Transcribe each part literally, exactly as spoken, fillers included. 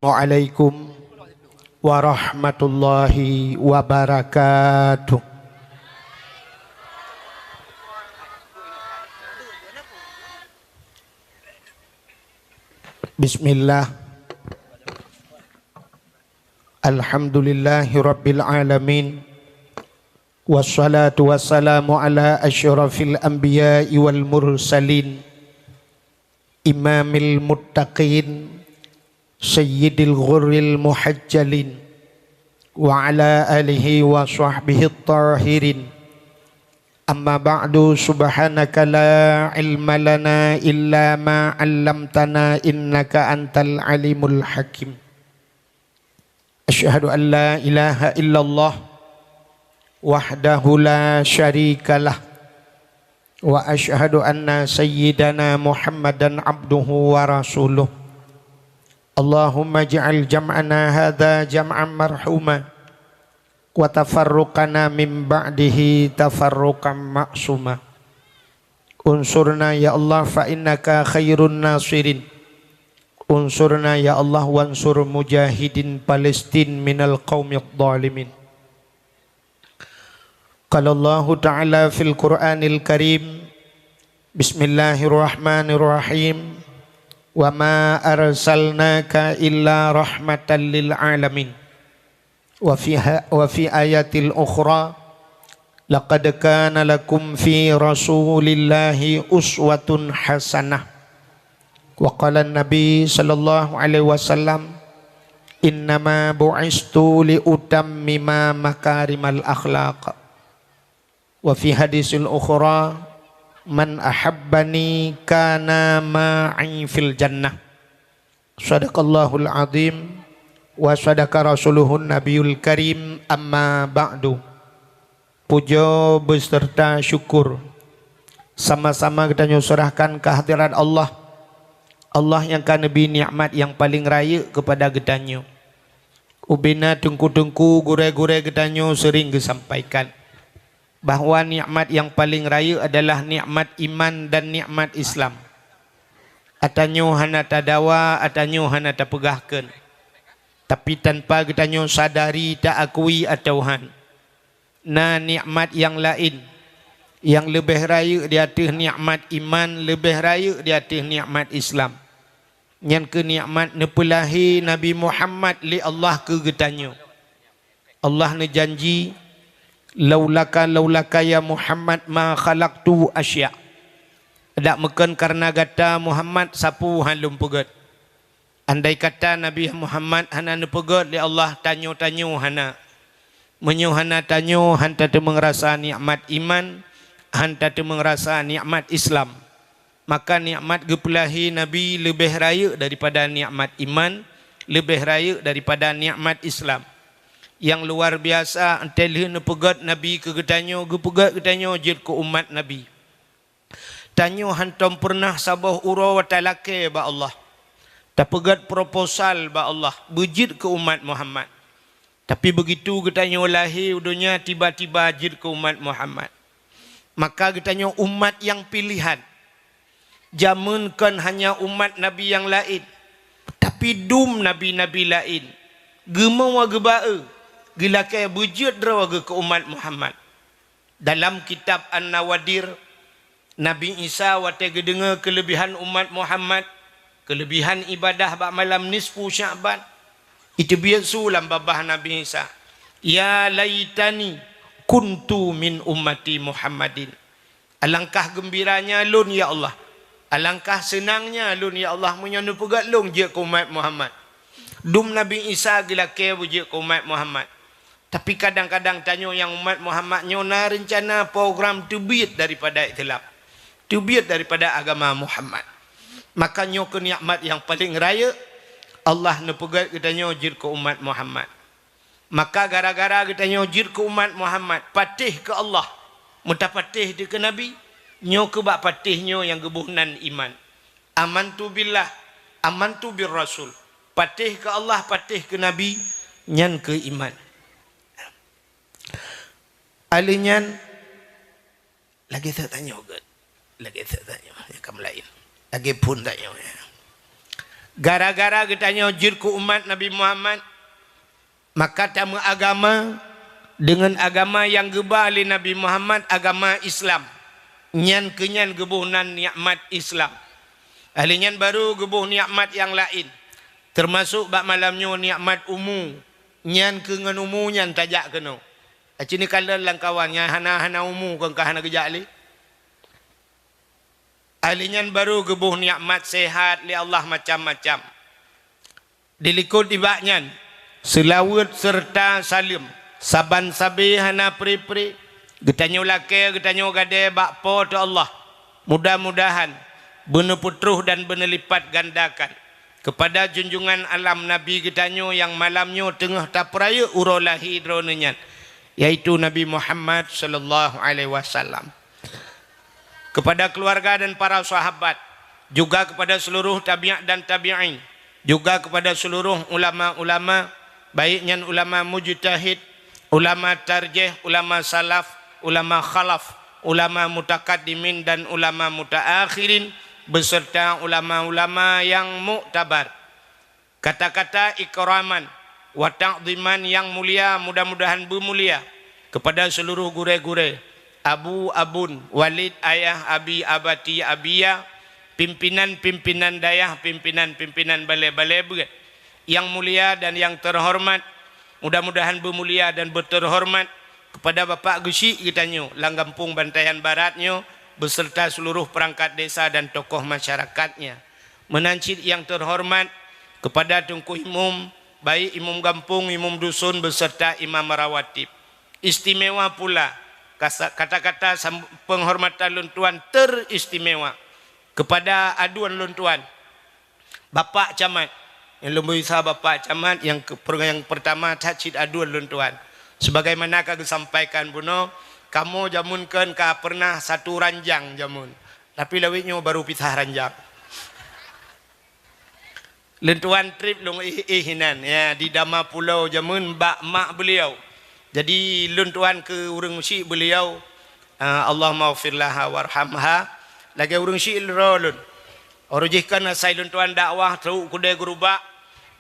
Assalamualaikum warahmatullahi wabarakatuh. Bismillah. Alhamdulillahirabbil alamin. Wassalatu wassalamu ala asyrafil anbiya'i wal mursalin, imamil muttaqin, sayyidil ghurril muhajjalin, wa ala alihi wa sahbihi tahirin. Amma ba'du, subhanaka la ilma lana illa ma 'allamtana innaka antal alimul hakim. Asyhadu an la ilaha illallah wahdahu la syarikalah, wa asyhadu anna sayyidana Muhammadan abduhu wa rasuluh. Allahumma ij'al jam'ana hadza jam'an marhuma, wa tafarruqana min ba'dihi tafarruqan ma'suma. Unsurna ya Allah fa innaka khairun nasirin. Unsurna ya Allah wansur mujahidin Palestin minal qaumidh dhalimin. Qala Allahu ta'ala fil Qur'anil Karim, bismillahirrahmanirrahim, wa ma arsalnaka illa rahmatan lil alamin. Wa fi ha-, wa fi ayatil ukhra, laqad kana lakum fi Rasulillahi uswatun hasanah. Wa qala Nabi sallallahu alaihi wasallam, "Innama bu'istu li utammima makarimal akhlaq." Wa fi hadisil ukhra, "Man ahabbani kana ma'i fil jannah." Sadaqallahul azim wa sadaqa rasuluhun nabiyul karim, amma ba'du. Puja beserta syukur sama-sama geutanyoe serahkan keu hadirat Allah. Allah nyang ka neubri nikmat nyang paleng rayeuk keupada geutanyoe. Ubena teungku-teungku, gurée-gurée geutanyoe sering geusampaikan bahwa nikmat nyang paleng rayeuk adalah nikmat iman dan nikmat Islam. Atanyoe hana tadawa, atanyoe hana tapeugahkeun. Tapi tanpa geutanyoe sadari, taakui atawa han, na nikmat nyang laén nyang leubeh rayeuk di ateueh nikmat iman, leubeh rayeuk di ateueh nikmat Islam. Nyan keuh nikmat neupeulahé Nabi Muhammad lé Allah keu geutanyoe. Allah neujanji, "Laulaka, laulaka ya Muhammad ma khalaqtu asya." Dak meukon kareuna gata Muhammad sapeue han lôn peugét. Andai kata Nabi Muhammad hana neupeugét lé Allah, tanyoe-tanyoe hana. Meunyoe hana tanyoe, han tateumeung rasa nikmat iman, han tateumeung rasa nikmat Islam. Maka nikmat geupeulahé Nabi leubeh rayeuk daripada nikmat iman, leubeh rayeuk daripada nikmat Islam. Nyang luar biasa, 'oh lheueh neupeugét Nabi keu geutanyoe, geupeugét geutanyoe jeuet keu umat Nabi. Tanyoe hantom peureunah saboh uroe talakée bak Allah, tapeugét proposal bak Allah beujeuet keu umat Muhammad. Tapi beugitu geutanyoe lahé u donya, tiba-tiba jeuet keu umat Muhammad. Maka geutanyoe umat nyang piléhan. Jameun kon hanya umat nabi nyang laén, tapi dum nabi-nabi laén geumeuwoe geuba-e, geulakée beujeuet droe geuh keu umat Muhammad. Dalam kitab An-Nawadir, Nabi Isa watée geudeungoe keuleubihan umat Muhammad, keuleubihan ibadah bak malam nisfu Sya'ban, iteubiet su lam babah Nabi Isa, "Ya laitani kuntu min ummati Muhammadin." Alangkah geumbiranya lôn, ya Allah! Alangkah seunangnya lôn, ya Allah, meunyoe neupeugét lôn jeuet keu umat Muhammad! Dum Nabi Isa geulakée beujeuet keu umat Muhammad. Tapi kadang-kadang tanyoe nyang umat Muhammad nyoe na reuncana program teubiet daripada Islam, teubiet daripada agama Muhammad. Maka nyoe keuh nikmat nyang paleng rayeuk, Allah neupeugét geutanyoe jeuet keu umat Muhammad. Maka gara-gara geutanyoe jeuet keu umat Muhammad, patéh keu Allah, meutapatéh dikeue Nabi, nyoe keuh bak patéh nyoe nyang geuboh nan iman. Amantu billah, amantu bir rasul. Patéh keu Allah, patéh keu Nabi, nyan keuh iman. Aleuh nyan, lagée seuek tanyoe gét. Lagée seuek tanyoe, nyang ka meulaén. Lagée phon tanyoe, ya. Gara-gara geutanyoe jeuet keu umat Nabi Muhammad, maka tameuagama deungon agama nyang geuba lé Nabi Muhammad, agama Islam. Nyan keuh nyan geuboh nan nikmat Islam. Ahli nyan barô geuboh nikmat nyang laén, teumasok bak malam nyoe nikmat umu. Nyan keuh ngon umu nyan tajak keunoe. Aci neukalon lam kawan nyang hana-hana umu kon ka hana geujak lé. Ahli nyan barô geuboh nikmat sehat lé Allah macam-macam. Dilikot nibak nyan, seulaweuet seureuta saleuem saban sabe hana pre-pre geutanyoe lakée, geutanyoe gadée bak Po teu Allah. Mudah-mudahan beuneupeutroh dan beuneulipatgandakan keupada junjungan alam Nabi geutanyoe nyang malam nyoe teungoh tapeurayeuk uroe lahé droeneuh nyan, yaitu Nabi Muhammad sallallahu alaihi wasallam. Kepada keluarga dan para sahabat, juga kepada seluruh tabi'at dan tabi'in, juga kepada seluruh ulama-ulama, baik nyan ulama mujtahid, ulama tarjih, ulama salaf, ulama khalaf, ulama mutakaddimin dan ulama mutaakhirin, beserta ulama-ulama yang muktabar. Kata-kata ikraman wa ta'dhiman nyang mulia, mudah-mudahan beumulia, kepada seluruh gurée-gurée, abu, abun, walid, ayah, abi, abati, abiya, pimpinan-pimpinan dayah, pimpinan-pimpinan balée-balée beuet, nyang mulia dan nyang teuhoreumat, mudah-mudahan beumulia dan beuteuhoreumat kepada Bapak Geuchik geutanyoe lam gampông Bantayan Barat nyoe, beserta seluruh perangkat desa dan tokoh masyarakatnya. Meunan cit nyang teuhoreumat kepada Teungku Imum, baik imum gampông, imum dusun, beserta imam rawatib. Istimewa pula, kasa-, kata-kata sam-, penghormatan lôn tuan teristimewa kepada aduan lôn tuan, Bapak Camat. Nyang lôn bri sa Bapak Camat nyang ke-, per-, nyang pertama that cit aduan lôn tuan. Sebagaimana ka geusampaikan bunoe, kamoe jameun kon ka pernah satu ranjang jameun. Tapi lawét nyoe baru pisah ranjang. Lôn tuan treb lôn éh-éh inan, ya, di Dama Pulo jameun bak mak beliau. Jadi lôn tuan keu ureuëng syik beliau, ah, Allahummaghfirlaha warhamha, lagée ureuëng syik droe lôn. Uroe jih kan asai lôn tuan dakwah trok keudée geurubak,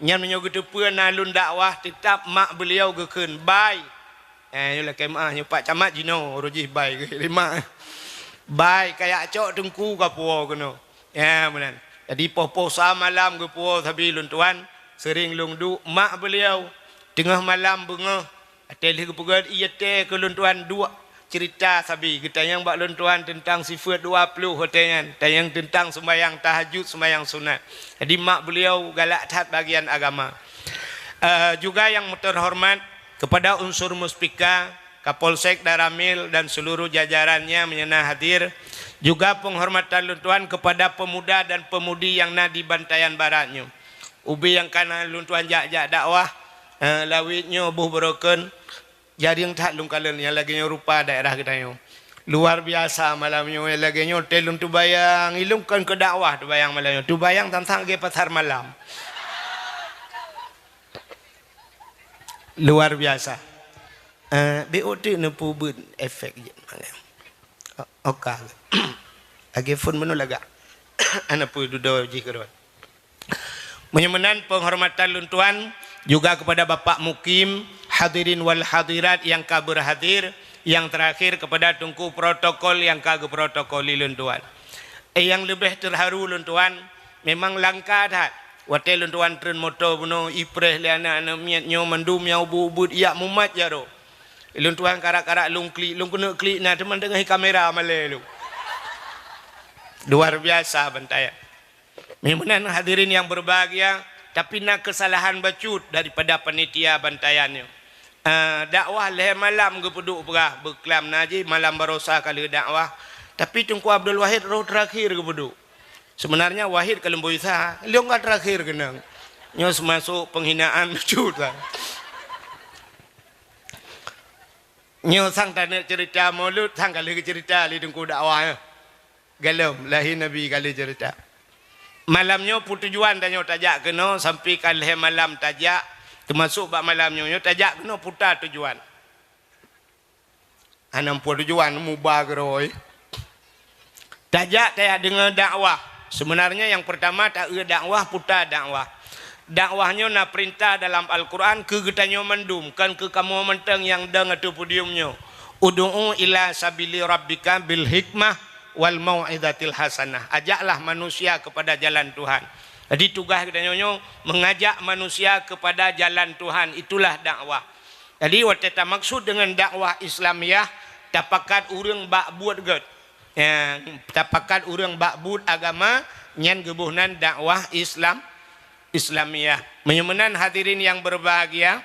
nyan meunyoe geuteupeue na lôn dakwah, teutab mak beliau geukheun, "Bai." Eh, nyoe lakée meuáh, nyoe Pak Camat jinoe, uroe jih bai geuh lé mak. Bai, kajak cok teungku kapuwoe keunoe. Ya, meunan. Jadi poh-poh sa malam geupuwoe sabe lôn tuan, sering lôn duek mak beliau. Teungoh malam beungoh, watée lheueh geupeugét ié tée keu lôn tuan duek cerita sabe, geutanyong bak lôn tuan teuntang sifeuet dua ploh watée nyan, tanyong teuntang sumbayang tahajud, sumbayang sunat. Jadi mak beliau galak that bagian agama. Eh, juga yang terhormat kepada unsur Muspika, Kapolsek Danramil dan seluruh jajarannya meunyoe na hadir, juga penghormatan lôn tuan kepada pemuda dan pemudi nyang na di Bantayan Barat nyoe. Ubé nyang ka na lôn tuan jak-jak dakwah, eh, lawét nyoe boh beurokon, jareueng that lôn kalon nyang lagée nyoe rupa daerah geutanyoe. Luar biasa malam nyoe nyang lagée nyoe, tée lôn teubayang, ilôn kon keu dakwah teubayang malam nyoe. Teubayang tantang lagée pasar malam. Luar biasa. Eh, B O T neupeubuet efek jih. O-, oka. Lagée phon meunoe lagak. Ana peue dudoe jih keudroe. Meunyoe meunan penghormatan lôn tuan juga kepada Bapak Mukim, hadirin wal hadirat nyang ka berhadir, yang terakhir kepada Teungku protokol nyang ka geuprotokoli lôn tuan. Eh, nyang leubeh terharu lôn tuan, memang langka that. Watée lôn tuan treun moto bunoe, ipreh lé aneuk-aneuk miet nyoe mandum nyang ubit-ubit jak mumat jaroe. Lôn tuan karak-karak lôn klik, lôn keuneuk klik na teuma teungoh kamera malée lôn. Luar biasa Bantayan. Meunan hadirin yang berbahagia, tapi na kesalahan bacut daripada panitia Bantayan nyoe. Ah, dakwah lhée malam geupeuduek peugah, beuklam na jih malam barosa ka lheueh dakwah. Tapi Teungku Abdul Wahid roh terakhir geupeuduek. Sebenarnya Wahid ka leumboi sa, lheueh ka terakhir keunong. Nyoe seumasok penghinaan bacut lah. Nyoe sang taneuk cerita Maulud, sang ka lheueh geucerita lé Teungku dakwah nyoe. Galom, lahé Nabi ka lheueh cerita. Malam nyoe peue tujuan tanyoe tajak keunoe, sampai ka lhée malam tajak, teumasok bak malam nyoe, nyoe tajak keunoe peue tujuan. Hana peue tujuan, muba keurôi. Tajak tajak deungoe dakwah. Sebenarnya yang pertama taeu dakwah, puta dakwah. Dakwah nyoe na perintah dalam Al-Quran keu geutanyoe mandum, kon keu kamoe mantong nyang dong ateueh podium nyoe. Ud'u ila sabili rabbika bil hikmah wal mau'izatil hasanah. Ajaklah manusia kepada jalan Tuhan. Jadi tugaih geutanyoe nyoe mengajak manusia kepada jalan Tuhan, itulah dakwah. Jadi watée tamaksud dengan dakwah Islamiyah, tapakat ureuëng bak buet gét. Ya, tapakat ureuëng bak buet agama nyan geuboh nan dakwah Islam, Islamiyah. Meunyoe meunan hadirin yang berbahagia,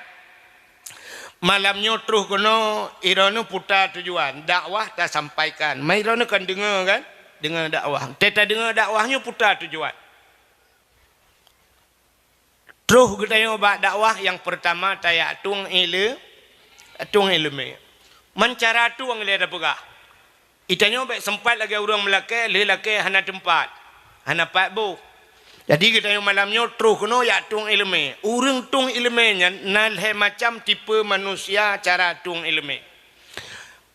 malam nyoe troh keunoe, droeneuh puta tujuan dakwah tasampaikan. Mai droeneuh kan deungoe kan? Deungoe dakwah. Teuta deungoe dakwah nyoe puta tujuan. Troh geutanyoe bak dakwah nyang peurtama tajak tueng ile-, tueng ileumé. Man cara tueng lé tapeugah. Itanyoe bék seumpat lagée ureuëng meulakée, lheueh lakée hana teumpat, hana pat boh. Jadi geutanyoe malam nyoe troh keunoe jak tueng ileumé. Ureuëng tueng ileumé nyan na lhée macam tipe manusia cara tueng ileumé.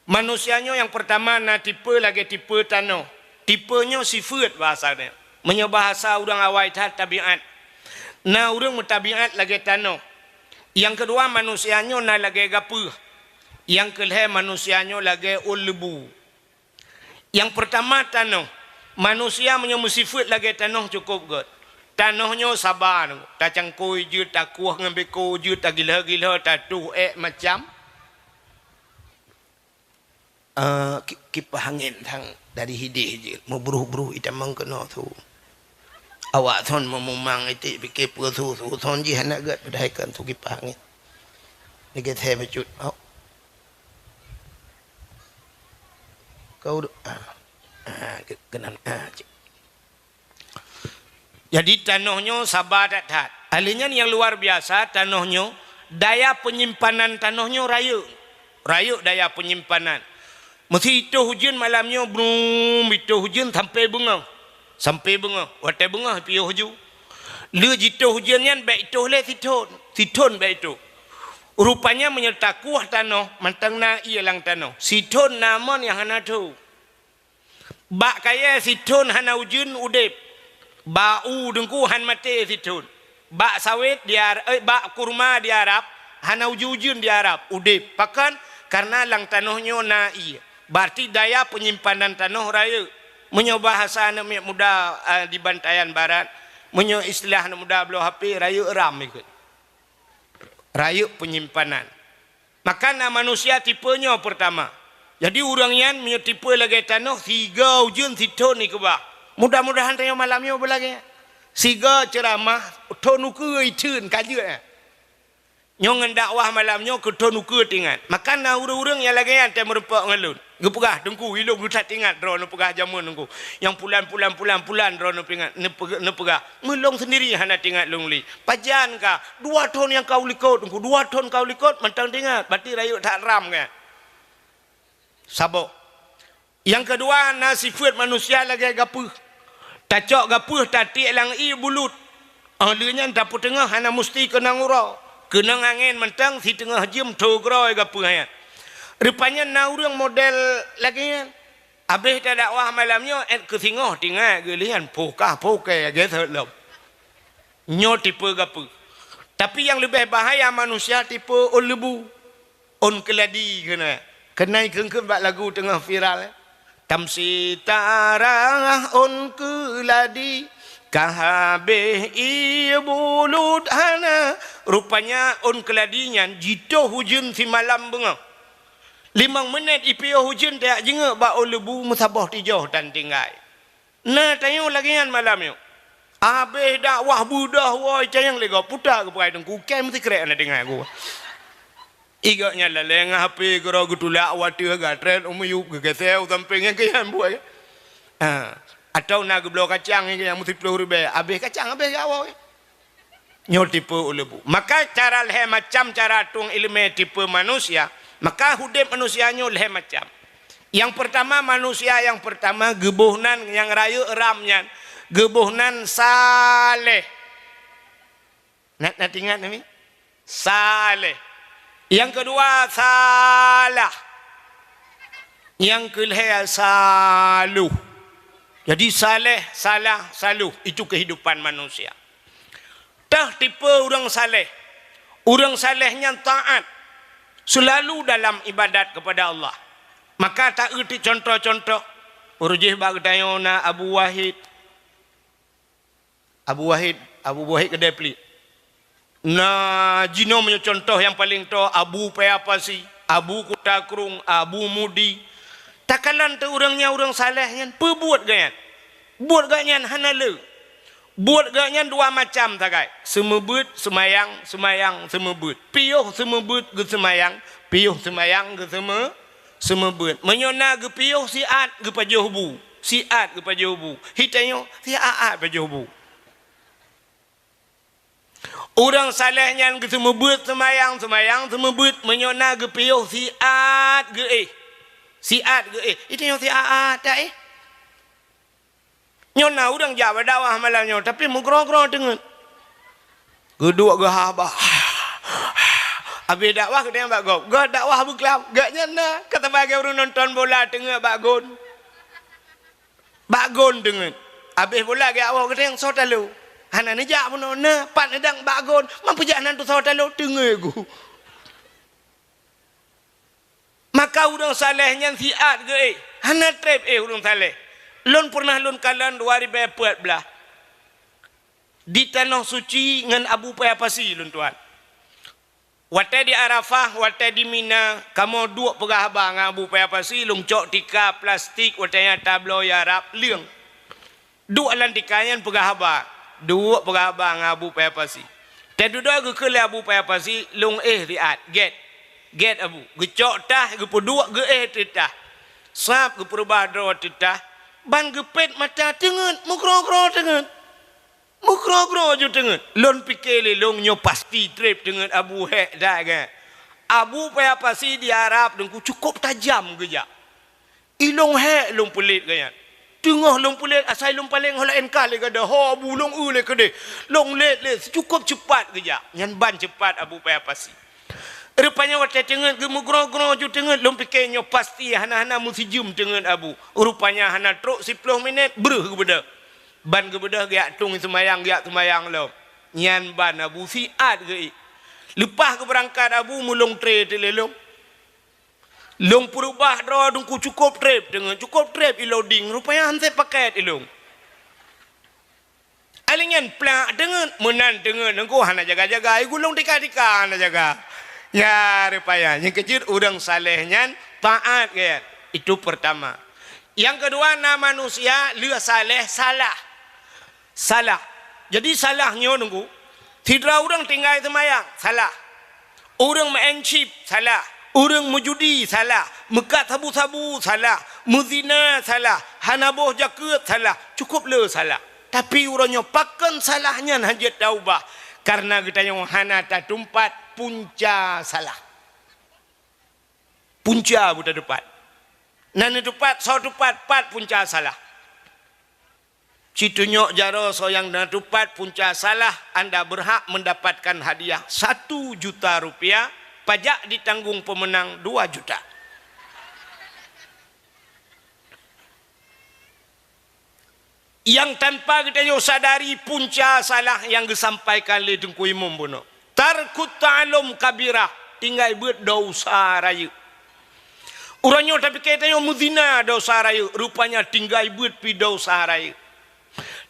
Manusia nyoe nyang peurtama na tipe lagée tipe tanoh. Tipe nyoe sifeuet bahasa nyoe. Meunyoe bahasa ureuëng awai that tabiat. Na ureuëng meutabiat lagée tanoh. Nyang keudua manusia nyoe na lagée gapeuh. Nyang keulhée manusia nyoe lagée ôn leubu. Nyang peurtama tanoh. Manusia meunyoe meusifeuet lagée tanoh cukôp gét. Tanoh nyoe saba, tacangkôi jeuet, takueh ngon beko jeuet, tagilho-gilho, tatuh ék macam. Eh, ki-, kipah angén thang dari hideh jeuet, meubruh-bruh itamong keunoe su. Awak thon meumumang iték pike peue su, su thon jih hana gét padahai kan su kipah angén. Lagée thée bacut. Oh. Kau du-, ah. Ah, ke-, keunan, ah, cik. Jadi tanoh nyoe saba that-that. Ahli nyan nyang luar biasa tanoh nyoe, daya penyimpanan tanoh nyoe rayeuk. Rayeuk daya penyimpanan. Meusi itoh ujeuen malam nyoe, brum, itoh ujeuen sampai beungoh. Sampai beungoh. Watée beungoh piôh ju. Lheueh jitoh ujeuen nyan bék itoh lé sithon. Sithon bék itoh. Rupanya meunyoe takueh tanoh, mantong na ié lam tanoh. Sithon na mon nyang hana tho. Bak kayée sithon hana ujeuen udeb. Bak u deungku han maté sithon. Bak sawét di Ar-, eh, bak kurma di Arab hana ujeuen-ujeuen di Arab udeb. Pakon? Kareuna lam tanoh nyoe na ié. Berarti daya penyimpanan tanoh rayeuk. Meunyoe bahasa aneuk miet muda, eh, di Bantayan Barat, meunyoe istilah aneuk muda bloe H P, rayeuk ram ikot. Rayeuk penyimpanan. Maka na manusia tipe nyoe peurtama. Jadi ureuëng nyan meunyoe tipe lagée tanoh, siga ujeuen sithon ikeubah. Mudah-mudahan tanyoe malam nyoe beulagée nyan. Siga ceuramah, thon ukeue itheun ka jeuet nyan. Nyoe ngon dakwah malam nyoe keu thon ukeue teuingat. Maka na ureuëng-ureuëng nyang lagée nyan teuh meurumpok ngon lôn. Geupeugah, "Teungku, ilôn geuh that ingat droeneuh peugah jameun Teungku. Nyang pulan, pulan, pulan, pulan droeneuh peuingat, neupeu-, neupeugah. Meulôn seundiri hana teuingat lôn lé. Pajan ka, dua thon nyang ka u likot Teungku, dua thon ka u likot mantong teuingat, berarti rayeuk that ram kan." Saboh. Nyang keudua na sifeuet manusia lagée gapeuh. Tacok gapeuh tatiek lam ié bulut. Óh lheueh nyan tapeuteungoh hana musti keunong uroe. Keunong angén mantong siteungoh jeuem tho groe gapeuh nyan. Rupanya na ureuëng model lagée nyan. Abéh tadakwah malam nyoe, ék keu singoh teuingat geulian, poh kah poh kée gét lom. Nyoe tipe gapeuh. Tapi nyang leubeh bahaya manusia tipe ôn leubu, ôn keuladi keunan. Keunan kheun-kheun bak lagu teungoh viral, eh. Tamsi tarah ôn keuladi, ka habéh ié bulut hana. Rupanya ôn keuladi nyan jitoh ujeuen simalam beungoh. Limong minét ipiôh ujeuen tajak jingeuk bak ôn leubu meusaboh tijoh tan tinggai. Na tanyoe lagée nyan malam nyoe. Abéh dakwah beudoh woe cayang lé gob puta geupeugah teungku kém sikrek na deungoe geuh. Igok nyan lalée ngon H P keudroe geutulak watée gatrét u miyueb geugeuseu sampéng nyang keu nyan buet. Ha. Atawa na geubloe kacang nyang meusiplôh ribée, abéh kacang abéh gawai. Nyoe tipe ôn leubu. Maka cara lhée macam cara tueng iéleumé tipe manusia, maka udeb manusia nyoe lhée macam. Nyang peurtama, manusia nyang peurtama geuboh nan nyang rayeuk ram nyan, geuboh nan saleh. Na, na teuingat nami? Saleh. Nyang keudua salah. Nyang keulhée saluh. Jadi, saleh, salah, saloh, itu kehidupan manusia. Teuh tipe ureuëng saleh. Ureuëng saleh nyan taat, seulalu dalam ibadat kepada Allah. Maka taeuti contoh-contoh. Ureuëng jih bak geutanyoe na Abu Wahid. Abu Wahid, Abu Wahid keudeh pliek. Na jinoe meunyoe contoh nyang paleng toe, Abu Paya Pasi, Abu Kuta Krueng, Abu Mudi. Takalon teuh ureuëng nyan ureuëng saleh nyan, peue buet geuh nyan? Buet geuh nyan hana le. Buet geuh nyan dua macam sagai, seumeubeuet, seumayang, seumayang, seumeubeuet. Piôh seumeubeuet geuseumayang, piôh seumayang geuseume-, seumeubeuet. Meunyoe na geupiôh siat geupajoh bu, siat geupajoh bu. Hitanyoe siat-at pajoh bu. Ureuëng saleh nyan geuseumeubeuet seumayang, seumayang seumeubeuet, meunyoe na geupiôh siat geuéh. Siat geuéh. Hitanyoe siat-at taéh. Nyoe na ureuëng jak bak dakwah malam nyoe, tapi meugroe-groe teungeut. Geuduek geuhaba. Abéh dakwah geutanyoe bak gob. Gob dakwah beuklam. Gobnyan na ka sabagai ureuëng nonton bola teungeut bak gon. Bak gon teungeut. Abéh bola geujak woe geutanyoe soe talo. Hana neujak bunoe, na pat neudong bak gon. Man peujak nan teusoe talo teungeut gu. Maka ureuëng saleh nyan siat geuéh, hana treb éh ureuëng saleh. Lôn peureunah lôn kalon dua ribèe peuet blaih di Tanoh Suci ngon Abu Paya Pasi lôn tuan. Watée di Arafah, watée di Mina, kamoe duek peugah haba ngon Abu Paya Pasi, lôn cok tika plastik watée nyan tabloe Arab leueng. Duek lam tika nyan peugah haba, duek peugah haba ngon Abu Paya Pasi. Teududoe geukheun lé Abu Paya Pasi, lôn éh siat, gét. Gét Abu, geucok tah, geupeuduek geuéh teutah. Sab geupeureubah droe teutah, ban geupét mata teungeut, meugroe-groe teungeut. Meugroe-groe ju teungeut. Lôn pike lé lôn nyoe pasti treb teungeut Abu hék that gét. Abu Paya Pasi di Arab Teungku cukôp tajam geujak. I lôn hék lôn peulet geuh nyan. Teungoh lôn peulet, asai lôn paleng ho laén kah lé gada, ho Abu lôn eu lé keudeh. Lôn let lé, cukôp ceupat geujak. Nyan ban ceupat Abu Paya Pasi. Rupanya watée teungeut geumeugroe-groe ju teungeut, lôn pike nyoe pasti hana-hana meusijeuem teungeut Abu. Rupanya hana trok siploh minét, breuh geubeudôh. Ban geubeudôh geujak tueng seumayang, geujak seumayang lom. Nyan ban Abu siat geuéh. Leupah geubeurangkat Abu meulôn tré teulélong. Lôn peureubah droe Teungku cukôp treb teungeut, cukôp treb i lôn ding, rupanya han sép pakét i lôn. Alinyan plak teungeut, meunan teungeut Teungku hana jaga-jaga, i gulong tika-tika hana jaga. Ya, rupanya nyang keujeuet ureuëng saleh nyan taat gét. Itu pertama. Nyang keudua na manusia lheueh saleh salah. Salah. Jadi salah nyoe Teungku, sidroe ureuëng tinggai seumayang, salah. Ureuëng meu'en chip, salah. Ureuëng meujudi, salah. Meukat sabu-sabu, salah. Meuzina, salah. Hana boh jakeuet, salah. Cukôp le salah. Tapi uroe nyoe pakon salah nyan hana jeuet taubah? Kareuna geutanyoe hana tatumpat punca salah. Punca beutateupat. Na neuteupat, soe teupat, pat punca salah. Situnyok jaroe soe nyang na teupat punca salah, anda berhak mendapatkan hadiah satu juta rupiah, pajak ditanggung pemenang dua juta. Nyang tanpa geutanyoe sadari punca salah nyang geusampaikan lé Teungku Imum bunoe. Tarkut ta'allum kabirah, tinggai beuet desya rayeuk. Uroe nyoe tapike tanyoe meuzina desya rayeuk, rupanya tinggai beuet pi desya rayeuk.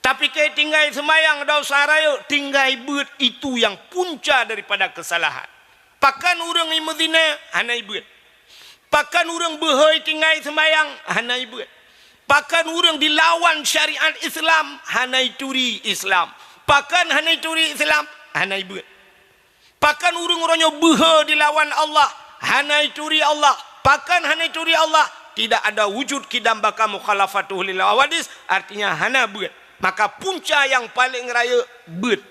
Tapike tinggai seumayang desya rayeuk, tinggai beuet itu nyang punca daripada keusalahan. Pakon ureuëng nyang meuzina hana ibeuet. Pakon ureuëng beuhôi tinggai seumayang hana ibeuet. Pakon ureuëng dilawan syariat Islam hana ituri Islam. Pakon hana ituri Islam hana ibeuet. Pakon ureuëng uroe nyoe beuhe dilawan Allah hana ituri Allah. Pakon hana ituri Allah? Tidak ada wujud kidam baka mukhalafatuhu lil hawadis, artinya hana beuet. Maka punca nyang paleng rayeuk beuet.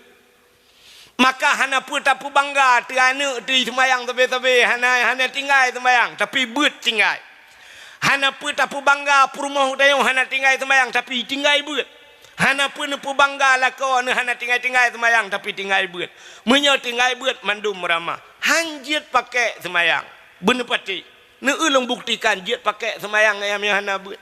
Maka hana peue tapeubangga teuh aneuëk teuh seumayang sabe-sabe, hana, hana tinggai seumayang, tapi beuet tinggai. Hana peue tapeubangga peurumoh tanyoe hana tinggai seumayang, tapi tinggai beuet. Hana peue neupeubangga lakoe neuh hana tinggai-tinggai seumayang, tapi tinggai beuet. Meunyoe tinggai beuet, mandum meuramah. Han jeuet pakek seumayang. Beuneupatéh. Neueu lôn buktikan jeuet pakek seumayang nyang hana beuet.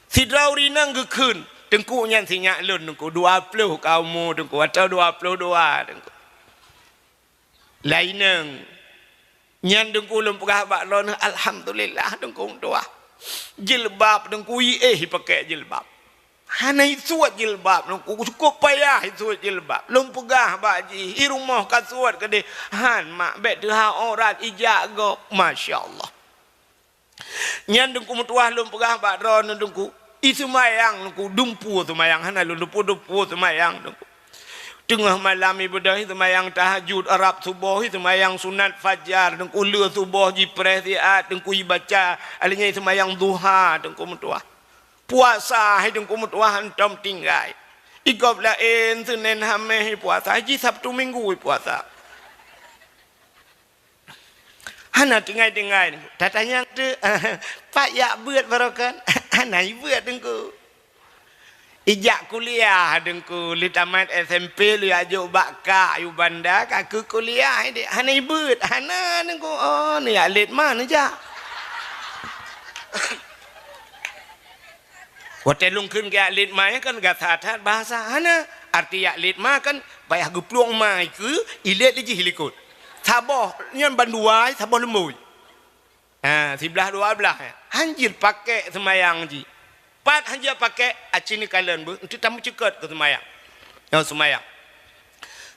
Sidroe ureueng inong geukheun, "Teungku, nyan sinyak lôn, Teungku, dua ploh ka umu, Teungku, atau dua ploh dua, Teungku." Laineng. Nyan Teungku lôn peugah bak droeneuh, "Alhamdulillah, Teungku meutuah. Jilbab Teungku iéh ipakè jilbab. Hana isuet jilbab Teungku, cukup payah isuet jilbab. Lôn peugah bak jih, i rumoh ka suet keudeh, han mak, bèk teuhah aurat ijak gob." Masya Allah. Nyan Teungku meutuah lôn peugah bak droeneuh Teungku, "I seumayang Teungku, dumpeue seumayang, hana lôn dumpeue, dumpeue seumayang Teungku. Teungoh malam ibadah i seumayang tahajud, rab suboh i seumayang sunat fajar Teungku, le suboh jipreh siat Teungku ibaca, alèh nyan i seumayang duha Teungku meutuah. Puasa hai Teungku meutuah hantom tinggai. I gob laén Seunén Hamèh i puasa, jih Sabtu Minggu i puasa." Hana tinggai-tinggai. Tatanyong teuk, "Pat jak beuet baroe kon?" "Hana ibeuet Teungku. Ijak kuliah Teungku, lheuh tamat S M P lôn jak jok bak kak u Banda, ka keu kuliah idéh. Hana ibeuet, hana Teungku." "Oh, neujak lét ma neujak?" Watèe lôn kheun keu jak lét ma nyan kan gata that bahasa. Hana, arti jak lét ma kan payah geuplueng ma i keue, ilét lé jih i likot. Saboh nyan bandua, saboh leumbôi. Ha, siblah dua blah. Han jipakè seumayang jih. Pat han jipakè, aci neukalon beuh, eunteuk tameuceukeut keu seumayang. Nyoe seumayang.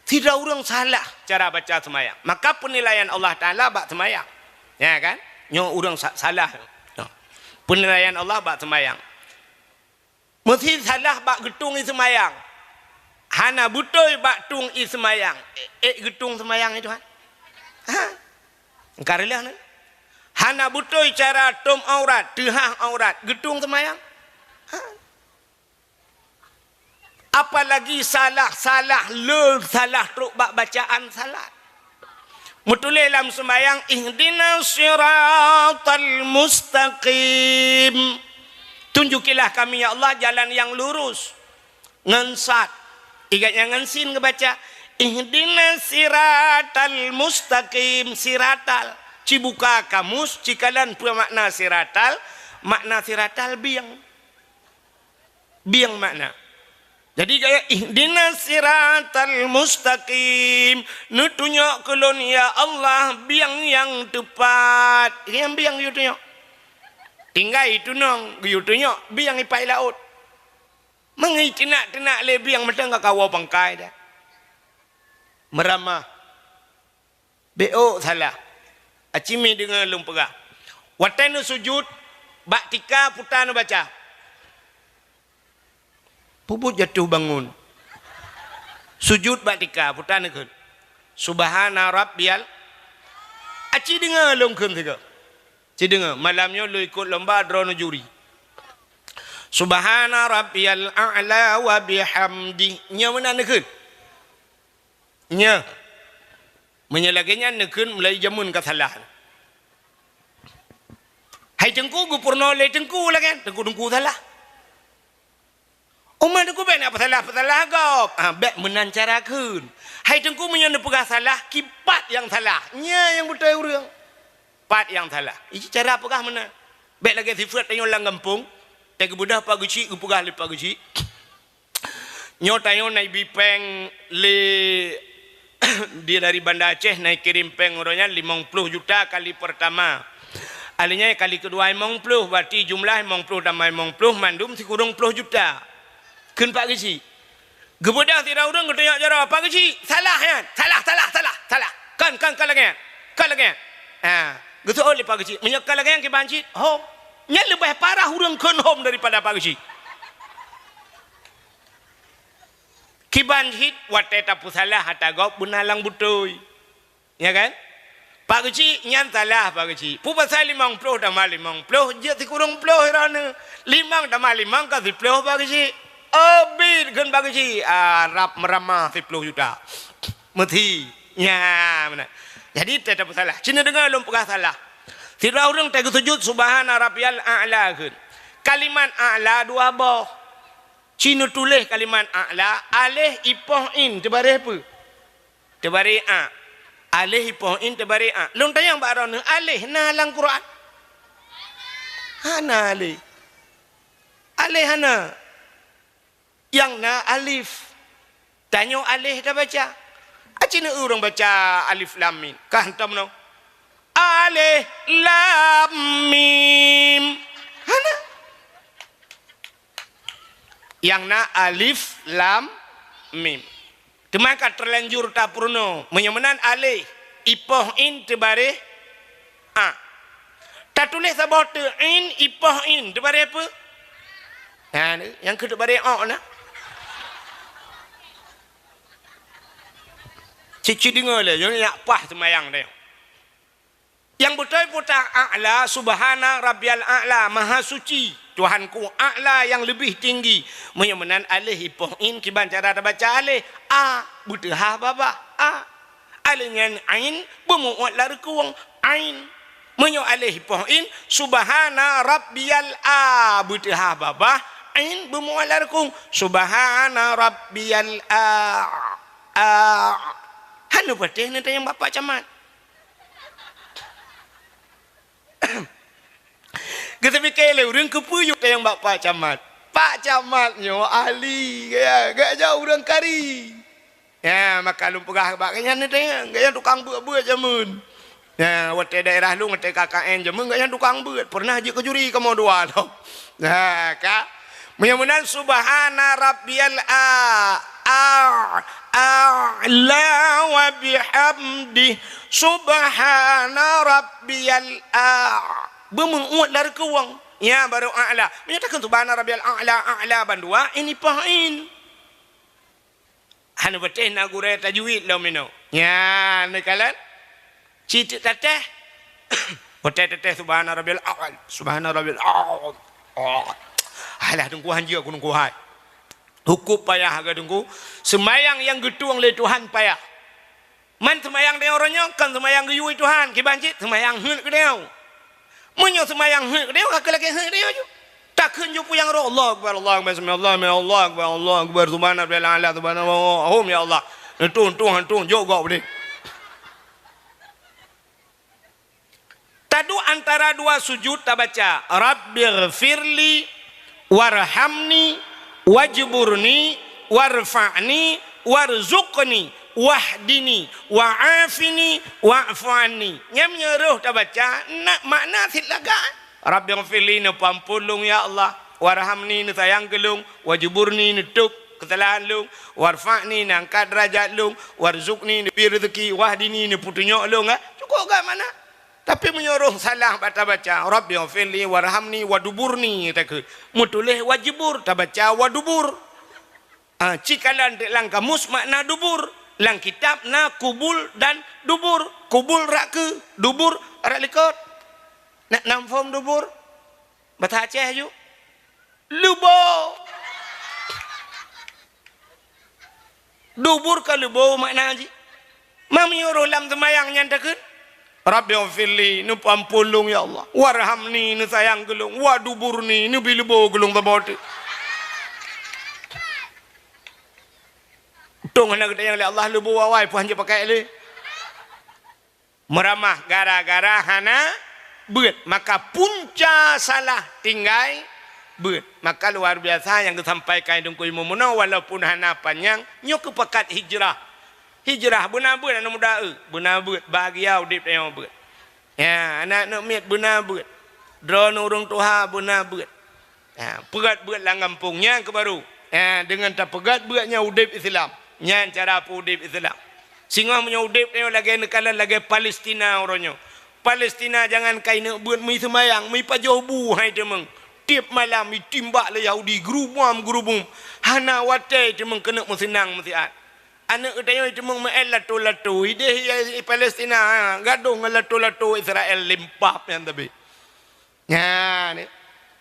Sidroe ureueng salah cara baca seumayang, maka peunilaian Allah Taala bak seumayang. Ya kan? Nyoe ureueng sa-, salah. Nyoe. Peunilaian Allah bak seumayang. Meusi salah bak geutueng i seumayang. Hana beutôi bak tueng i seumayang. Ék, ék geutueng seumayang i Tuhan? Ha? Engka reuloh nyoe. Hana beutôi cara tom aurat, teuhah aurat, geutueng seumayang? Ha? Apalagi salah-salah le salah trok bak bacaan salat. Meutuléh lam seumayang, "Ihdinas siratal mustaqim." Tunjukilah kami, ya Allah, jalan yang lurus. Ngon sad. Igat nyan ngon sin geubaca, "Ihdinas siratal mustaqim." Siratal. Cibuka kamus, cikalon peue makna siratal. Makna siratal bieng. Bieng makna. Jadi gaya, "Ihdinas siratal mustaqim." Neutunyok keu lôn, ya Allah, bieng nyang teupat. Nyang bieng geuyue tunyok. Tinggai tunong, geuyue tunyok, bieng ipat laôt. Mangat teunak-teunak lé bieng mantong ka kawoe pangkai dah. Meuramah. Bék ôk salah. Aci mi deungoe lôn peugah. Watée neusujut, bak tika puta neubaca. Peubuet jatoh bangon. Sujut bak tika, puta neukheun. Subhana rabbiyal. Aci deungoe lôn kheun sigoe. Ci deungoe, malam nyoe lôn ikot lomba droeneuh juri. Subhana rabbiyal a'la wa bihamdi. Nyoe meunan neukheun. Nyoe. Meunyoe lagée nyan neukheun mulai jameun ka salah. Hai teungku geupeurunoe lé teungku lagée nyan, teungku-teungku salah. Umat teungku bék na peusalah-peusalah gob. Ah, bék meunan cara kheun. Hai teungku meunyoe neupeugah salah, kipat nyang salah. Nyan nyang beutôi ureuëng. Pat nyang salah. Ici cara peugah meunan. Bék lagée sifeuet tanyoe lam gampông, teugeubeudoh Pak Geuchik geupeugah lé Pak Geuchik. Nyoe tanyoe na ibi péng lé dia dari Banda Aceh na ikirém péng uroe nyan limong ploh juta kali pertama. Alheuh nyan kali keudua limong ploh, berarti jumlah limong ploh tamah limong ploh mandum sikureueng ploh juta. Kheun Pak Geuchik. Geubeudôh sidroe ureuëng geutunyok jaroe, "Pak Geuchik, salah nyan. Salah, salah, salah, salah. Kon, kon, kon lagée nyan. Kon lagée nyan." Ha, geuseuôt lé Pak Geuchik, "Meunyoe kon lagée nyan kiban cit, hom." Nyan leubeh parah ureuëng kheun hom daripada Pak Geuchik. Kiban cit watée tapeusalah ata gob beuna lam beutôi. Ya kan? Pak Geuchik nyan salah Pak Geuchik. Peue pasai limong ploh tamah limong ploh jeuet sikureueng ploh droeneuh. Limong tamah limong ka siploh Pak Geuchik. Obit kheun Pak Geuchik. Ah, rab meuramah siploh juta. Meuthi. Nya, meunan. Jadi, teuh tapeusalah. Ci neudeungoe lôn peugah salah. Sidroe ureuëng teuh geusujut, "Subhana rabbiyal a'la," kheun. Kalimat a'la dua boh. Ci neutuléh kalimat a'la, aléh ipoh in teubareh peue? Teubareh a. Aléh ipoh in teubareh a. Lôn tanyong bak droeneuh, aléh na lam Quran? Hana aléh. Aléh hana. Nyang na alif. Tanyoe aléh tabaca. Aci na ureuëng baca alif lam mim. Ka hantom no. Aléh lam mim. Hana. Nyang na alif lam mim. Teuma ka teulanjur tapeurunoe. Meunyoe meunan aléh, ipoh in teubaréh a. Tatuléh saboh teuk in, ipoh in teubaréh peue? Nah, nyang keu teubaréh o na. Cit-cit deungoe lé, nyoe nyak paih seumayang deh. Nyang beutôi peue ta a'la, subhana rabbiyal a'la, maha suci Tuhanku, a'la yang lebih tinggi. Meunyoe meunan aléh ipoh in kiban cara tabaca aléh, a, beuteuhah babah, a. Aléh nyan ain, beumu'ot lam reukueng, ain. Meunyoe aléh ipoh in, subhana rabbiyal a, beuteuhah babah, ain, beumu'ot lam reukueng, subhana rabbiyal a, a. Hana patéh neutanyong bak Pak Camat. Geuteupiké lé ureuëng keupeue yue tanyong bak Pak Camat. Pak Camat nyoe ahli, ya, geuh nyoe ureuëng kari. Ya, maka lôn peugah bak geuhnyan neutanyong, geuhnyan tukang beuet-beuet jameun. Ya, watée daerah lôn, watée K K N jameun, geuhnyan tukang beuet. Peureunah jeuet keu juri kamoe dua lom. Nah, ka. Meunyoe meunan, subhana rabbiyal a, a, a'la wa bihamdih, subhana rabbiyal a. Beumu'ot lam reukueng, ya, barô a'la. Meunyoe takheun subhana rabbiyal a'la, a'la bandua, ini pahin. Hana patéh na gurée tajwid lom inoe. Nyan neukalon. Cit tatéh. Patéh tatéh subhana rabbiyal a'la. Subhana rabbiyal a'la. Oh. Alah, Teungku, hanjeuet ku, Teungku, hai. Huköm payah agak, Teungku. Seumayang nyang geutueng lé Tuhan payah. Man seumayang tanyoe uroe nyoe kon seumayang geuyue Tuhan, kiban cit seumayang heuet keu tanyoe. Meunyoe seumayang heuet keu tanyoe, ka keu lagée heuet keu tanyoe ju. Takheun ju peue nyang rot, Allahu Akbar, Allahu Akbar, sami Allahu liman hamidah, Allahu Akbar, Allahu Akbar, subhana rabbiyal a'la, subhanallah, ya Allah. Neutueng, tueng, tueng, jok gob deh. Taduek antara dua sujud tabaca, "Rabbighfirli warhamni wajburni warfa'ni warzuqni wahdini wa'afini wa'fu anni." Nyan meunyoe rhoh tabaca, na makna cit lagak. "Rabbighfirli," neupeuamphon lôn, ya Allah. "Warhamni," neusayang keu lôn. "Wajburni," neutôb keusalahan lôn. "Warfa'ni," neuangkat deurajat lôn. "Warzuqni," neubri reuzeuki. "Wahdini," neupeutunyok lôn, eh. Cukôp gak makna. Tapi meunyoe rhoh salah bak tabaca, "Rabbighfirli warhamni waduburni," takheun. Meutuléh wajbur, tabaca wadubur. Ah, cikalon teuk lam kamus makna dubur. Lam kitab na kubul dan dubur. Kubul rot keue, dubur rot likot. Nak nam phom dubur? Bahasa Aceh ju. Leubo. Dubur ka leubo makna jih. Ma meunyoe rhoh lam seumayang nyan takheun, "Rabbighfirli," neupeuamphon lôn, ya Allah. "Warhamni," neusayang keu lôn. "Waduburni," neubi leubo keu lôn saboh teuk. Untông hana geutanyong lé Allah leubo awai, peue han jipakai lé. Meuramah gara-gara hana beuet, maka punca salah tinggai beuet. Maka luar biasa nyang geusampaikan Teungku Imum meunoe, walaupun hana panyang, nyoe keupakat hijrah. Hijrah beuna beuet aneuk muda, eu, beuna beuet, bahagia udeb tanyoe beuet. Ya, aneuk-aneuk miet beuna beuet. Droeneuh ureuëng tuha beuna beuet. Ha, peugét beuet lam gampông nyan keuh baru. Ha, deungon tapeugét beuet nyan udeb Islam. Nyan cara peuudeb Islam. Singoh meunyoe udeb nyoe lagée neukalon lagée Palestina uroe nyoe. Palestina jangankan ineuk beuet, meuseumayang, meupajoh bu hai teumeung. Tieb malam itimbak lé Yahudi, geurubom-geurubom. Hana watée teumeung keuneuk meuseunang meusiat. Aneuk geutanyoe teumeung meu'en lato-lato. Ideh Palestina, ha, gadôh ngon lato-lato Israel limpah nyan tapi. Nyan, eh.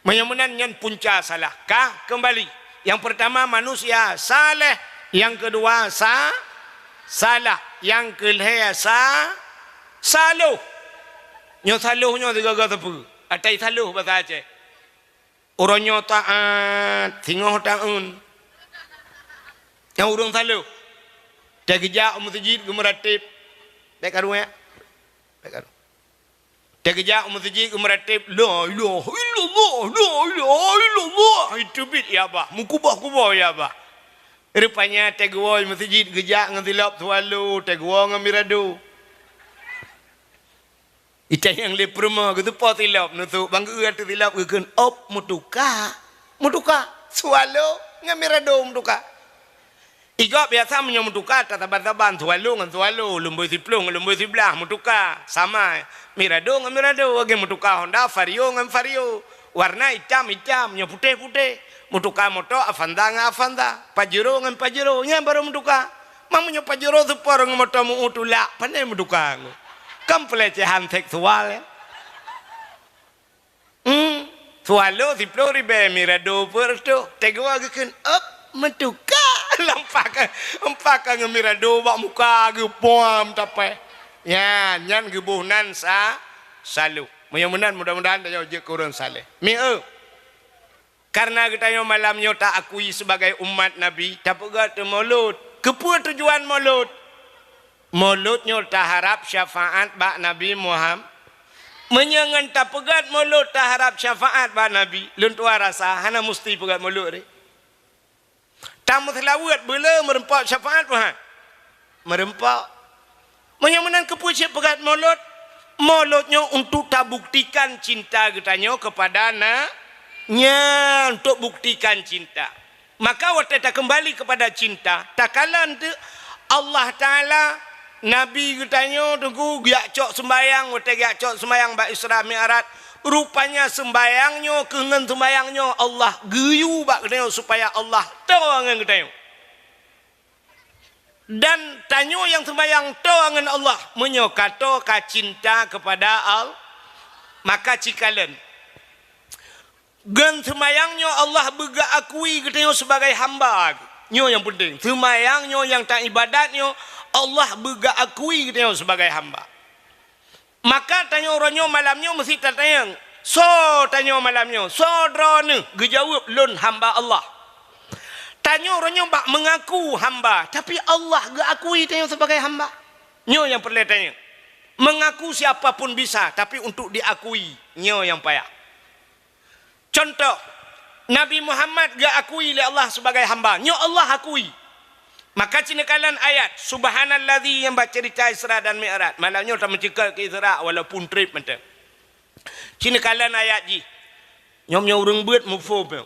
Meunyoe meunan nyan punca salah. Ka keumbali. Nyang peurtama manusia saleh, nyang keudua sa-, salah, nyang keulhée sa-, saloh. Nyoe saloh nyoe sigoe-goe sapeue? Atai saloh basa Aceh. Uroe nyoe taát, singoh taun. Nyang ureuëng saloh. Teugeujak u meuseujid geumeurateb. Bék karu, ya. Bék karu. Teugeujak u meuseujid geumeuratéb, "La ilaha illallah, la ilaha illallah." Itu bit ya bah, meukuboh-kuboh ya bah. Rupanya teugewoe meuseujid geujak ngon silop swallow, teugewoe ngon mirado. Itanyong lé peurumoh geutupo silop, neusok bang geu ateueh silop geukheun, "Op, meutuka." Meutuka. Swallow ngon mirado meutuka. Igob biasa meunyoe meutuka, tasaban-saban, swallow ngon swallow, lumboi siploh ngon lumboi siblaih, meutuka. Sama, mirado ngon mirado, lagèe meutuka Honda, Vario ngon Vario. Warna itam-itam, nyoe putéh-putéh. Meutuka moto Avanza ngon Avanza, Pajero ngon Pajero, nyan barô meutuka. Meunyoe Pajero seupor ngon moto meu-u tulak, pane meutuka ngon. Kan pelecehan seksual, ya? Hmm. Swallow siploh ribèe, mirado peuet reutôh. Teugewoe geukheun, "Op, meutuka." Lampak ka, lampak ka ngon mirado bak muka geupuam tapèh. Nyan, nyan geuboh nan sa-, swallow. Meunyoe meunan, mudah-mudahan tanyoe jeuet keu ureueng saleh. Mieu. Karena geutanyoe malam nyoe ta-akui sebagai umat Nabi, tapeugöt teuh Maulud. Keupeue tujuan Maulud? Maulud nyoe taharab syafaat bak Nabi Muham-, meunyoe ngon tapeugöt Maulud taharab syafaat bak Nabi, lôn tuan rasa hana musti peugöt Maulud deh. Tameuseulaweuet beu le meureumpok syafaat, Tuhan? Meureumpok. Meunyoe meunan keupeue cit peugöt Maulud? Maulud nyoe untuk tabuktikan cinta geutanyoe keupada na-, nyan, untuk buktikan cinta. Maka watèe takeumbali keupada cinta, takalon teuk Allah Taala, Nabi geutanyoe teungku geujak cok seumbahyang, watèe geujak cok seumbahyang bak Isra Mi'raj, rupanya seumbahyang nyoe keu ngon seumbahyang nyoe Allah geuyue bak geutanyoe supaya Allah toe ngon geutanyoe. Dan tanyoe nyang seumbahyang toe ngon Allah, meunyoe ka toe ka cinta keupada Al-, maka cikalon. Ngon seumbahyang nyoe Allah beugeuakui geutanyoe sebagai hamba. Nyoe nyang peunteng. Seumbahyang nyoe nyang taibadat nyoe Allah beugeuakui geutanyoe sebagai hamba. Maka tanyoe uroe nyoe malam nyoe meusti tatanyong, "Soe tanyoe malam nyoe? Soe droeneuh?" Geujaweueb, "Lôn hamba Allah." Tanyoe uroe nyoe bak meungaku hamba, tapi Allah geuakui tanyoe sebagai hamba. Nyoe nyang peureulèe tanyoe. Meungaku siapa pun bisa, tapi untuk diakui, nyoe nyang payah. Contoh, Nabi Muhammad geuakui lé Allah sebagai hamba. Nyoe Allah akui. Maka ci neukalon ayat, "Subhanalladzi," nyang bak ceurita Isra dan Mi'raj. Malam nyoe tameuceukeut keu Isra walaupun trép mantong. Ci neukalon ayat jih. Nyoe, nyoe ureueng beuet muphom nyoe.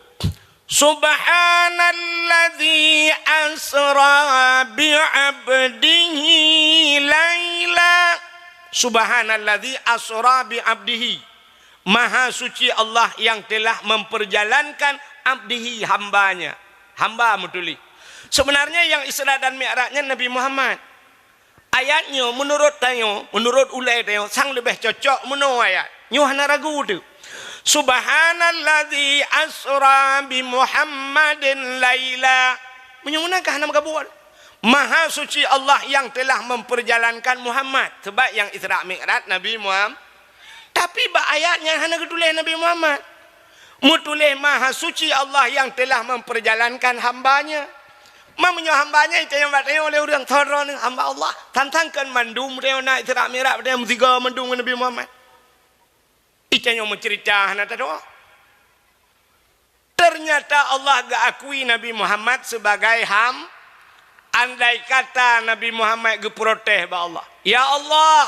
"Subhanalladzi asra bi 'abdihi laila." Subhanalladzi asra bi 'abdihi. Maha suci Allah yang telah memperjalankan abdihi, hambanya. Hamba meutuléh. Sebenarnya yang Isra dan Mi'raj nyan Nabi Muhammad. Ayat nyoe meunurot tanyoe, meunurot ulèe tanyoe, sang leubeh cocok meunoe ayat. Nyoe hana ragu teuh. "Subhanalladzi asra bi Muhammadin laila." Meunyoe meunan ka hana meugabung. Maha suci Allah yang telah memperjalankan Muhammad. Sebab nyang Isra Mi'raj Nabi Muhammad. Tapi bak ayat nyan hana geutuléh Nabi Muhammad. Meutuléh Maha Suci Allah yang telah memperjalankan hamba-Nya. Ma meunyoe hamba-Nya itanyong bak tanyoe lé ureueng, "Soe droeneuh?" "Hamba Allah." Tantang kan mandum tanyoe na Isra Mi'raj, tanyoe meusigoe mandum ngon Nabi Muhammad. Itanyong meuceurita hana tadoa. Ternyata Allah geuakui Nabi Muhammad sebagai ham-, andai kata Nabi Muhammad geuprotes bak Allah, "Ya Allah,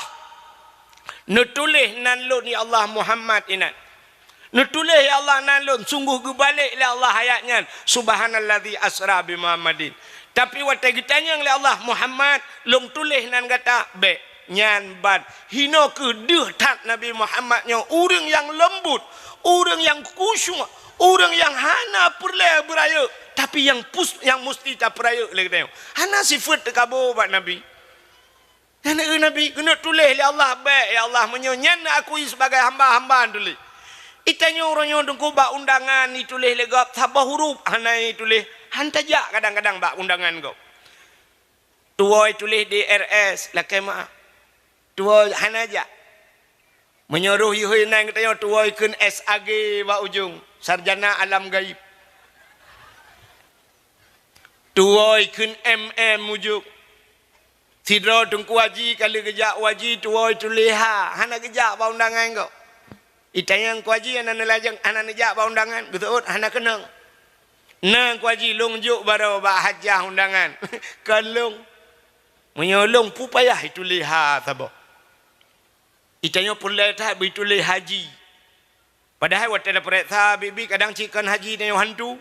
neutuléh nan lôn, ya Allah, Muhammad inan. Neutuléh, ya Allah, nan lôn," sungguh geubalek lé Allah ayat nyan, "Subhanalladzi asra bi Muhammadin." Tapi watèe geutanyong lé Allah, "Muhammad, lôn tuléh nan gata?" "Bèk." Nyan ban. Hinoe kheueh deuh that Nabi Muhammad nyoe, ureueng nyang leumbut, ureueng nyang khusyuk, ureueng nyang hana peureulèe beurayeuk, tapi nyang pus-, nyang musti tapeurayeuk lé geutanyoe. Hana sifeuet teukabô bak Nabi. Nyan keuh Nabi keuneuk tuléh lé Allah, "Bèk, ya Allah, meunyoe nyan neuakui sebagai hamba, hamba neutuléh." Itanyoe uroe nyoe teungku bak undangan ituléh lé gob saboh huruf hana ituléh, han tajak kadang-kadang bak undangan gob. Tuwoe tuléh D R S, lakèe meu'ah. Tuwoe hana jak. Meunyoe roh ihôi nan geutanyoe tuwoe kheun S A G bak ujong, sarjana alam gaib. Tuwoe kheun M M ujong. Sidroe Teungku Haji ka lheueh geujak u haji tuwoe tuléh ha, hana geujak bak undangan gob. Itanyong Teungku Haji hana neulajeng, hana neujak bak undangan, geuseuôt hana keunong. Na Teungku Haji lôn jok baroe bak hajah undangan. Kon lôn. Meunyoe lôn peue payah ituléh ha saboh. Itanyong peureulée that beuituléh haji. Padahai watée tapareksa biet-biet kadang cit kon haji tanyoe hantu.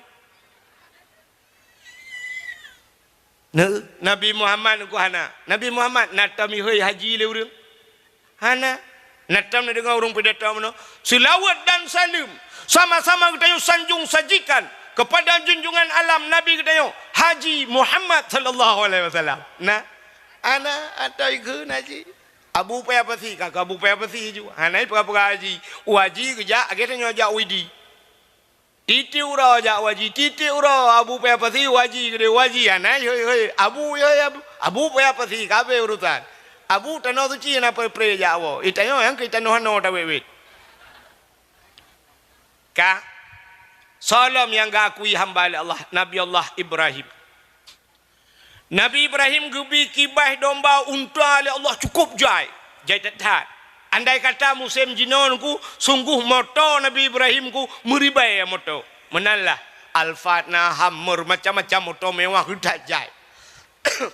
Nah, Nabi Muhammad nyoe hana. Nabi Muhammad na tom ihôi haji lé ureuëng? Hana. Na tom neudeungoe ureuëng pidato meunoe, "Seulaweuet dan saleuem sama-sama geutanyoe sanjong sajikan kepada junjungan alam Nabi geutanyoe, Haji Muhammad sallallahu alaihi wasallam." Nah, hana atau ikheun haji. Abu Paya Pasi, ka Abu Paya Pasi ju. Hana peugah-peugah haji. U haji geujak, akhé tanyoe jak u Idi. Tieb-tieb uroe jak u haji, tieb-tieb uroe Abu Paya Pasi u haji, keudeh u haji. Hana, hoi, hoi. Abu, hoi, Abu. Abu Paya Pasi, ka abéh urusan. Abu Tanoh Suci hana pre-pre jak woe. Itanyoe nyang keu tanoh hano tawét-wét. Ka. Soe lom nyang geuakui hamba lé Allah, Nabi Allah Ibrahim. Nabi Ibrahim geubi kibaih domba unta lé Allah cukôp jai, jai that-that. Andai kata musém jinoe nyoe, sunggoh moto Nabi Ibrahim nyoe meuribèe moto. Meunan lah, Alphard na, Hummer, macam-macam moto mewah that jai.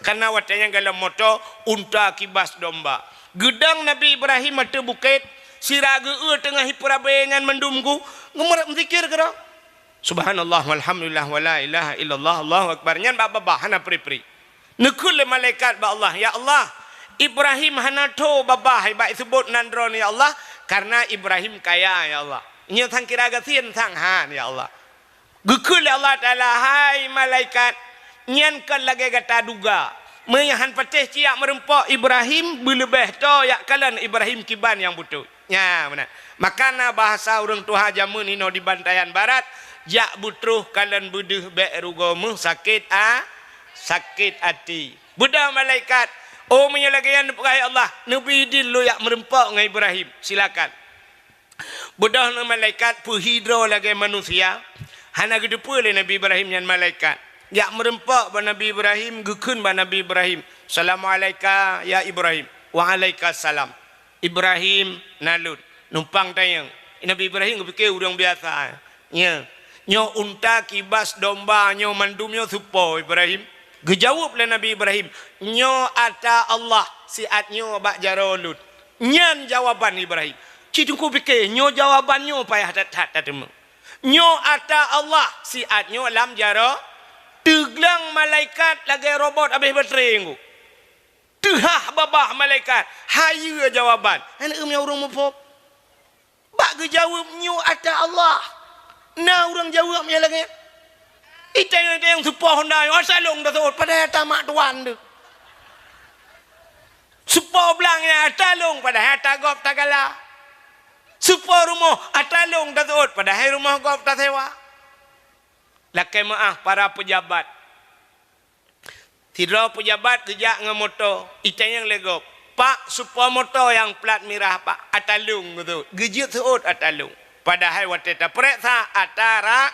Karena watèe nyan galom moto, unta kibas domba. Geudong Nabi Ibrahim ateueh bukét, sira geu-eu teungoh ipeurabé nyan mandum nyoe, geumeurab meuzikir keudroe. Subhanallah, walhamdulillah, wala ilaha illallah, Allahu akbar. Nyan bak babah hana pri-pri. Neukheun lé malaikat bak Allah, "Ya Allah, Ibrahim hana tho babah bak iseubot nan droeneuh, ya Allah, karena Ibrahim kaya, ya Allah. Nyoe sang kira gasien sang han, ya Allah." Geukheun lé Allah Taala, "Hai malaikat, nyan kon lagèe gata duga. Meunyoe han patéh cit jak meureumpok Ibrahim, beuleubèh tho jak kalon Ibrahim kiban nyang beutôi." Nya, meunan. Maka na bahasa ureueng tuha jameun inoe di Bantayan Barat, "Jak beutroh kalon beudeuh bèk rugoe meuh sakét a-, sakét até." Beudôh malaikat, "Oh, meunyoe lagèe nyan neupeugah, ya Allah, neubi idin lôn jak meureumpok ngon Ibrahim. Silakan." Beudôh na malaikat peuhi droe lagèe manusia, hana geuteupeue lé Nabi Ibrahim nyan malaikat. Jak meureumpok bak Nabi Ibrahim, geukheun bak Nabi Ibrahim, "Assalamualaika ya Ibrahim." "Waalaikumsalam." "Ibrahim, na lôn." Numpang tanyong. Nabi Ibrahim geupike ureueng biasa. Nya, nyoe unta kibas domba nyoe mandum nyoe soe po Ibrahim? Geujaweueb lé Nabi Ibrahim, "Nyoe ata Allah siat nyoe bak jaroe lôn." Nyan jawaban Ibrahim. Cit Teungku pike, nyoe jawaban nyoe payah that-that tateumé. Nyoe ata Allah siat nyoe lam jaroe, teugleng malaikat lagèe robot abéh baterai nyoe. Teuhah babah malaikat, hayeue jawaban. Hana ureueng muphom. Bak geujaweueb nyoe ata Allah. Na ureueng jaweueb nyang lagèe nyan. Itanyong-tanyong soe po honda nyoe, ata lôn taseuôt, padahai ata mak tuan teuh. Soe po blang nyan, ata lôn, padahai ata gob tagala. Soe po rumoh, ata lôn taseuôt, padahai rumoh gob tasewa. Lakèe meu'ah para peujabat. Sidroe peujabat geujak ngon moto, itanyong lé gob, "Pak, soe po moto nyang plat mirah, Pak?" "Ata lôn," geuseuôt. Geujeuet seuôt ata lôn. Padahai watèe tapareksa ata ra-,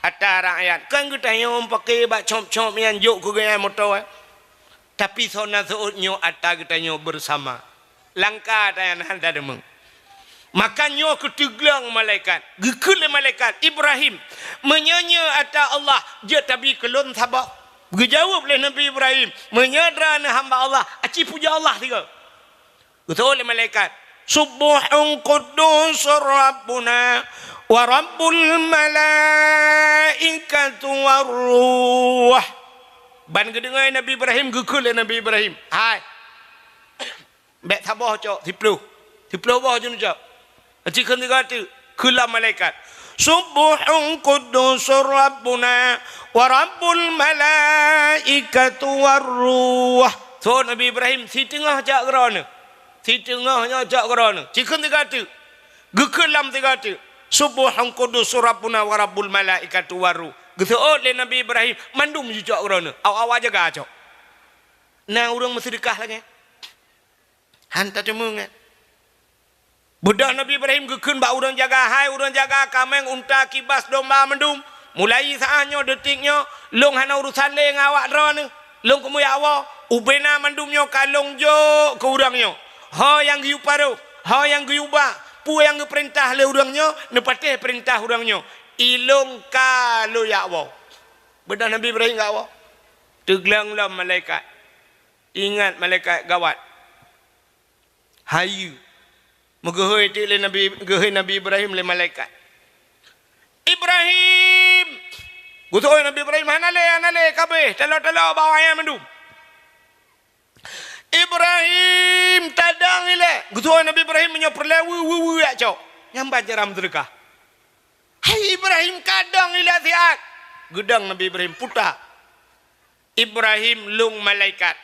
ata rakyat. Kon geutanyoe pake bak cop-cop nyan jok keu geuhnyan moto, eh. Tapi soe na seuôt nyoe ata geutanyoe bersama. Langka tanyan hana deungoe. Maka nyoe keu teugleng malaikat. Geukheun lé malaikat, "Ibrahim, meunyoe nyoe ata Allah, jeuet tabi keu lôn saboh." Geujaweueb lé Nabi Ibrahim, "Meunyoe droeneuh hamba Allah, aci pujoe Allah sigoe." Geuseuôt lé malaikat, "Subbuhun quddusur Rabbuna wa Rabbul malaikatu war ruh." Ban geudeungoe Nabi Ibrahim, geukheun lé Nabi Ibrahim, "Hai, bèk saboh cok, siploh. Siploh boh jeuet neucok." Aci kheun sigoe teuk, kheun lam malaikat, "Subbuhun quddusur Rabbuna wa Rabbul malaikatu war ruh." Seuôt Nabi Ibrahim, "Siteungoh cok keu droeneuh. Siteungoh nyoe cok keu droeneuh." Ci kheun sigoe teuk. Geukheun lam sigoe teuk, "Subbuhun quddusur Rabbuna wa Rabbul malaikatu war ruh." Geuseuôt lé Nabi Ibrahim, "Mandum jicok keu droeneuh. Awak-awak jaga cok." Na ureueng meuseudeukah lagèe nyan? Han tateumé nyan. Beudôh Nabi Ibrahim geukheun bak ureueng jaga, "Hai ureueng jaga kaméng, unta, kibas, domba mandum, mulai saát nyoe, detik nyoe, lôn hana urusan lé ngon awak droeneuh. Lôn keumeung jak woe." Ubena mandum nyoe ka lôn jok keu ureuëng nyoe. Ho nyang geuyue paroh, ho nyang geuyue ba, peue nyang geupeurintah lé ureuëng nyoe, neupatéh peurintah ureuëng nyoe. Ilôn ka lôn jak woe. Beudôh Nabi Ibrahim jak woe. Teugleng lom malaikat. Ingat malaikat gawat. Hayeue. Meugeuhôi teuk lé Nabi, geuhôi Nabi Ibrahim lé malaikat. "Ibrahim!" Geuteu'oh Nabi Ibrahim, "Hana lé, hana lé, kabeh, talo-talo bak awaknyan mandum." "Ibrahim, tadong ilée!" Geuteu'oh Nabi Ibrahim meunyoe peureulée weu, weu, weu jak cok. Nyang ban cara meuseudeukah. "Hai Ibrahim, kadong ilée siat!" Geudong Nabi Ibrahim, puta. "Ibrahim, lôn malaikat.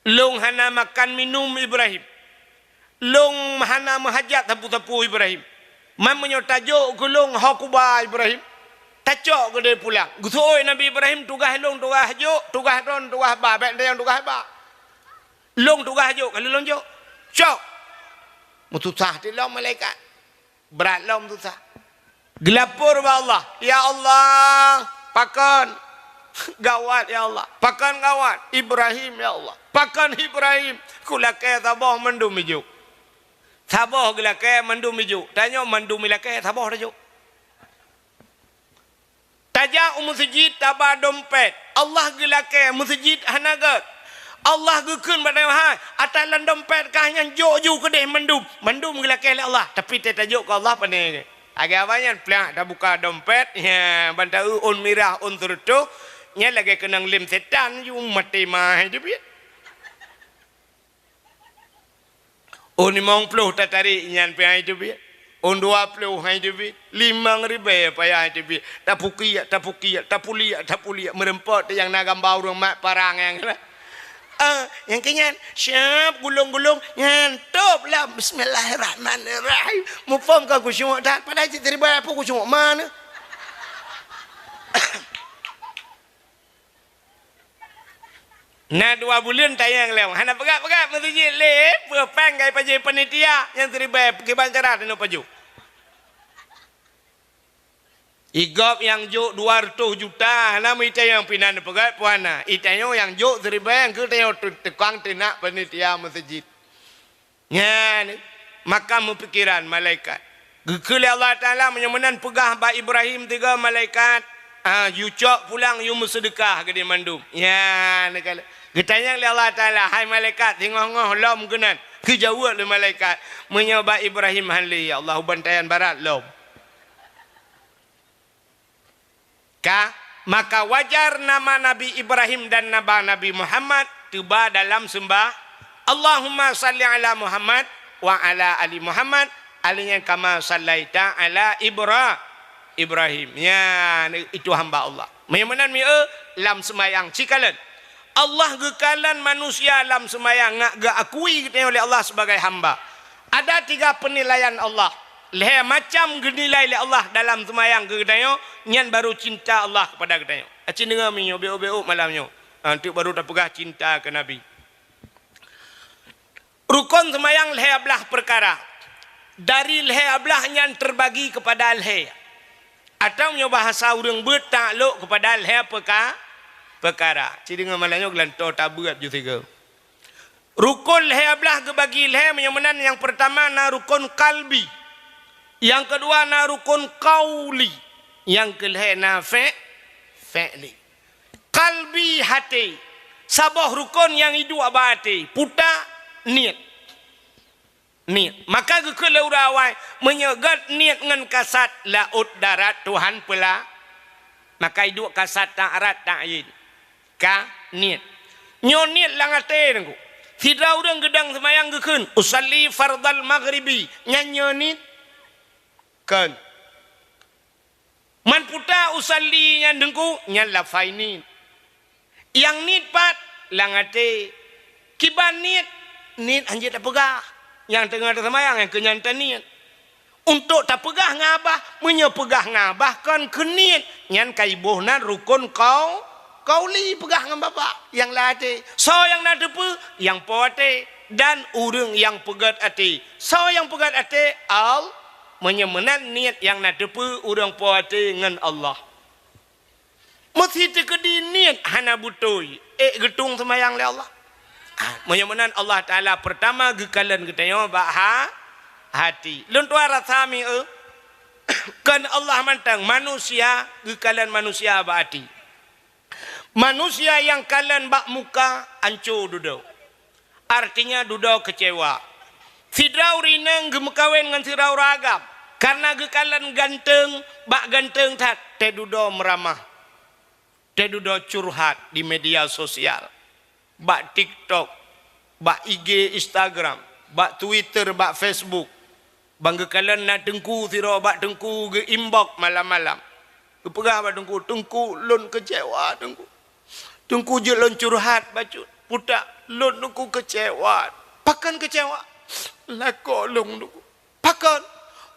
Lôn hana makan minum, Ibrahim. Lôn hana meuhajat sapeue-sapeue, Ibrahim. Man meunyoe tajok keu lôn ho kuba, Ibrahim, tacok keudeh pulang." Geuseuôt Nabi Ibrahim, "Tugaih lôn tugaih jok, tugaih droen tugaih ba, bék tanyong tugaih ba. Lôn tugaih jok, ka lôn jok." Cok. Meususah teuk lom malaikat. Brat lom susah. Geulapor bak Allah, "Ya Allah, pakon gawat, ya Allah. Pakon gawat Ibrahim, ya Allah. Pakon Ibrahim. Kulakée saboh mandum ijok. Saboh geulakée mandum ijok. Tanyoe mandum ilakée saboh tajok." Tajak u meuseujid taba dompet. Allah geulakée meuseujid hana gét. Allah geukheun bak tanyoe, "Hai, ata lam dompet kah nyan jok ju keudeh mandum." Mandum geulakée lé Allah, tapi teuh tajok keu Allah pane. Lagée awaknyan plak tabuka dompet, ya, ban taeu ôn mirah, ôn seureutôh, nyan lagée keunong lem setan ju maté ma hai teubiet. Ôn limong ploh tatarek nyan pih hai teubiet. Ôn dua ploh hai teubiet. Limong ribée payah hai teubiet. Tapukiek, tapukiek, tapuliek, tapuliek. Meureumpok teuh nyang na gamba ureuëng mat parang nyang keunan. Ah, nyang keu nyan, siap gulong-gulong, nyan top lah. Bismillahirrahmanirrahim. Muphom ka khusyuk that, padahai cit ribée pun khusyuk mana. Na dua buleuen tanyong lom, hana peugah-peugah meuseujid lé, peue péng ka ipajoh panitia nyang siribée, kiban cara teunoe pajoh. Igop nyang jok dua reutôh juta, hana meuitanyong pinan peugah peue hana. Itanyong nyang jok siribée, engkeu tanyong tu-, tukang teunak panitia meuseujid. Nyan, maka meupikiran malaikat. Geukheun lé Allah Taala, "Meunyoe meunan peugah bak Ibrahim tiga malaikat, ah, yue cok pulang, yue meuseudeukah keudeh mandum." Nyan, geutanyong lé Allah Taala, "Hai malaikat, singoh-ngoh lom keunan?" Geujaweueb lé malaikat, "Meunyoe bak Ibrahim hán lé, ya Allah, u bantayan barat lom." Ka, maka wajar nama Nabi Ibrahim dan nama Nabi Muhammad teuba dalam seumbah, "Allahumma salli ala Muhammad wa ala ali Muhammad, alaihi kama sallaita ala Ibra-, Ibrahim." Nyan, itu hamba Allah. Meunyoe meunan mieu lam seumayang cikalon. Allah geukalon manusia lam seumayang ngat geuakui geutanyoe lé Allah sebagai hamba. Ada tiga penilaian Allah. Lhée macam geunilai lé Allah dalam seumayang keu geutanyoe, nyan baru cinta Allah kepada geutanyoe. Aci deungoe meunyoe, bék-bék malam nyoe. Ah, tu baru tapeugah cinta keu Nabi. Rukon seumayang lhée blaih peukara. Dari lhée blaih nyan teubagi keupada lhée. Atawa meunyoe bahasa ureuëng beuet taklok keupada lhée peuka-, peukara. Ci deungoe malam nyoe geulantoe tabeuet ju sigoe. Rukon lhée blaih geubagi lhée, meunyoe meunan nyang peurtama na rukon kalbi, nyang keudua na rukon kauli, nyang keulhée na fe-, fe'li. Kalbi, haté, saboh rukon nyang iduek bak até, puta, niet. Niet. Maka geukheun lé ureuëng awai, meunyoe gét niet ngon kasat, laôt darat Tuhan peula, maka iduek kasat, darat, tayin. Ka niet. Nyoe niet lam até teungku. Sidroe ureuëng geudong seumayang geukheun, "Usalli fardal maghribi." Nyan nyoe niet? Kon. Man puta usalli nyan teungku, nyan lafai niet. Nyang niet pat lam até. Kiban niet, niet hanjeuet tapeugah. Nyang teungoh taseumayang nyang keu nyan taniet. Untuk tapeugah ngon babah, meunyoe peugah ngon babah kon keu niet, nyan ka iboh nan rukon kau-, kauli, peugah ngon babah nyang lam até. Soe nyang na teupeue? Nyang po até dan ureuëng nyang peugét até. Soe nyang peugét até? Al-, meunyoe meunan niet nyang na teupeue ureuëng po até ngon Allah. Meusi teukeudi niet hana beutôi, ék geutueng seumayang lé Allah. Ah, meunyoe meunan Allah Taala peurtama geukalon geutanyoe bak ha-, hati. Lôn tuan rasa mi, eh? Kon Allah mantong, manusia geukalon manusia bak hati. Manusia nyang kalon bak muka anco dudoe. Artinya dudoe keucewa. Sidroe ureueng inong geumeukawen ngon sidroe ureueng agam. Kareuna geukalon ganteng, bak ganteng that, teududoe meuramah. Teududoe curhat di media sosial. Bak TikTok, bak I G, Instagram, bak Twitter, bak Facebook. Ban geukalon na teungku sidroe bak teungku geu-inbox malam-malam. Geupeugah bak teungku, "Teungku, lôn keucewa, teungku. Teungku, jeuet lôn curhat bacut. Putak, lôn teungku keucewa." "Pakon keucewa?" "Lakoe lôn, teungku." "Pakon?"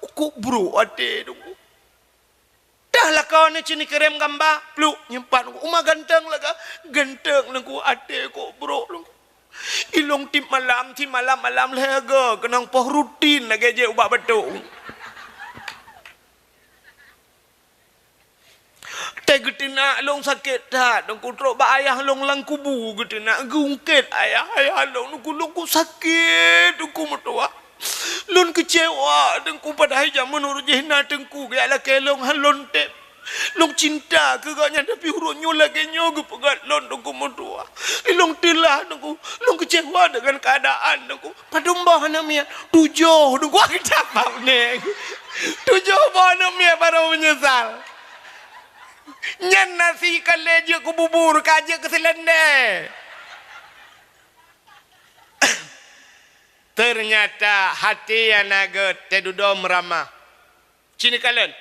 "Kok brok até, teungku." "Dah lakoe neuh, ci neukirém gamba." "Pluk, nyoe pat, teungku." "Uma ganteng lagèe?" "Ganteng, teungku, até kok brok, teungku. Ilôn tiep malam, tiep malam-malam lhèe goe, keunong poh rutin lagèe jép ubak batuk." Teuh geuteunak lôn sakét that, teungku, trok bak ayah lôn lam kubu geuteunak, geuungkét ayah, "Ayah lôn, teungku, lôn kok sakét, teungku meutuwah. Lôn keucewa, teungku, padahai jameun uroe jih na teungku geujak lakèe lôn, han lôn tém. Lôn cinta keu gobnyan, tapi uroe nyoe lagèe nyoe geupeugöt lôn, teungku meutuwah. Lôn teulah, teungku, lôn keucewa deungon keuadaan, teungku." "Padum boh aneuk miet?" "Tujoh, teungku." Wah, geucabab nèng. "Tujoh boh aneuk miet baru meunyeusal." Nyan nasi ka lé jeuet keu bubur, ka jeuet keu seulendé. Teunyata hati nyang na gèt teududoe meuramah. Ci neukalon,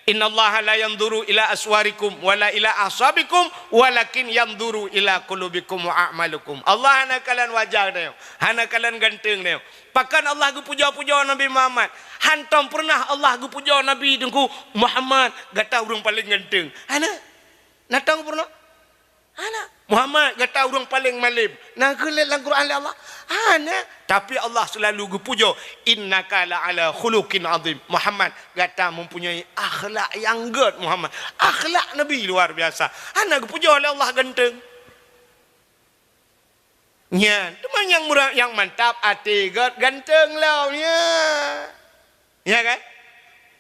"Innallaha la yanzuru ila aswarikum wala ila ahsabikum, walakin yanzuru ila qulubikum wa a'malikum." Allah hana kalon wajah tanyoe, hana kalon ganteng tanyoe. Pakon Allah geupujoe-pujoe Nabi Muhammad? Hantom peureunah Allah geupujoe Nabi teungku, "Muhammad, gata ureueng paleng ganteng." Hana. Na tom peureunah? Hana. "Muhammad, gata ureueng paleng malem." Na geulét lam Quran lé Allah? Hana. Tapi Allah seulalu geupujoe, "Innaka la ala khuluqin azim." "Muhammad, gata mempunyai akhlak nyang gèt, Muhammad." Akhlak Nabi luar biasa. Hana geupujoe lé Allah ganteng. Nyan, teuma nyang mura-, nyang mantap até gèt ganteng lom, ya. Ya kan?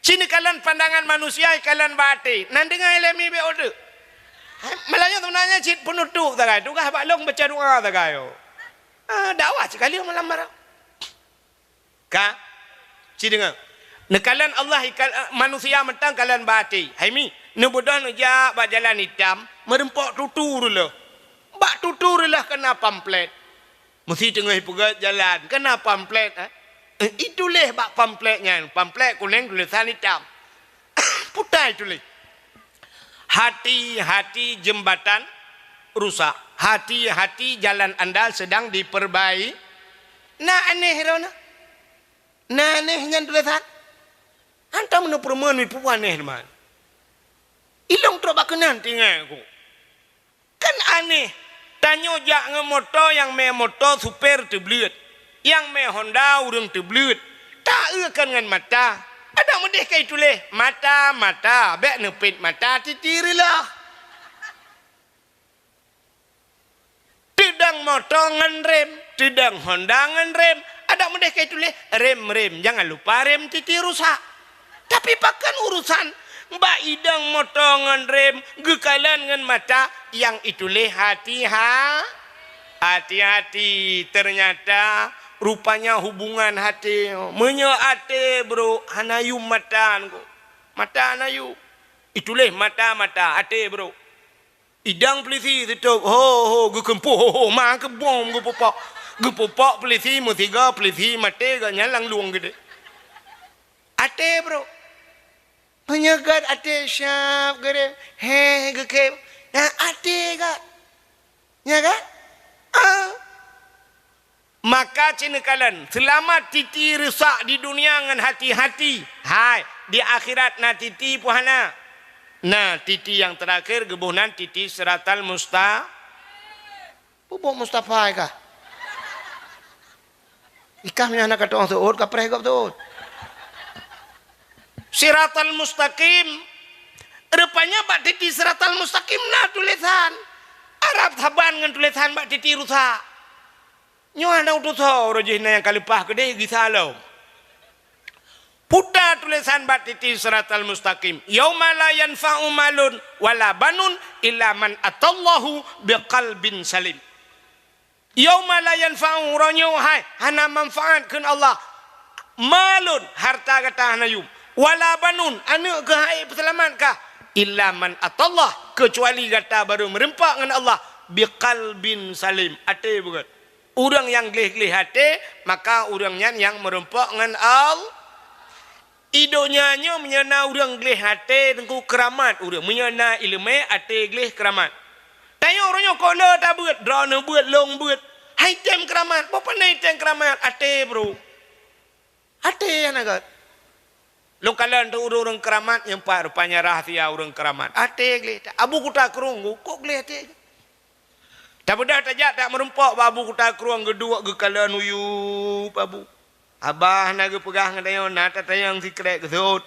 Ci neukalon pandangan manusia, ikalon bak até. Nan deungoe lé mi bèk udeuk. Hai, meulayeue seubeunanya cit peunutup sagai, tugaih bak lôn baca doa sagai. Ah, dakwah sikali malam barô. Ka? Ci deungoe. Neukalon Allah ikal-, eh, manusia mantong kalon bak até. Hai mi, neubeudôh neujak bak jalan itam, meureumpok tutu reuloh. Bak tutu reuloh keuna pamflet. Meusi teungoh ipeugöt jalan, keuna pamflet, eh? Eh, ituléh bak pamflet nyan, pamflet kunéng tulésan itam. Putai tuléh. "Hati-hati jembatan rusak. Hati-hati jalan anda sedang diperbai-," na aneh droeneuh. Na aneh nyan tulésan. Hantom neupeureumeun mi peue aneh teuma. Ilôn trok bak keunan tinggai ku. Kan aneh, tanyoe jak ngon moto, nyang mè moto supèr teubleuet, nyang mè Honda ureueng teubleuet, taeu kan ngon mata. Adak meudeh ka ituléh, "Mata, mata, bèk neupét mata titi reuloh." Teudong moto ngon rem, teudong Honda ngon rem, adak meudeh ka ituléh, "Rem, rem, jangan lupa rem titi rusak." Tapi pakon urusan bak idong moto ngon rem geukalon ngon mata nyang ituléh hati-ha-, hati-hati. Teunyata rupanya hubungan até. Meunyoe até brok, hana yum mata nyan. Mata hana yum. Ituléh mata-mata, até brok. Idong peulisi sitôb, ho, ho, geukeumpôh, ho, ho, ma keubom geupupok. Geupupok peulisi meusigoe, peulisi maté gobnyan lam lueng geude. Até brok. Meunyoe gèt até siab geurem, heh, geukhem. Nyan até gèt. Nya kan? Ah. Maka ci neukalon, seulamat titi rusak di dunia ngon hati-hati, hai, di akhirat na titi peue hana. Na titi nyang teurakhir geuboh nan titi siratal musta-, Peubuet Mustafa kah? Ikah meunyoe hana ka tu'oh seuôt, ka preh gob seuôt. Siratal mustaqim. Rupanya bak titi siratal mustaqim na tulésan. Rab saban ngon tulésan bak titi rusak. Nyoe hana utusoe roh jih na nyang ka leupah keudeh gisa lom. Puta tulésan bak titi siratal mustaqim. Yauma la yanfa'u malun wala banun illa man atallahu biqalbin salim. Yauma la yanfa'u, uroe nyoe hai hana manfaat kheun Allah. Malun, harta gata hana yum. Wala banun, aneuk keuh hai peuseulamat kah. Illa man atallah, keucuali gata barô meureumpok ngon Allah. Biqalbin salim, até beugét. Ureuëng nyang gleh-gleh até, maka ureuëng nyan nyang meureumpok ngon Allah. I donya nyoe meunyoe na ureuëng gleh até teungku keuramat ureuëng. Meunyoe na iéleumé até gleh keuramat. Tanyoe uroe nyoe kok le tabeuet, droeneuh beuet, lôn beuet. Hai tem keuramat, boh pane tem keuramat, até bro. Até hana gét. Lôn kalon teuh ureuëng-ureuëng keuramat nyang pat rupanya rahsia ureuëng keuramat. Até gleh. Abu Kuta Krueng kok gleh até. Tabeudah tajak tak meureumpok bak Abu Kuta Krueng geuduek geukalon uyueb Abu. Abah na geupeugah ngon tanyoe na tatanyong sikrek geuseuôt.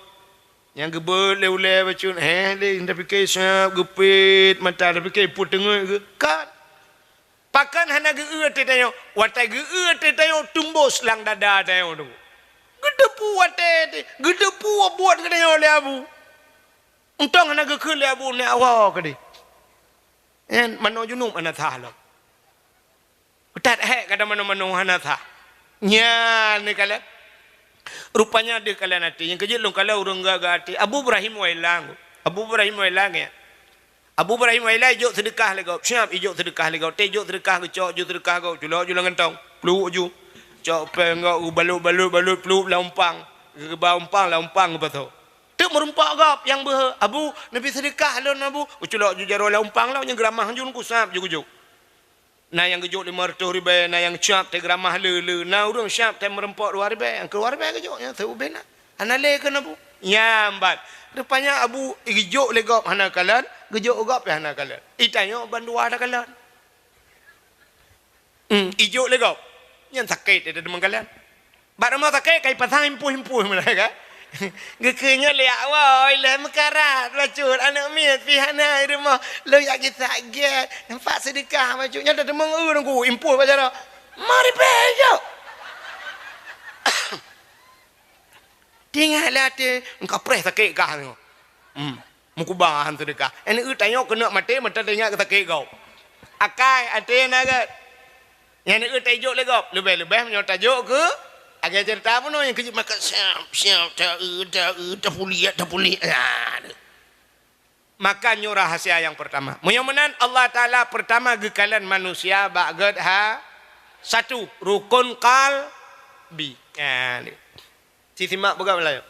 Nyang geubeuet lé ulée bacut, heh lé tapike siab geupet mata tapike peuteungeut geuh. Kan? Pakon hana geu-eu até tanyoe? Watée geu-eu até tanyoe tumbos lam dada tanyoe tu. Geuteupeue watée, geuteupeue buet geutanyoe lé Abu. Untông hana geukheun lé Abu nyak woe keudeh. Nyan manoe junub hana sah lom. Utat hék kata manoe-manoe hana sah. Nyan ni kalon. Rupanya deuh kalon até. Nyang keujeuet lôn kalon ureuëng gagah até. Abu Ibrahim Wailang. Abu Ibrahim Wailang ya. Abu Ibrahim Wailang ijok seudeukah lé gob. Siap ijok seudeukah lé gob. Teh ijok seudeukah geucok ju seudeukah gob. Culok ju lam gantong. Pluek ju. Cok péng gob geubalot-balot-balot pluek lam umpang. Geuba umpang lam umpang geupasoe. Teuk meurumpok gob nyang beuhe, "Abu, neubi seudeukah lôn, Abu." Geuculok ju jaroe lam umpang lom, nyang geuramah ju kusab ju geujok. Na nyang geujok limong reutôh ribée, na nyang siab teuh geuramah le-le, na ureuëng siab teuh meurumpok dua ribée, nyang keudua ribée geujok, nyang seuubé na. Hana lé keu Abu. Nyang ban. Rupanya Abu geujok lé gob hana kalon, geujok gob pih hana kalon. Itanyoe bandua takalon. Hmm, ijok lé gob. Nyan sakét ida deungon kalon. Bak rumoh sakét kai pasang impôh-impôh mulai kan. Geukheun nyoe lé awai lé meukarat bacut aneuk miet pih hana i rumoh. Lôn jak gisa gét. Nampak seudeukah bacut nyoe dah teumong eu nunggu impôh bak jaroe. Mari pih jok. Tinggai lé até engka preh sakét gah nyoe. Hmm. Meukuba han seudeukah. Nyang neueu tanyoe keuneuk maté meuta teuingat keu sakét gob. Akai até na gét. Nyang neueu taijok lé gob. Leubeh-leubeh meunyoe tajok keu agée ceurita bunoe nyang keujeuet maka siap, siap, ta-eu, ta-eu, tapuliek, tapuliek. Nah, tu. Maka nyoe rahsia nyang peurtama. Meunyoe meunan Allah Taala peurtama geukalon manusia bak gét ha satu rukun qalbi. Nah, tu. Sisimak peugah meulayeue.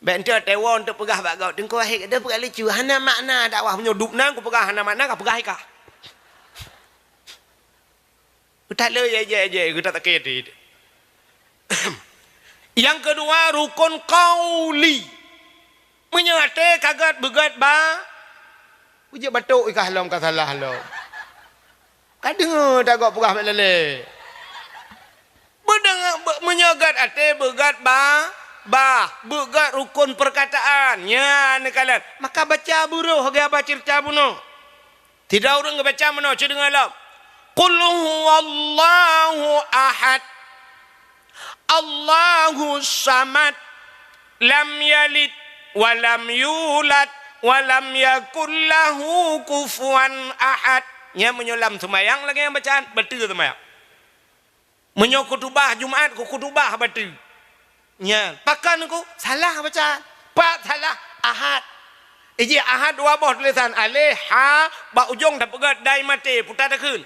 Bék enteuk teuwoe enteuk peugah bak gob, "Teungku Wahid, gata peugah lucu, hana makna dakwah meunyoe dub nan kupeugah hana makna, kapeugah ikah." Geutak le jai-jai-jai, geutak sakét hati. Nyang keudua, rukun qauli. Meunyoe até ka gét beugét ba, peujeuet batok ikah lom ka salah lom. Ka deungoe dak gob peugah bék lalé. Beudeungoe, be-, meunyoe gét até beugét ba, bah, beugét rukun peurkataan. Nyan neukalon. Maka baca buroh geuba ceurita bunoe. Sidroe ureuëng geubaca meunoe, ci deungoe lom. Qul huwallahu ahad. Allahus samad. Lam yalid wa lam yulad wa lam yakul lahu kufuwan ahad. Nyan meunyoe lam seumayang lagée nyang bacaan, bateue seumayang. Meunyoe khutubah Jumaat, keu khutubah bateue. Nyan, pakon ku salah bacaan. Pat salah, Ahad. Iji Ahad dua boh tulésan, aleh, ha, bak ujong tapeugét dai maté, puta takheun.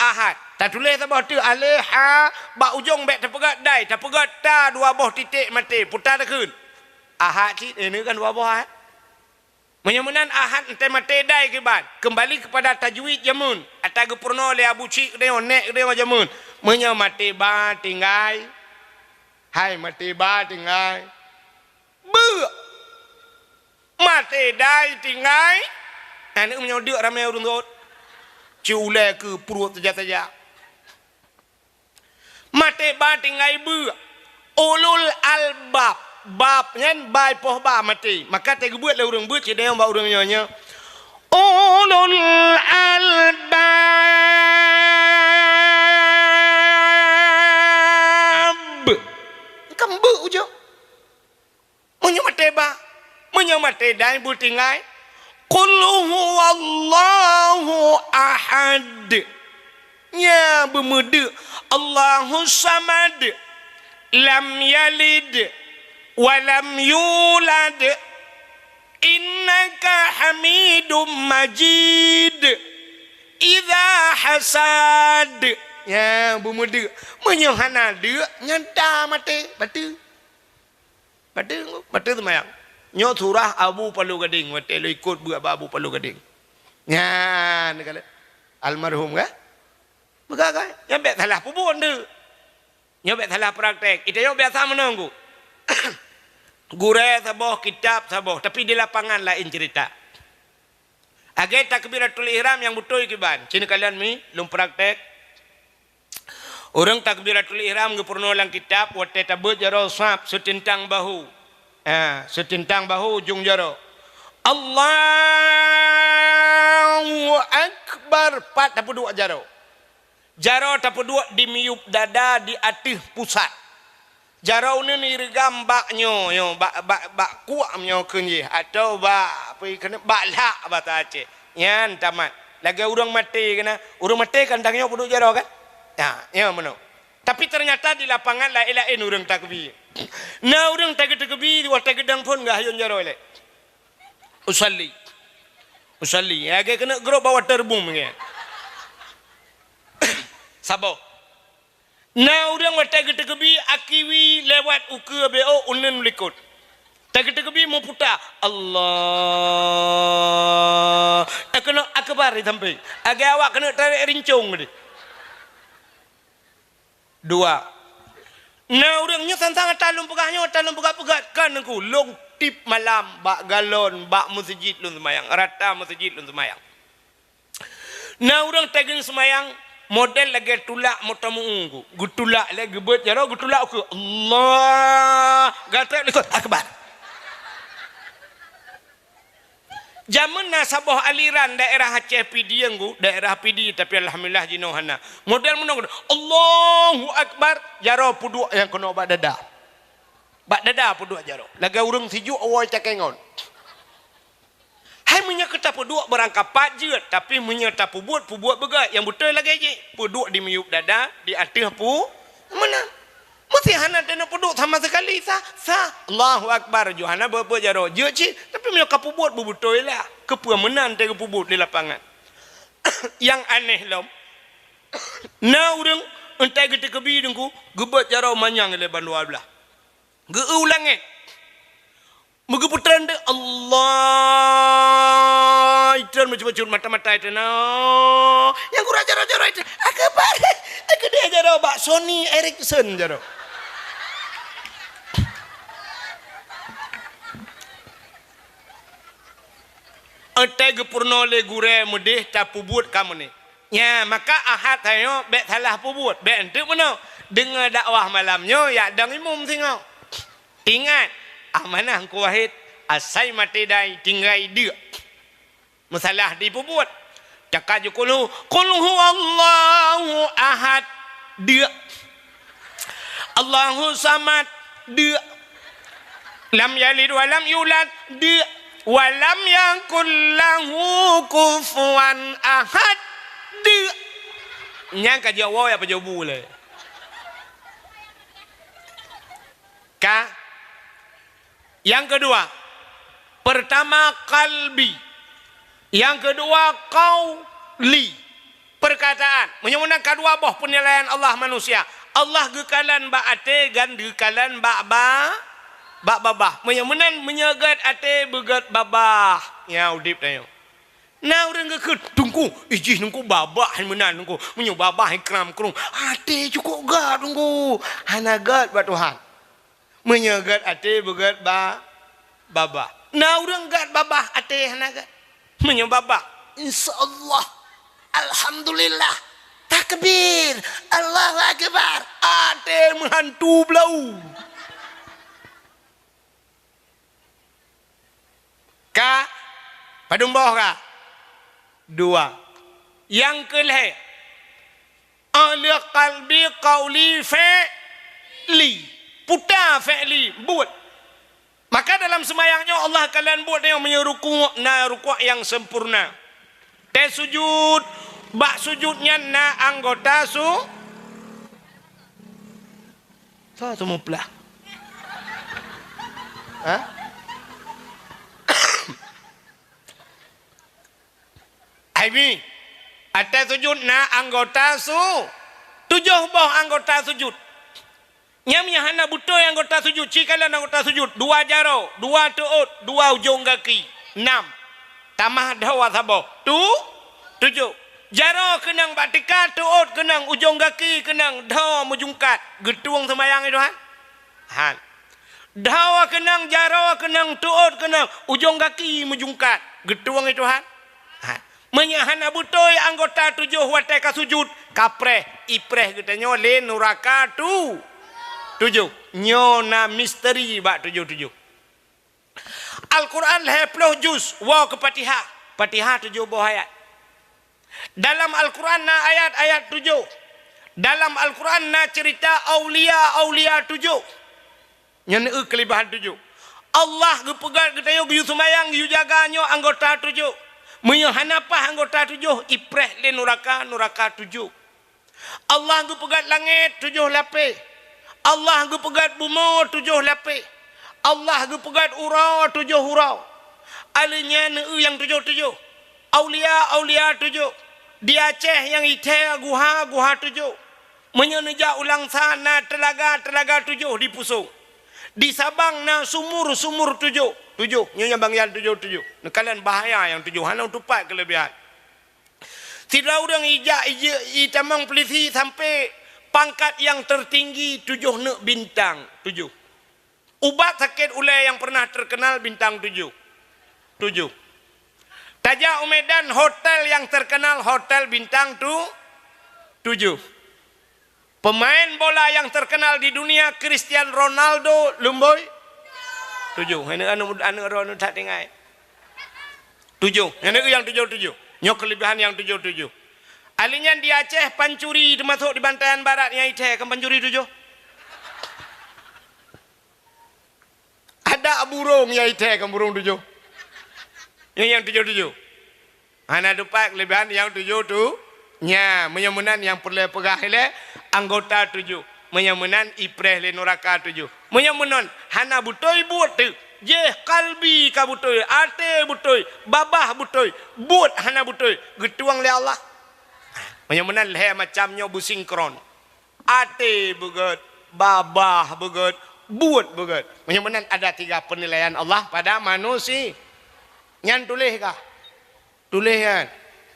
Ahad. Tatuléh saboh teuk aleh, ha, bak ujong bék tapeugét dai, tapeugét ta dua boh titék maté, puta takheun. Ahad cit, eh, ini kan dua boh Ahad. Meunyoe meunan Ahad enteuk maté dai kiban, keumbali keupada tajwid jameun, ata geupeurunoe lé Abu Cik geutanyoe, nék geutanyoe jameun. Meunyoe maté ba tinggai, hai maté ba tinggai, beuk. Maté dai tinggai, aneuk meunyoe deuk ramé ureuëng rot. Ci ulée keu pruet saja-saja. Maté ba tinggai beuk. Ulul albab. Bab nyan ba poh ba maté. Maka teugeubeuet lé ureuëng beuet ci dayong bak ureuëng nyoe nyoe. ulul albab. Kan beuh ujong. Meunyoe maté ba, meunyoe maté dai beutinggai, qul huwallahu ahad. Nya beumeudeuk, Allahus samad, lam yalid wa lam yulad, innaka hamidum majid. Idza hasad. Nya beumeudeuk. Meunyoe hana deuk, nyan ta maté, bateue. Bateue, bateue seumayang. Nyoe surah Abu Palu Gadeng, watèe lôn ikot beuet bak Abu Palu Gadeng. Nyan, kala almarhum kan? Peugah kan? Nyan bèk salah peubuet tu. Nyoe bèk salah praktek. Ita nyoe biasa meunan ku. Gurèe saboh, kitab saboh, tapi di lapangan laén cerita. Lagèe takbiratul ihram nyang beutôi kiban. Ci neukalon mi, lôn praktek. Ureueng takbiratul ihram geupeurunoe lam kitab watèe tabeuet jaroe saf seutintang bahu. Ha, seutintang bahu ujong jaroe. Allahu Akbar, pat tapeuduek jaroe. Jaroe tapeuduek di miyueb dada di ateueh pusat. Jaroe uneuen ireugam bak nyoe, nyoe, bak, bak, bak kuak nyoe kheun jih, atawa bak, apa kheun, bak lhak basa Aceh. Nyan tamat. Lagèe ureueng maté keunan. Ureueng maté kan tanyoe peuduek jaroe kan? Ha, nyan meunoe. Tapi teunyata di lapangan laén-laén ureueng takbir. Na ureueng teukeubie watèe geudong phôn geuhayôn jaroe lé. Usalli. Usalli. Lagèe keuneuk grob bak waterboom nyan. Saboh. Na ureueng watèe geuteukeubie akiwi lewat ukeue B O uneun likot. Teukeubie meuputa, Allah. Keuneuk akbar di sampéng. Lagèe awak keuneuk tarek rincong tadi. Dua. Na ureueng nyoe sang-sang ata lôn peugah nyoe, ata lôn peugah peugah kan Teungku, lôn tiep malam bak galon, bak meuseujid lôn seumayang, rata meuseujid lôn seumayang. Na ureueng teungoh seumayang model lagèe tulak moto meu-ueng, geutulak lé geubeuet jaroe, geutulak ukeue, Allah, gata likot akbar. Jameun na saboh aliran daerah Aceh Pidie, Teungku, daerah Pidie, tapi alhamdulillah jinoe hana. Model meunoe, Allahu Akbar, jaroe peuduek nyang keunoe bak dada. Bak dada peuduek jaroe. Lagèe ureueng sijuek awai cakée ngon. Hai meunyoe keu tapeuduek beurangkapat jeuet, tapi meunyoe tapeubuet, peubuet beugèt nyang beutôi lagèe jih. Peuduek di miyueb dada, di ateueh pu-, meunan. Meusé hana teuneuk peuduek sama sekali, sah, sah. Allahu Akbar, ju hana beuet-beuet jaroe. Jeuet cit, tapi meunyoe ka peubuet beubeutôi lah. Keupeue meunan teuh geupeubuet di lapangan. Nyang aneh lom, na ureueng entai geuteukeubie Teungku, geubeuet jaroe manyang lé bandua blah. Geu-eu u langét. Meugeupeutrön deuh, Allah! Itreun meucut-meucut mata-mata itreun. Nyang gura jaroe-jaroe itreun. Akbar! Keudeh jaroe bak Sony Ericsson jaroe. Entai geupeurunoe lé gurée meudeh tapeubuet ka meunan. Nya, maka Ahad tanyoe bék salah peubuet, bék eunteuk meunoe. Deungoe dakwah malam nyoe, yak dong imum singoh. Ingat, amanah Teungku Wahid, asai maté dai tinggai deuk. Meusalah dipeubuet. Cakap ju qul hu, qul huwallahu ahad, deuk. Allahu samad, deuk. Lam yalid wa lam yulad, deuk. Wa lam yakul lahu kufuwan ahad, deuk. Nyang ka jaweueb ya pajoh bu lé. Ka. Nyang keudua, pertama qalbi. Nyang keudua qauli. Perkataan. Meunyoe meunan ka dua boh peunilaian Allah manusia. Allah geukalon bak até dan geukalon bak ba-, bak babah. Meunyoe meunan, meunyoe gèt até beugèt babah, nyan udép tanyoe. Na ureueng geukheun, "Teungku, ijih Teungku babah meunan Teungku. Meunyoe babah ikram krueng, até cukôp gèt Teungku. Hana gèt bak Tuhan." Meunyoe gèt até beugèt ba-, babah. Na ureueng gèt babah até hana gèt. Meunyoe babah, insya Allah, alhamdulillah, takbir, Allahu akbar, até meuhantu blau. Ka, padum boh ka? Dua. Nyang keu lhèe, 'oh lheueh qalbi, qauli, fi'li. Puta fi'li, buet. Maka dalam seumayang nyoe Allah kalon buet nyoe meunyoe rukuk na rukuk nyang sempurna. Teuh sujud, bak sujud nyan na anggota su-, sa seumuplah. Ha? Ai mi, ateuh sujud na anggota su-, tujoh boh anggota sujud. Nyan meunyo hana beutôi anggota sujud, ci kalon anggota sujud, dua jaroe, dua teuôt, dua ujong gaki, nam. Tamah dhoe saboh, tu-, tujoh. Jaroe keunong bak tika, teuôt keunong, ujong gaki keunong, dhoe meujungkat. Geutueng seumayang nyoe, Tuhan? Han. Dhoe keunong, jaroe keunong, teuôt keunong, ujong gaki meujungkat. Geutueng nyoe, Tuhan? Han. Meunyo hana beutôi anggota tujoh watèe ka sujud, ka preh, ipreh geutanyoe lé nuraka tu-, tujoh. Nyoe na misteri bak tujoh-tujoh. Al-Quran lhèe ploh juz, woe keu Fatihah. Fatihah tujoh boh ayat. Dalam Al-Quran na ayat-ayat tujoh. Dalam Al-Quran na ceurita aulia-aulia tujoh. Nyan eu keulebihan tujoh. Allah geupeugah geutanyoe geuyue seumayang, geuyue jaga nyoe anggota tujoh. Meunyoe hana paih anggota tujoh, ipreh lé nuraka, nuraka tujoh. Allah geupeugah langét tujoh lapéh. Allah geupeugah bumoe tujoh lapéh. Allah geupeugah uroe tujoh uroe. Alheuh nyan eu nyang tujoh-tujoh. Aulia-aulia tujoh. Di Aceh nyang ithèe guha-guha tujoh. Meunyoe neujak u Langsa na teulaga-teulaga tujoh di Pusong. Di Sabang na sumur-sumur tujoh. Tujoh, nyoe nyang bangian tujoh-tujoh. Neukalon bahaya nyang tujoh, hana tupat keulebihan. Sidroe ureueng ijak ije-, itamong pulisi sampoe pangkat nyang teutinggi tujoh neuk bintang, tujoh. Ubat sakét ulèe nyang pernah terkenal bintang tujoh. Tujoh. Tajak u Medan, hotel nyang terkenal hotel bintang tu-, tujoh. Pemain bola nyang terkenal di dunia Cristiano Ronaldo lumboi tujoh. Aneuk, aneuk, aneuk droeneuh that tinggai. Tujoh. Nyan nyang tujoh-tujoh. Nyoe keulebihan nyang tujoh-tujoh. Alheuh nyan di Aceh pancuri teumasok di Bantayan Barat nyang ithèe kan pancuri tujoh. Adak burông nyang ithèe kan burông tujoh. Nyang, nyang tujoh-tujoh. Hana tupat keulebihan nyang tujoh tu. Nya, meunyoe meunan nyang peureulèe peugah ilèe anggota tujoh. Meunyoe meunan ipreh lé nuraka tujoh. Meunyoe meunan hana beutôi buet teuh. Jéh qalbi ka beutôi, até beutôi, babah beutôi, buet hana beutôi, geutueng lé Allah. Meunyoe meunan lhèe macam nyoe beusinkron. Até beugèt, babah beugèt, buet beugèt. Meunyoe meunan ada tiga penilaian Allah pada manusia. Nyan tuléh kah? Tuléh nyan.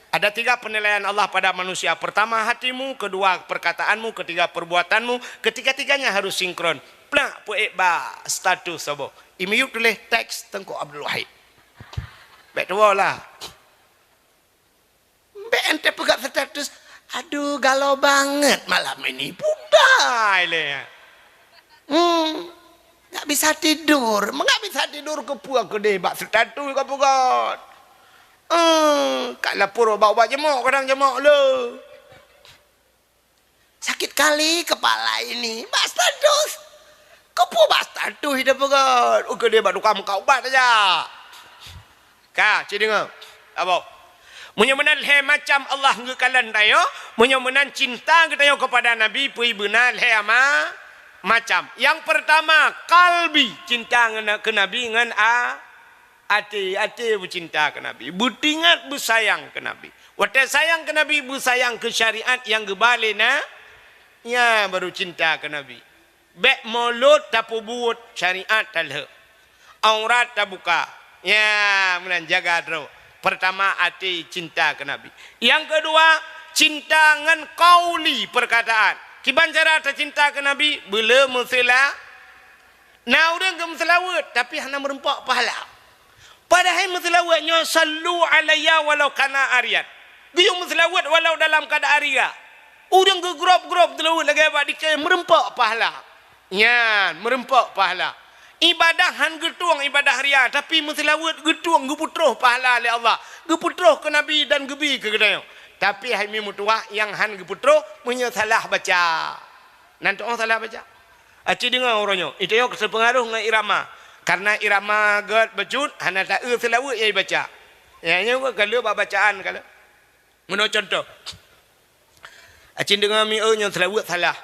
Ada tiga penilaian Allah pada manusia. Pertama hatimu, kedua perkataanmu, ketiga perbuatanmu, ketiga-tiganya harus sinkron. Plak peuék bak status saboh. I miyueb tuléh teks Teungku Abdul Wahid. Bèk tuwoe lah. Bèk ente peugah status, "Aduh, galau banget malam ini." Pudai lé. Hmm. Nggak bisa tidur. Nggak bisa tidur keupeue keudeh bak status ka peugah. Hmm. Ka lapor bak ubat jemok, kadang jemok le. Sakit kali kepala ini. Bak status. Keupeue bak status ida peugah? Ukeue dia bak tukang muka ubat aja. Ka, ci deungoe. Abo. Meunyoe meunan lhèe macam Allah geukalon tanyoe, meunyoe meunan cinta geutanyoe kepada Nabi pui beuna lhèe ma-, macam. Yang pertama, kalbi, cinta ngon, keu Nabi ngon a-, Até, até beucinta keu Nabi, beutingat beusayang keu Nabi. Watèe sayang keu Nabi, beusayang keu syariat nyang geuba lé na-, nyan baru cinta keu Nabi. Bèk mulôt tapeubuet, syariat talheueh. Aurat tabuka. Nyan meunan jaga droe. Pertama até cinta keu Nabi. Nyang keudua, cinta ngon qauli, perkataan. Kiban cara tacinta keu Nabi, beuleu meuseula-, Na ureueng geumeuseulaweuet, tapi hana meureumpok pahala. Padahai meuseulaweuet nyoe, "Sallu alayya walau kana ariyan." Geuyue meuseulaweuet walau dalam keuadaan ria. Ureueng geugrôp-grôp seulaweuet lagèe bak dikée, meureumpok pahala. Nyan, meureumpok pahala. Ibadah han geutueng ibadah ria, tapi meuseulaweuet geutueng, geupeutroh pahala lé Allah, geupeutroh keu Nabi dan geubi keu geutanyoe. Tapi hai mi meutuwah nyang han geupeutroh meunyoe salah baca. Nan tu'oh salah baca. Aci deungoe uroe nyoe, itayok teupeungaroh ngon irama. Karena irama gét bacut hana taeu seulaweuet nyang ibaca. Ya, nyoe ka lheueh bak bacaan ka lheueh. Meunoe contoh. Acin deungoe mieu nyoe seulaweuet salah.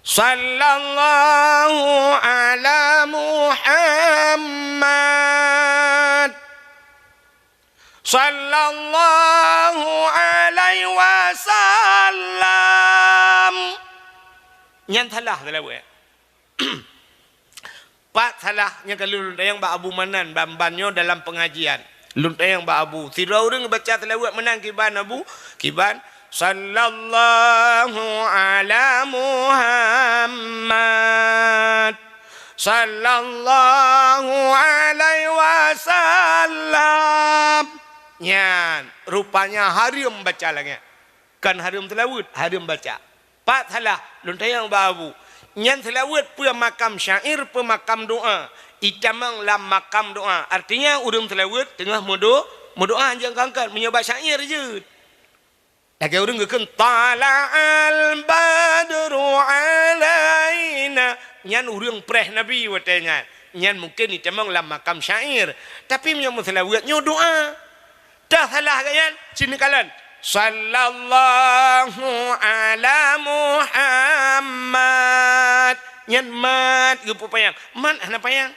Sallallahu ala Muhammad. Sallallahu alaihi wasallam. Nyan salah seulaweuet. Pat salah nyang ka lôn tanyong bak Abu Manan ban-ban nyoe dalam pengajian. Lôn tanyong bak Abu, sidroe ureuëng baca seulaweuet meunan kiban Abu, kiban, "Sallallahu ala Muhammad, sallallahu alaihi wasallam." Nyan, rupanya hareuem baca lagée. Kan hareuem seulaweuet, hareuem baca. Pat salah, lôn tanyong bak Abu. Nyan seulaweuet peue makam syair, peue makam doa. Itamong lam makam doa. Artinya, ureuëng seulaweuet teungoh meudo-, meudoa nyang kangkat. Meunyoe bak syair jeuet. Lagée ureuëng geukheun, "Tala'al badru alaina." Nyan ureuëng preh Nabi watée nyan. Nyan mungken itamong lam makam syair. Tapi meunyoe meuseulaweuet nyoe doa. Tah salah geuh nyan, sini kalon. Sallallahu ala Muhammad. Nyan mat geupeupanyang. Mat hana panyang.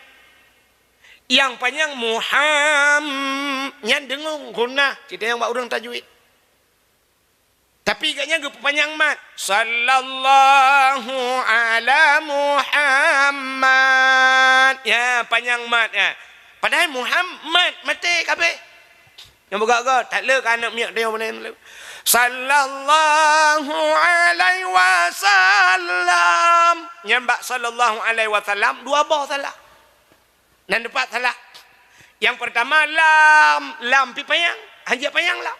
Nyang panyang Muham-, nyan deungon gunah. Kita nyang bak ureuëng tajwid. Tapi geuh nyan geupeupanyang mat. Sallallahu ala Muhammad. Ya, panyang mat, ya. Padahai Muhammad maté kabeh. Nyang beugöt-göt, that le ka aneuk miet teuh meunan. Sallallahu alaihi wasallam. Nyan bak sallallahu alaihi wasallam, dua boh salah. Nan teupat salah. Nyang peurtama lam, lam pi panyang, hanjeuet panyang lam.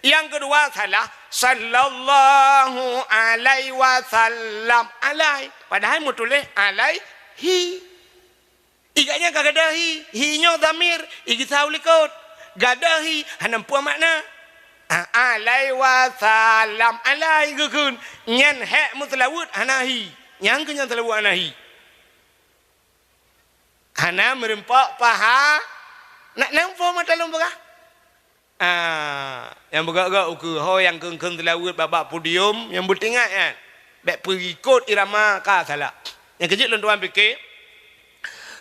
Nyang keudua salah, sallallahu alaihi wasallam, alai. Padahai meutuléh alaihi. Iga nyan ka gadôh hi, hi nyoe dhamir, igisa u likot. Gadôh hi, hana peue makna. A-, alaihi wasallam, alai geukheun. Nyan hék meuseulaweuet hana hi. Nyang keu nyan seulaweuet hana hi. Hana meureumpok paha, nak nampo mata lôn peugah. Ah, nyang beugöt-göt ukeue ho nyang kheun-kheun seulaweuet bak-bak podium nyang beutingat nyan. Bék peuikot irama ka salah. Nyang keujeuet lôn tuan pike,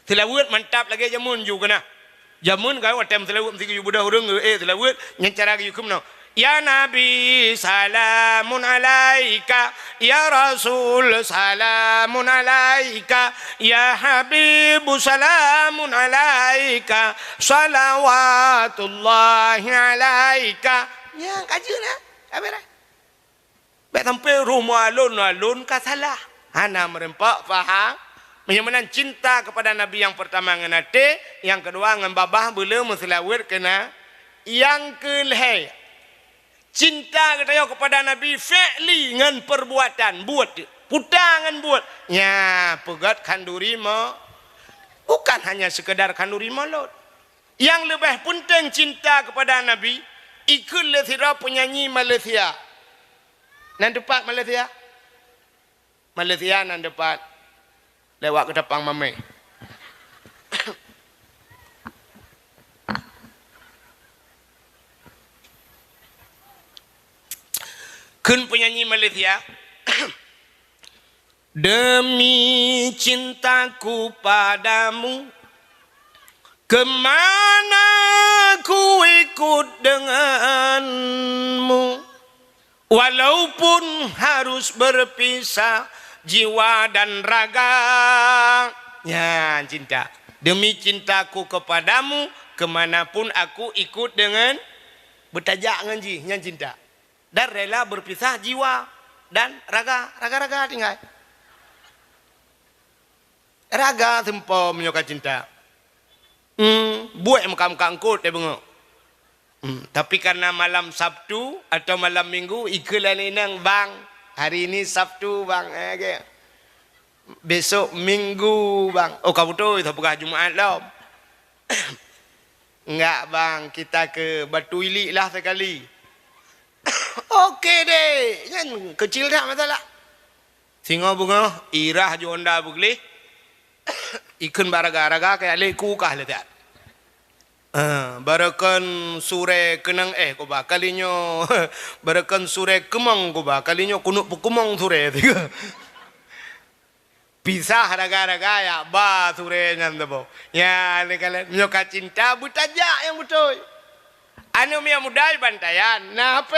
seulaweuet mantap lagée jameun ju keunah. Jameun ka watée meuseulaweuet meusigeue ju beudôh ureuëng, eh, seulaweuet nyang cara geuyue keunoe. Ya Nabi, salamun alaika. Ya Rasul, salamun alaika. Ya Habibu, salamun alaika. Salawatullahi alaika. Nyang ka jeuet lah. Habis lah. Bék sampai roh meualon-alon ka salah. Hana meureumpok paham. Meunyoe meunan cinta kepada Nabi nyang peurtama ngon até, nyang keudua ngon babah beuleu meuseulaweuet keu na-, nyang keu lhée. Cinta geutanyoe keupada Nabi fi'li ngon peurbuatan, buet, puta ngon buet. Nya, peugét khanduri mo-, bukan hanya sekedar khanduri molot. Nyang leubeh peunteng cinta keupada Nabi, ikheun lé sidroe peunyanyi Malaysia. Nan teupat Malaysia? Malaysia nan teupat lewat Ketapang Mamé. Kheun peunyanyi Malaysia, demi cintaku padamu, kemana ku ikut denganmu. Walaupun harus berpisah jiwa dan raga. Nyan cinta. Demi cintaku kepadamu, kemanapun aku ikut dengan, beutajak ngon jih, nyan cinta. Dan rela berpisah jiwa dan raga, raga-raga tinggai. Raga seumpom nyoe ka cinta. Hmm, buet meuka-meuka eungkôt teubeungok. Hmm, tapi karena malam Sabtu atau malam Minggu, ikheun lé inong, "Bang, hari ini Sabtu, Bang." Eh, oke. Besok Minggu, bang. Oh, ka beutôi, tapeugah Jumaat lom. Enggak, bang, kita ke Batu Ilik lah sekali. Oke deh, nyan kecil dak masalah. Singoh beungoh, irah ju honda beugleh. Ikheun bak raga-raga, kajak lé ku kah lé that. Ah, barokon surée keunong éh kuba, kali nyoe barokon surée keumong kuba, kali nyoe kunok peukeumong surée. Pisah raga-raga, ya ba surée nyan teuboh. Ya, lé kalon, nyoe ka cinta beutajak nyang beutôi. Aneuk miet muda i Bantayan na H P.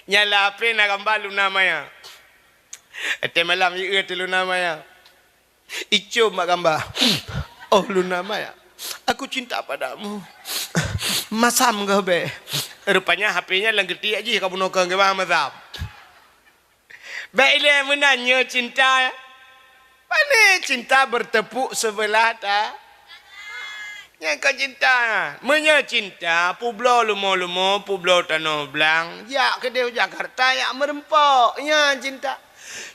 Nyang lam H P na gamba Luna Maya. Watée malam ié teu Luna Maya. Icom bak gamba. Oh, Luna Maya, aku cinta padamu. Masam goh bée. Rupanya H P nyan lam geutiek jih ka bunoe keu geuba masam. Bék ilée meunan nyoe cinta. Pane cinta bertepuk sebelah ta-, nyan ka cinta. Meunyoe cinta, peubloe lumo-lumo, peubloe tanoh blang, jak keudeh u Jakarta, jak meureumpok. Nyan cinta.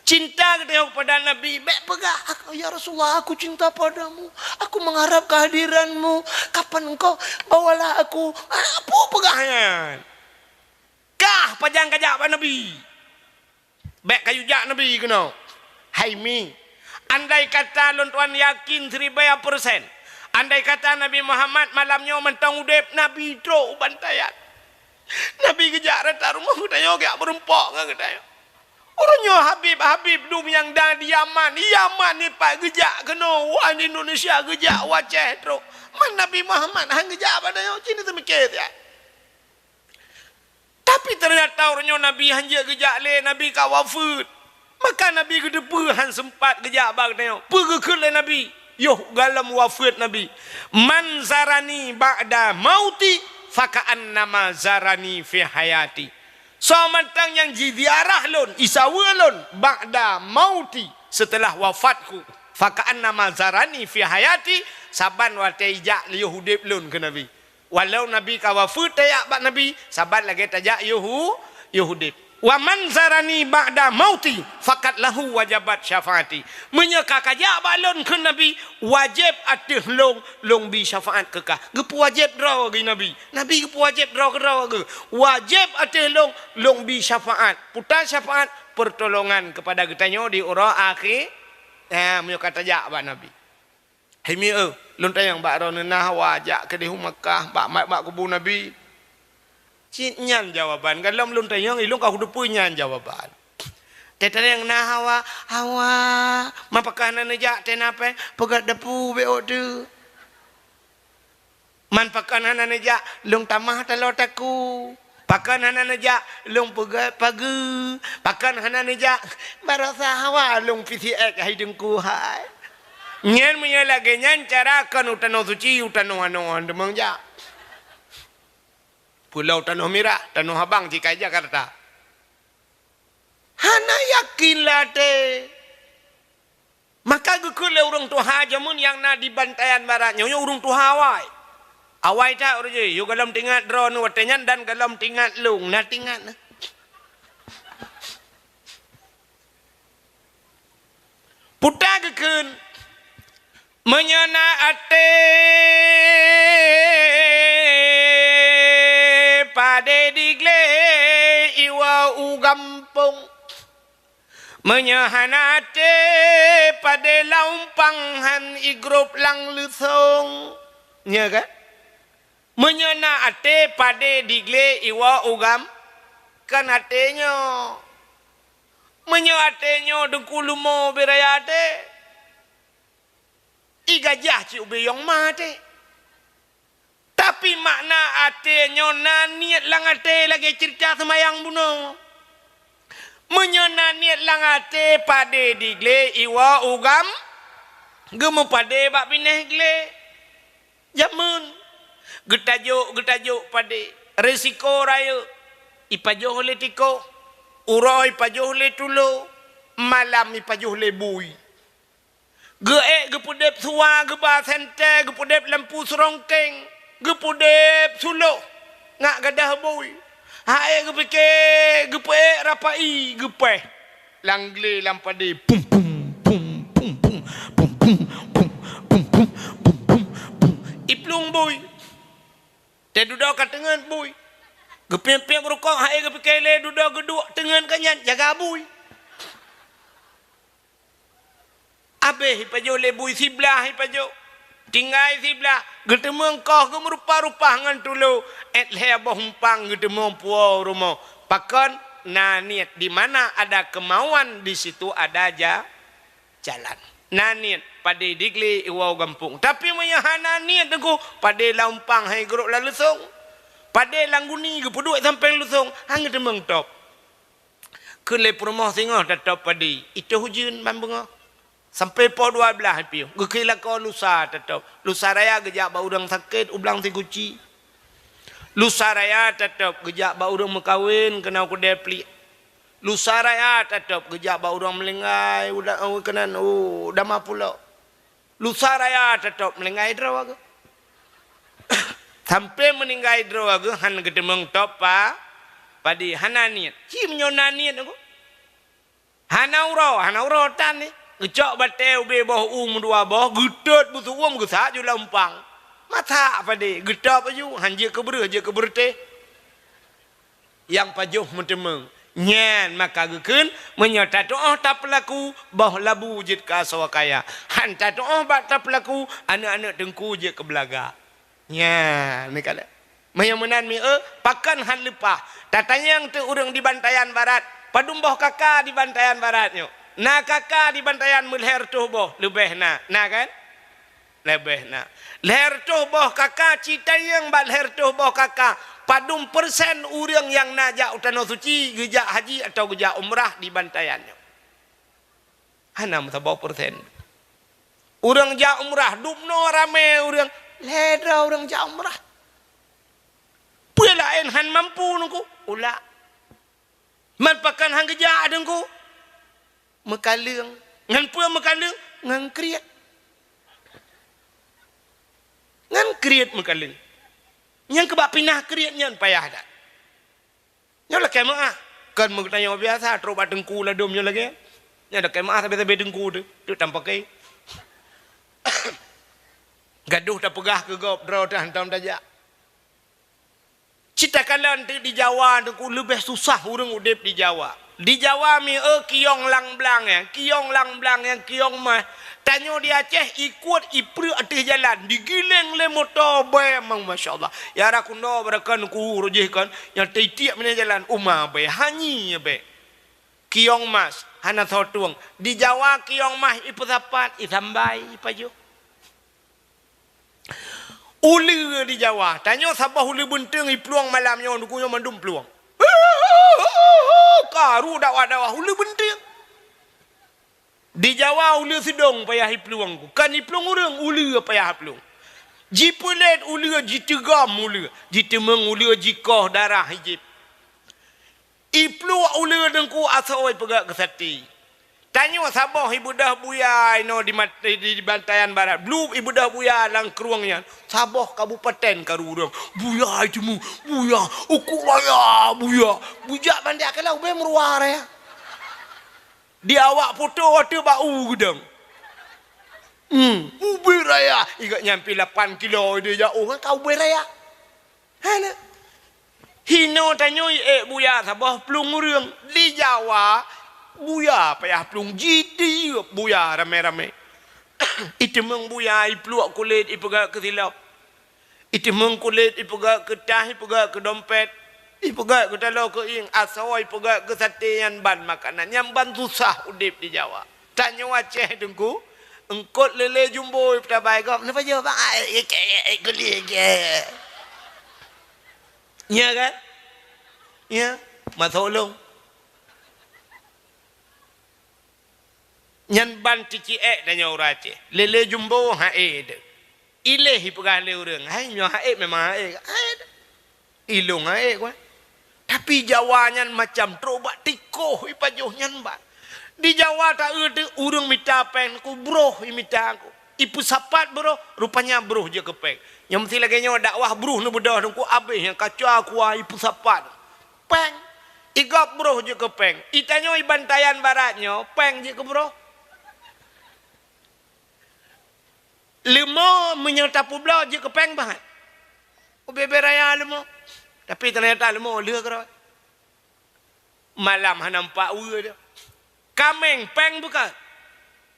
Cinta geutanyoe kepada Nabi, bék peugah, "Aku, ya Rasulullah, aku cinta padamu. Aku mengharap kehadiranmu. Kapan engkau bawalah aku?" Ah, peue peugah nyan? Kah pajan kajak bak Nabi? Bék kayue jak Nabi keunoe. Hai mi, andai kata lôn tuan yakin siribèe persen, andai kata Nabi Muhammad malam nyoe mantong udeb, Nabi trok u Bantayan. Nabi geujak rata rumoh geutanyoe geujak meureumpok ngon geutanyoe. Uroe nyoe Habib-Habib dum nyang na di Yaman, Yaman nyoe pat geujak keunoe, wah di Indonesia geujak, u Aceh trok. Man Nabi Muhammad han geujak bak tanyoe, ci neuteumiké siat. Tapi teunyata uroe nyoe Nabi han jeuet geujak lé, Nabi ka wafeuet. Maka Nabi geuteupeue han seumpat geujak bak geutanyoe. Peue geukheun lé Nabi? Yoh gohlom wafeuet Nabi, "Man zarani ba'da mauti, faka'annama zarani fi hayati." Soe mantong nyang jiziarah lôn, isaweue lôn, ba'da mauti, seuteulah wafatku, faka'annama zarani fi hayati, saban watée ijak yoh udeb lôn, kheun Nabi. Walau Nabi ka wafeuet, tajak bak Nabi, saban lagée tajak yoh u-, yoh udeb. "Wa man zarani ba'da mauti, faqad lahu wajabat syafaati." Meunyoe ka kajak bak lôn, kheun Nabi, wajéb ateueh lôn, lôn bi syafaat keu kah. Geupeuwajéb droe geuh Nabi. Nabi geupeuwajéb droe keudroe geuh. Wajéb ateueh lôn, lôn bi syafaat. Peue syafaat? Pertolongan kepada geutanyoe di uroe akhé. Ha, meunyoe ka tajak bak Nabi. Hai mi eu, lôn tanyong bak droeneuh na hawa jak keudeh u Makkah, bak mat bak kubu Nabi? Cit nyan jawaban, gohlom lôn tanyong, ilôn ka kuteupeue nyan jawaban. Teuh tanyong na hawa, hawa, man pakon hana neujak, teuh na péng, peugét depu bék ôk teuh. Man pakon hana neujak, lôn tamah taloe takue. Pakon hana neujak, lôn peugét pageue. Pakon hana neujak, barosa hawa lôn pih siék hai Teungku hai. Nyan meunyoe lagée nyan cara kon u Tanoh Suci, u tanoh anoe han teumong jak. Pulo Tanoh Mirah, Tanoh Abang, jih ka i Jakarta. Hana yakin lé até. Maka geukheun lé ureuëng tuha jameun nyang na di Bantayan Barat nyoe, nyoe ureuëng tuha awai. Awai that ureuëng jih, yôh gohlom teuingat droeneuh watée nyan dan gohlom teuingat lôn, na teuingat na. Peue geukheun, meunyoe na até padé diglé iwoe u gampông. Meunyoe hana até padé lam umpang han igrôp lam leusông. Nyo kan? Meunyoe na até padé diglé iwoe u gam-, kan até nyoe. Meunyoe até nyoe Teungku leumo beu raya até. I gajah cit ubé yong ma até. Tapi makna até nyoe na niet lam até lagée ceurita seumayang bunoe. Meunyoe na niet lam até padé diglé iwoe u gam-, geumeupadé bak binéh glé. Jameun geutajok, geutajok padé, risiko rayeuk, ipajoh lé tikoh, uroe ipajoh lé tulo, malam ipajoh lé bui. Geuék geupeudeb suwa, geuba sentée, geupeudeb lampu seurongkeng, geupeudeb suloh ngat gadôh bui. Hai geupike, geupeuék rapai, geupéh lam glé lam padé, pum, pum. Pum, pum, pum, pum, pum, pum, pum, pum. Iplueng bui. Teududoe ka teungeut bui. Geupiep-piep rukok hai geupike lé dudoe geuduek teungeut ka nyan jaga bui. Abéh ipajoh lé bui siblah ipajoh. Tinggai siblah, geuteumeung koh geumeurupa-rupa ngon tulo, 'et lhée boh umpang geuteumeung puwoe rumoh. Pakon? Na niet, di mana ada kemauan, di situ ada ja-, jalan. Na niet, padé digle iwoe gampông. Tapi meunyoe hana niet teungku, padé lam umpang hai geurok lam leusong. Padé lam guni geupeuduek sampéng leusong, han geuteumeung top. Keu lé peurumoh singoh tatop padé, itôh ujeuen ban beungoh. Sampoe poh dua blaih piôh, geukheun lakoe lusa tatop. Lusa raya geujak bak ureuëng sakét u blang sikuci. Lusa raya tatop geujak bak ureuëng meukawen keunoe keudée pliek. Lusa raya tatop geujak bak ureuëng meulinggai, uda-, oh, keunan, oh, dama pulo. Lusa raya tatop meulinggai droe geuh. Sampoe meuninggai droe geuh han geuteumeung top pa-, padé, hana niet. Ci meunyoe na niet geuh. Hana uroe, hana uroe tan ni. Geucok batée ubé boh u meudua boh, geutot beusu'uem geusak ju lam umpang. Masak padé, geutop aju, han jeuet keu beureuh, jeuet keu beureutéh. Nyang pajoh meuteumeung. Nyan maka geukheun, meunyoe tatu'oh tapeulaku, boh labu jeuet keu asoe kaya. Han tatu'oh bak tapeulaku, aneuëk-aneuëk teungku jeuet keu beulaga. Nyan, ni kalon. Meunyoe meunan mieu, pakon han leupah. Tatanyong teuk ureuëng di Bantayan Barat, padum boh kaka di Bantayan Barat nyoe? Na kaka di Bantayan meulhée reutôh boh, leubeh na. Na kan? Leubeh na. Lhée reutôh boh kaka ci tanyong bak lhée reutôh boh kaka, padum persen ureuëng nyang na jak u Tanoh Suci geujak haji atawa geujak umrah di Bantayan nyoe? Hana meusaboh persen. Ureuëng jak umrah, dubnoe ramé ureuëng, lhée droe ureuëng jak umrah. Peue laén han mampu nungku? Ulak. Man pakon han geujak teungku? Meukaleueng. Ngon peue meukaleueng? Ngon kriet. Ngon kriet meukaleueng. Nyang keubah pinah kriet nyan payah that. Nyoe lakée meuáh. Kon meugeutanyoe biasa, trok bak teungku ladom nyoe lagée. Nyoe lakée meuáh sabe-sabe teungku teuh, teuk tampakée. Gadoh tapeugah keu gob, droe teuh hantom tajak. Cit takalon teuk di Jawa teungku leubeh susah ureuëng udeb di Jawa. Di Jawa mieu kiyong lam blang nyan, kiyong lam blang nyan, kiyong mah. Tanyoe di Aceh ikot ipreuk ateueh jalan, digiléng lé moto bée, mang, masya Allah. Ya rakundo barakan ku rojih kan, nyang teitiek meunan jalan uma bée, hanyi bée. Kiyong mas hana soe tueng. Di Jawa kiyong mas ipeusapat, isambai, ipajoh. Uleue di Jawa, tanyoe saboh uleue beunteueng iplueng malam nyoe, nuku nyoe mandum plueng. Karu dakwah-dakwah uleue beunteueng. Di Jawa uleue seudong payah iplueng, kon iplueng ureuëng, uleue payah iplueng. Jipeulet uleue, jiteugam uleue, jiteumeung uleue, jikoh darah ijép. Ipluek uleue teungku asoe ipeugét keu saté. Tanyoe saboh ibeudoh buya inoe di mat-, di, di Bantayan Barat. Blueb ibeudoh buya lam krueng nyan. Saboh kabupaten karu ureuëng. Buya iteumu, buya, uku raya, buya. Bujak bandia keulah ubé meuruwa raya. Di awak poto watée bak u geudong. Hmm, ubé raya. Ingat nyang pi lapan kilo ideh jak u kan ka ubé raya. Hana. Hinoe tanyoe ék buya saboh plueng ureuëng. Di Jawa, buya payah plueng, jitiep buya ramé-ramé. Iteumeung buya, ipluek kulét, ipeugét keu silop. Iteumeung kulét, ipeugét keu tah, ipeugét keu dompet, ipeugét keu taloe keuieng, asoe ipeugét keu saté, nyan ban makanan, nyan ban susah udeb di Jawa. Tanyoe Aceh teungku, eungkot lélé jumbo tabai gob, neupajoh bang, ai, ai, ai, ai, guli, ai. Nya kan? Nya, masuk lông. Nyan ban ticiek tanyoe ureuëng Aceh. Lélé jumbo haé deuh. Iléh ipeugah lé ureuëng, hai nyoe haé memang haé. Haé deuh. Ilông haé kueh. Tapi Jawa nyan macam trok bak tikoh ipajoh nyan ban. Di Jawa taeu teuh ureuëng mita péng ku broh imita ku. Ipeusapat broh, rupanya broh jeuet keu péng. Nyang meusti lagée nyoe dakwah broh neubeudoh teungku abéh nyang kaca kuah ipeusapat. Péng. Igab broh jeuet keu péng. Itanyoe i Bantayan Barat nyoe péng jeuet keu broh. Leumo meunyoe tapeubloe jeuet keu péng bangat. Ubé-bé raya leumo. Tapi teunyata leumo lheueh keudroe. Malam hana nampak weue dia. Kaméng péng beukat.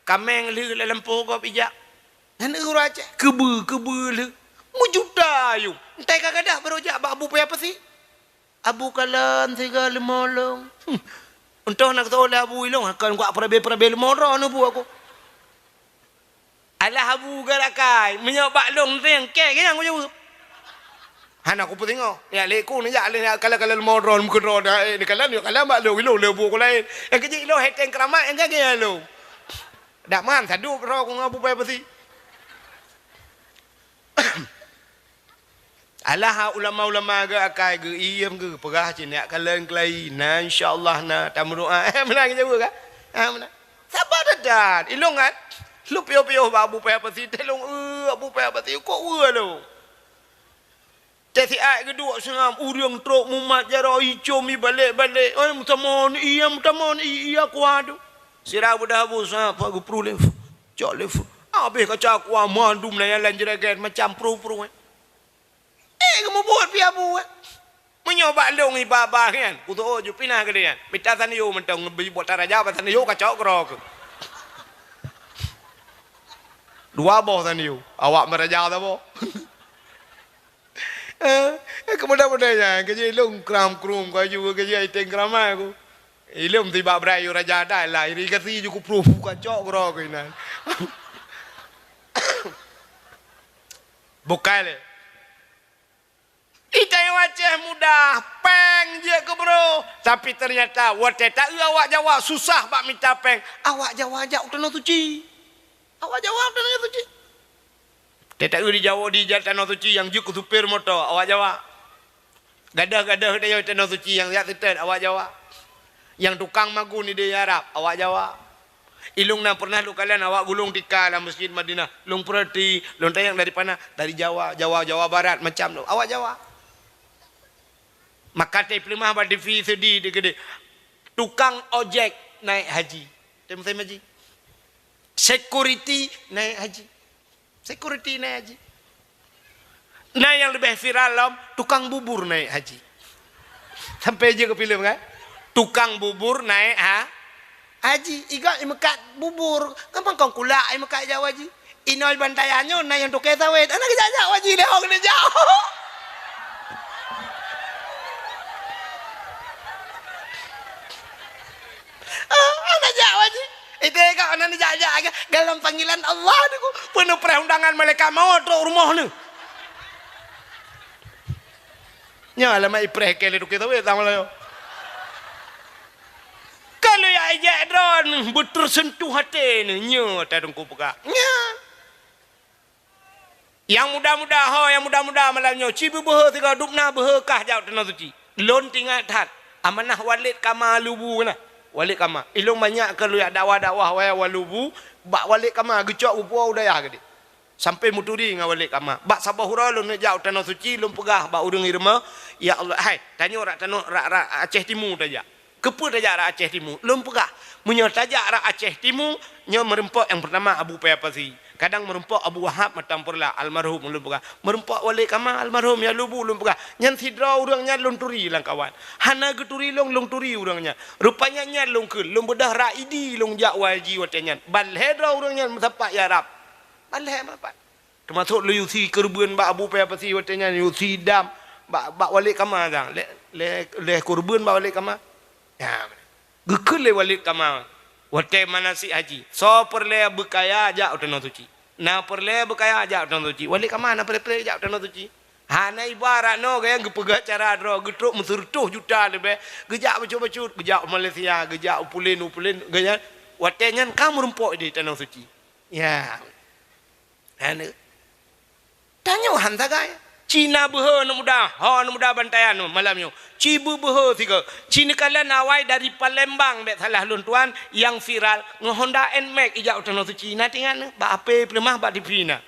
Kaméng lheueh lam lampôh gob ijak. Nyan ureueng Aceh keubeue-keubeue lheueh. Meujuta ayong. Entah ka gadôh barô jak bak Abu Paya Pasi. Abu kalon siga leumo lôn. Hmm. Untông na geutôh lé Abu ilông, akan kuak peurabé-peurabé leumo droeneuh bu aku. Alah Abu geulakai, meunyoe bak lôn teuh nyang kèe, nyang kujaweueb. Hana kupeusingoh. Ya lé ku neujak lé kalon-kalon leumo droeneuh meukeudroe dah, eh, neukalon, neukalon bak lôn, ilông lé bu ku laén. Nyang keujeuet ilông heteng keuramat, nyang kagèe lôn. Dak man, sadup droe ku ngon Abu Paya Pasi. Alah ulama-ulama geu akai geu iem geu peugah cit nyak kalon keulayi na insya Allah na tameudoa. Eh, meunan geujaweueb kan? Ha, meunan. Saba that-that. Ilông kan? Lheueh piôh-piôh bak Abu Paya Pasi, teuh lông, eh, Abu Paya Pasi, kok weue lôn. Teuh siat geuduek seungab, ureueng trok mumat jaroe icôm ibalek-balek. Eh, meutamon, iya meutamon, iya kuat tu. Sira beudah Abu seungab, pak geupruh lé. Cok lé. Habéh kaca kuah mandum na nyang lam jeureugét macam pruh-pruh, eh. Eh, geumubuet pih Abu, eh. Meunyoe bak lông iba-ba nyan, kuteuôt ju pinah keudéh nyan. Mita sanyo mantong ngeubri buet taraja bak sanyo kacok keudroe keuh. Dua boh sanyo, awak meuraja saboh. Eh, eh, keumudah-mudah nyan, keujeuet ilông kram-krum, kaju keujeuet iteng keuramat ku. Ilông sibak brat yue raja dah lah, irigasi ju kupruh kacok keudroe keuh inan. Bukai lé. Itayong Aceh mudah, péng jeuet keu brôh. Tapi teunyata watèe taeu awak Jawa susah bak mita péng, awak Jawa jak u Tanoh Suci. Awak Jawa u Tanoh Suci. Teuh taeu di Jawa di jak Tanoh Suci nyang jeuet keu supir moto, awak Jawa. Gadôh-gadôh di Tanoh Suci nyang jak seutôt, awak Jawa. Nyang tukang magun di Arab, awak Jawa. Ilông na pernah lôn kalon awak gulong tika lam Masjid Madinah. Lôn peurati, lôn tanyong dari pana? Dari Jawa, Jawa, Jawa Barat, macam tu. Awak Jawa. Maka teupeuleumoh bak T V seudi di keudéh. Tukang ojek naik haji. Teuh musém haji. Security naik haji. Security naik haji. Na nyang leubeh viral lom, tukang bubur naik haji. Sampai jeuet keu filem kan? Tukang bubur naik ha-, haji. Iga imeukat bubur. Gampang kon kulak imeukat jak haji. Inoi bantai nyoe na nyang toke sawét. Ana geujak-jak haji lé hong neujak. Ah, ana jak haji. Itu ka ana neujak-jak dalam panggilan Allah tu. Peuneupreh undangan malaikat maut trok rumoh ni. Nyoe alamat ipreh keu lé dukée sabe sama layo. Kalau ya ijak droen beuteusentuh até ni, nyoe ta dengku peugah. Nyan. Nyang muda-muda ho, nyang muda-muda malam nyoe, ci beubeuhe sigoe dubna beuhe kah jak u Tanoh Suci. Lôn tingat that, amanah Walid Kama Lubu na. Walid Kama. Ilong banyak keu lôn jak dakwah-dakwah waya wa Lubu, bak Walid Kama geucok geupuwoe u dayah geude. Sampai meuturi ngon Walid Kama. Bak saboh uroe lôn neujak u Tanoh Suci, lôn peugah bak ureuëng i rumoh, "Ya Allah, hai, tanyoe rak tanoh rak, rak Aceh Timu tajak." Keupeue tajak rak Aceh Timu? Lôn peugah, meunyoe tajak rak Aceh Timu, nyoe meurumpok nyang peurtama Abu Paya Pasi. Kadang meurumpok Abu Wahab Matang Peureulak, almarhum lôn peugah. Meurumpok Walid Kama, almarhum ya Lubu lôn peugah. Nyan sidroe ureuëng nyan lôn turi lam kawan. Hana geuturi lôn, lôn turi ureuëng nyan. Rupanya nyan lôn kheun, lôn beudôh rak Idi lôn jak wai haji watée nyan. Ban lhée droe ureuëng nyan meusapat ya Rab. Ban lhée meusapat. Teumasok lé Yusi keureubeuen bak Abu Paya Pasi watée nyan, Yusi dam bak, bak Walid Kama dang. Lé, lé, lé keureubeuen bak Walid Kama. Ya. Geukheun lé Walid Kama watée manasik haji, "Soe peureulée beukaya jak u Tanoh Suci. Na peureulée beukaya jak u Tanoh Suci." Walid Kama na peureulée jak u Tanoh Suci. Hana ibarat noe gaya geupeugah cara droe, geutrok meuseureutôh juta leubeh, geujak bacut-bacut, geujak u Malaysia, geujak u pulen, u pulen, geujak. Watée nyan ka meurumpok di Tanoh Suci. Ya. Hana. Tanyoe han sagai. Ci na beuhe aneuk muda, ho aneuk muda bantayan nyoe malam nyoe. Ci beubeuhe sigoe. Ci neukalon awai dari Palembang bék salah lôn tuan nyang viral ngon Honda Nmax ijak u Tanoh Suci. Na tingat neuh, bak H P peuleumah bak T V na.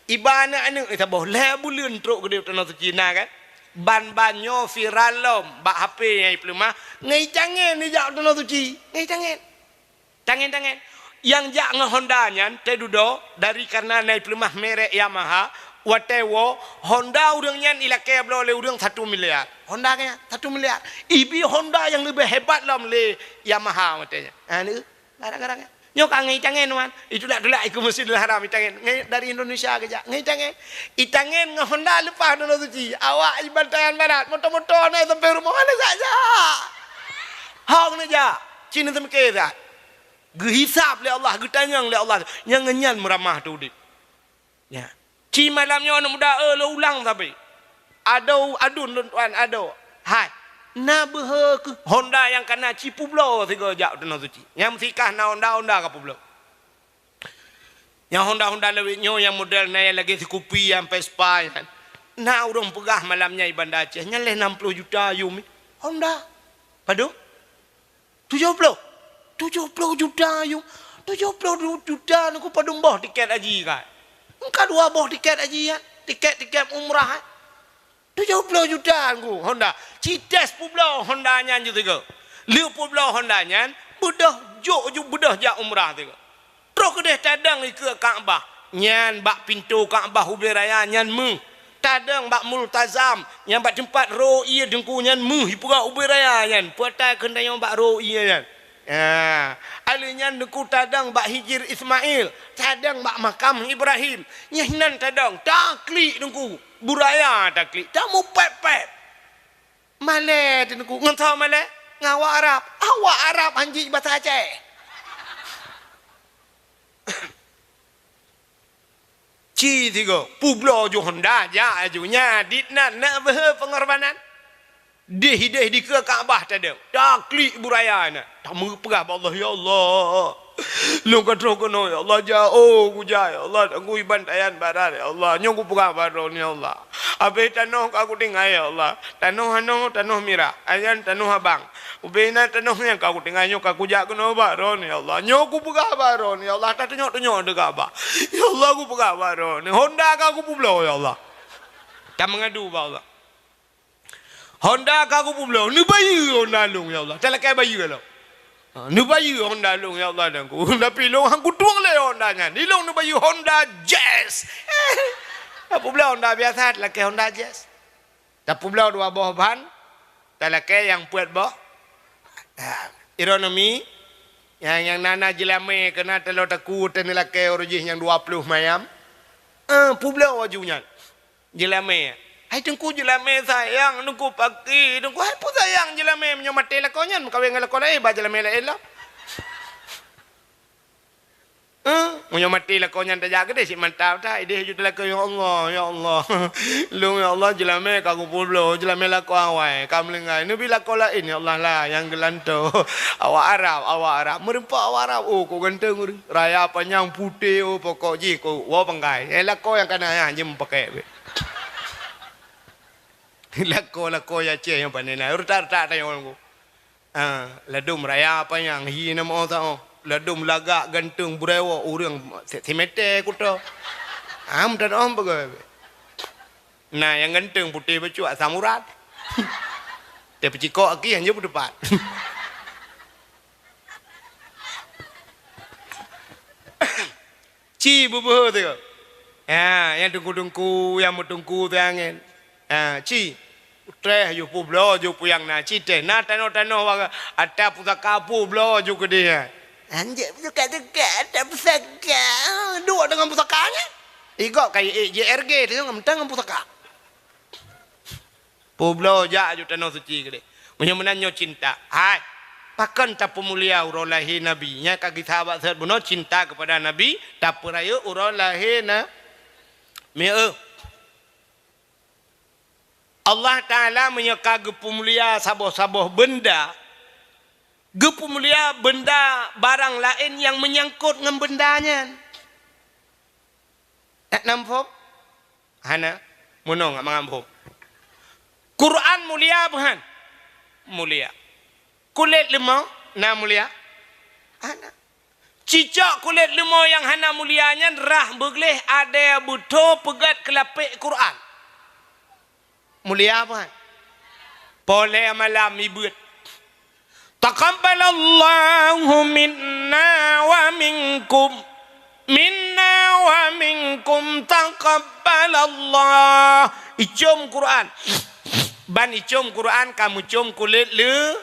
Iba aneuk-aneuk saboh lhée buleuen trok keudeh u Tanoh Suci na kan. Ban-ban nyoe viral lom bak H P nyang ipeuleumah ngon itangen ijak u Tanoh Suci. Ngon itangen. Tangen-tangen. Nyang jak ngon Honda nyan teududoe dari kareuna na ipeuleumah merek Yamaha, watée woe Honda ureuëng nyan ilakée bloe lé ureuëng satu miliar. Honda nyan satu miliar. Ibi Honda nyang leubeh hebat lom lé Yamaha watée nyan. Ha, ni, gara-gara nyan. Nyoe ka ngon itangen, wan. Itulak-tulak ikeu Masjidil Haram itangen. Ngon dari Indonesia geujak. Ngon itangen. Itangen ngon Honda leupah Danau Suci. Awak iban tangan barat. Moto-moto na sampai rumoh. Hana jak-jak. Hong neujak. Cina teumeuke that. Geuhisab lé Allah, geutanyong lé Allah. Nyang ngon nyan meuramah teu udeb. Ya. Ci malam nyoe aneuk muda, eh, lôn ulang sabe. Adoe, aduen lôn tuan, adoe. Hai. Na beuhe keuh Honda nyang kana ci peubloe sigoe jak u Danau Suci. Nyang meusikah na Honda, Honda ka peubloe. Nyang Honda-Honda lawét nyoe nyang model na nyang lagée sikupi nyang Vespa nyan. Na ureuëng peugah malam nyan i Banda Aceh, nyan lhée nam ploh juta yum. Honda. Padub? Tujoh ploh. Tujoh ploh juta yum. Tujoh ploh juta nyoe padub boh tiket haji kan. Engka dua boh tiket haji kan. Tiket-tiket umrah kan. Tujoh ploh juta nyoe Honda. Ci tes peubloe Honda nyan ju sigoe. Lheueh peubloe Honda nyan, beudôh jok ju beudôh jak umrah sigoe. Troh keudeh tadong ikeue Ka'bah. Nyan bak pintoe Ka'bah ubé raya nyan méuh. Tadong bak Multazam, nyan bak teumpat ro ié teungku nyan méuh ipeugah ubé raya nyan. Peue ata keuneuk tanyoe bak ro ié nyan. Ha, alheuh nyan teungku tadong bak Hijir Ismail, tadong bak makam Ibrahim. Nyan hinan tadong, taklik teungku. Buraya taklik, tamupet-pet. Malée teungku, ngon soe malée? Ngon awak Arab. Awak Arab hanjeuet basa Aceh. Ci sigoe, peubloe ju Honda jak aju nyan, dit nan na beuhe peungorbanan. Deh-deh dikeue Ka'bah tadong. Taklik buraya na. Tameupeugah bak Allah, "Ya Allah, lôn ka troh keunoe, ya Allah, jaoh kujak, ya Allah, dan kuiban tayan barat, ya Allah. Nyoe kupeugah bak droeneuh, ya Allah. Abéh tanoh ka kutinggai, ya Allah. Tanoh anoe, tanoh mirah, ayan tanoh abang. Ubé na tanoh nyang ka kutinggai nyoe ka kujak keunoe bak droeneuh, ya Allah. Nyoe kupeugah bak droeneuh, ya Allah, tatunyok-tunyok teuka bak. Ya Allah, kupeugah bak droeneuh. Honda ka kupeubloe, ya Allah." Tameungadu bak Allah. Honda ka kupeubloe, neubayeue Honda lôn, ya Allah. Talakée bayeue lom. Ha, neubayeue Honda lôn, ya Allah, dan ku. Tapi lôn han kutueng lé Honda nyan. Ilôn neubayeue Honda Jazz. Tapeubloe Honda biasa, talakée Honda Jazz. Tapeubloe dua boh ban, talakée nyang peuet boh. Ha, ironomi, nyang, nyang na-na jeulamé keuna taloe takue teuneulakée uroe jih nyang dua ploh mayam. Eh, peubloe aju nyan. Jeulamé. Hai teungku, jeulamé sayang, teungku paki, teungku hai peue sayang jeulamé, meunyoe maté lakoe nyan meukawen ngon lakoe laén, ba jeulamé laén lom. Eh, meunyoe maté lakoe nyan tajak keudeh cit mantap that, ideh ju teulakée, "Ya Allah, ya Allah. Lôn ya Allah jeulamé ka kupeubloe, jeulamé lakoe awai, ka meulinggai. Neubi lakoe laén ya Allah lah nyang geulantoe." Awak Arab, awak Arab, meureumpok awak Arab, oh, kok ganteng ureuëng. Raya panyang putéh, oh, pokok jih kok woe panggai. Eh, lakoe nyang kana nyan jeuem pakèk beh. Lakoe-lakoe Aceh nyang pane na, retak-retak tanyoe nyoe. Ha, ladôm raya panyang hi na meu sa-oh. Ladôm lagak ganteng beureuwoe ureuëng si-, simeté kuto. Ha, meutan-oh beugöt. Na nyang ganteng putéh bacut asam urat. Tapeucikok aki hana peuteupat. Ci beubeuhe teuh. Ha, nyang teungku-teungku, nyang meuteungku teuh angén. Ha, ci. Treh ju peubloe ju peue nyang na, ci teh. Na tanoh-tanoh wa-, ata pusaka peubloe ju keudeh. Anjek pusaka-pusaka, ata pusaka. Duek deungon pusaka nyan. Igob ka ék J R G teuh ngon mantong ngon pusaka. Peubloe jak aju tanoh suci keudeh. Meunyoe meunan nyoe cinta. Hai. Pakon tapeumulia uroe lahé Nabi? Nyan ka geusahabat seuhat bunoe cinta keupada Nabi, tapeurayeuk uroe lahé na-, mieu. Allah Taala meunyoe ka geupeumulia saboh-saboh beunda, geupeumulia beunda barang laén nyang meunyangkot ngon beunda nyan. Nak na muphom? Hana. Meunong mangat muphom. Quran mulia beuhan? Mulia. Kulét leumo na mulia? Hana. Cicok kulét leumo nyang hana mulia nyan rhah beugleh adèe beutho peugét keu lapék Quran. Mulia beuhan? Polé malam ibeuet. Taqabbalallahu minna wa minkum. Minna wa minkum taqabbalallah. Icom Quran. Ban icom Quran, kamu com kulét le-,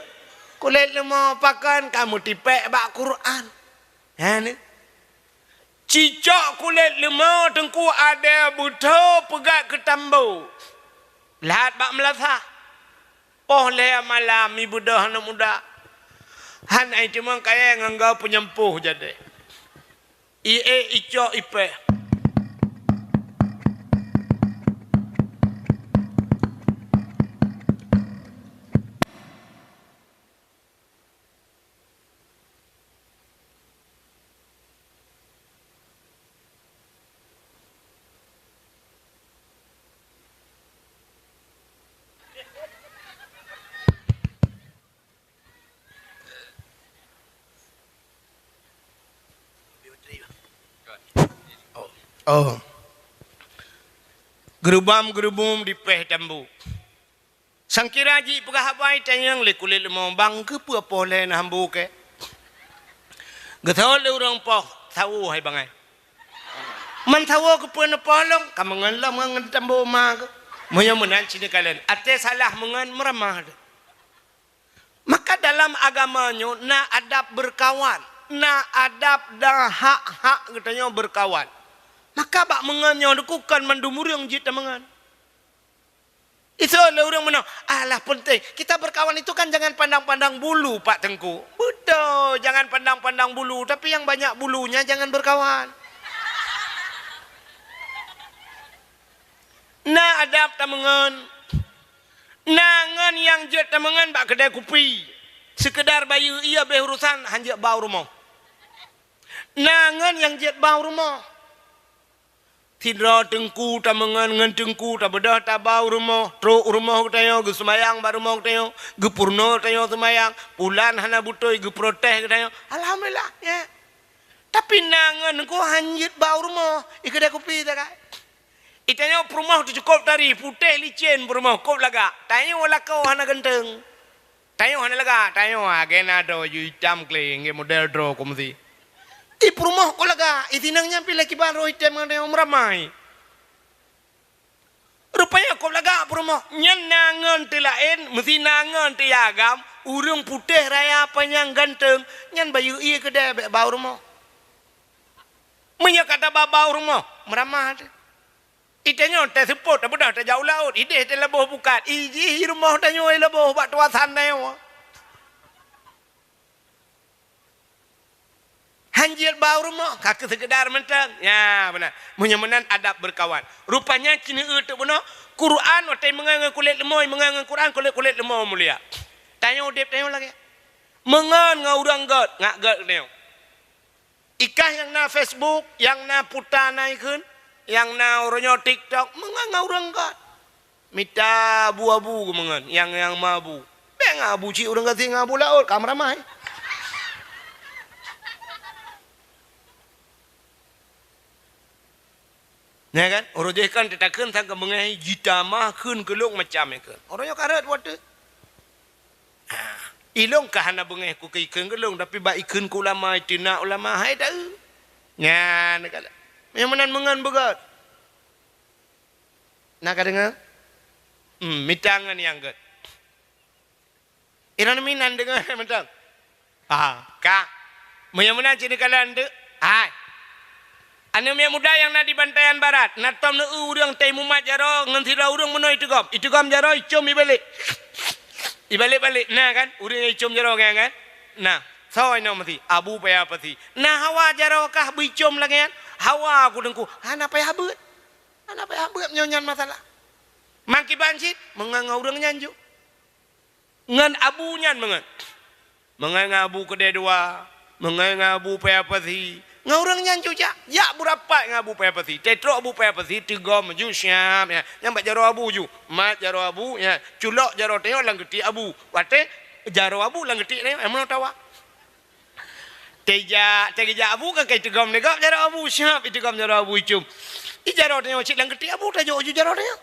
kulét leumo, pakon kamu tipék bak Quran. Ha, ni. Cicok kulét leumo teungku, ada beutho peugah keu tambo. Lhat bak meulasah. Poh lhèe malam, ibeudôh aneuk muda. Han ai teuma kayèe ngon goe peunyampôh jadèe. Ié icok ipèh. Oh. Oh. Geurubam-geurubum dipèh tambo. Sangkira jipeugah haba, itanyong lé kulét leumo, "Bang, keupeue poh lhèe na hambo kèe?" Geuseuôt lé ureueng poh, "Sawo hai bangai." "Man sawo keupeue neupoh lôn?" "Ka meungon lom ngon tambo ma keuh." Meunyoe meunan cit neukalon, até salah meungon meuramah teuh. Maka dalam agama nyoe na adab beurkawan, na adab dan hak-hak geutanyoe beurkawan. Maka bak meungon nyoe dikukon mandum ureueng jeuet tameungon. Iseuôt lé ureueng meunoe, "Alah, peunteng. Kita berkawan itu kan jangan pandang-pandang bulu, Pak Teungku." Beutôi, jangan pandang-pandang bulu, tapi yang banyak bulunya jangan berkawan. Na adab tameungon. Na ngon nyang jeuet tameungon bak keudè kupi. Seukeudar bayeue ié, abéh urosan, han jeuet ba u rumoh. Na ngon nyang jeuet ba u rumoh. Sidroe teungku tameungon ngon teungku, tabeudôh taba u rumoh, trok u rumoh geutanyoe, geuseumayang bak rumoh geutanyoe, geupeurunoe geutanyoe seumayang, pulan hana beutôi, geuprotes geutanyoe. Alhamdulillah, ya. Tapi na ngon teungku han jeuet ba u rumoh, i keudè kupi takai. Itanyoe peurumoh teuh cukôp tari, putéh licén peurumoh, kôb lagak. Tanyoe lakoe hana ganteung. Tanyoe hana lagak, tanyoe, ah, gena do ju itam kle, nggak model droe komsi. I peurumoh kôb lagak, i sinong nyan pih lé kiban roh item ngon tanyoe meuramai. Rupanya kôb lagak peurumoh, nyan na ngon teuh laén, meusi na ngon teuh agam, ureueng putéh raya panyang ganteung, nyan bayeue ié keudè bèk ba u rumoh. Meunyoe ka taba ba u rumoh, meuramah teuh. Itanyoe teuseupôt, tabeudôh tajak u laôt, idéh teuh laboh bukat, i jih i rumoh tanyoe laboh bak tuasan tanyoe. Han jeuet ba u rumoh, ka keu seukeudar mantong. Ya, beuna. Meunyoe meunan adab beurkawan. Rupanya cineue teuk bunoe, Quran watèe meungon ngon kulét leumo, meungon ngon Quran kulét-kulét leumo mulia. Tanyoe udép tanyoe lagèe. Meungon ngon ureueng gèt, ngak gèt tanyoe. Ikah nyang na Facebook, nyang na puta na ikheun, nyang na uroe nyoe TikTok, meungon ngon ureueng gèt. Mita abu-abu geumeungon, nyang, nyang ma abu. Bèk ngon abu cit ureueng gasien ngon abu laôt, ka meuramai. Nyan kan? Uroe jih kan teutakheun sang keumeungeue jitamah kheun keu lôn macam nyan kheun. Uroe nyoe ka rhot watèe. Ha, ilôn ka hana beungèh keu ikheun keu lôn, tapi bak ikheun keu ulama, iteunak ulama, hai taeu. Nyan ka lheueh. Meunyoe meunan meungon beugèt. Na ka deungö? Hmm, mita ngon nyang gèt. Inan minan deungö mantong. Ha, ka. Meunyoe meunan cit neukalon teuk. Hai. Aneuk miet muda nyang na di Bantayan Barat, na tom neu-eu ureueng teuh mumat jaroe ngon sidroe ureueng meunoe iteugom. Iteugom jaroe icom ibalek. Ibalek-balek. Na kan? Ureueng nyang icom jaroe nyan kan? Na. Soe inoe meusi? Abu Paya Pasi. Na hawa jaroe kah beuicom lagèe nyan? Hawa ku teungku. Hana payah beuet. Hana payah beuet meunyoe nyan masalah. Mangkiban cit, meungon ngon ureueng nyan ju. Ngon abu nyan meungon. Meungon ngon abu keudè dua, meungon ngon abu Paya Pasi. Ngon ureueng nyan ju jak, jak beurapat ngon abu Paya Pasi. Teutrok abu Paya Pasi, teugom ju siap, ya. Nyan bak jaroe abu ju. Mat jaroe abu, ya. Culok jaroe tanyoe lam geutiek abu. Watèe jaroe abu lam geutiek tanyoe, eh, meunoe tawa. Teuja-, teujak abu kan kai teugom lé gob jaroe abu, siap iteugom jaroe abu icom. I jaroe tanyoe cit lam geutiek abu, tajok ju jaroe tanyoe.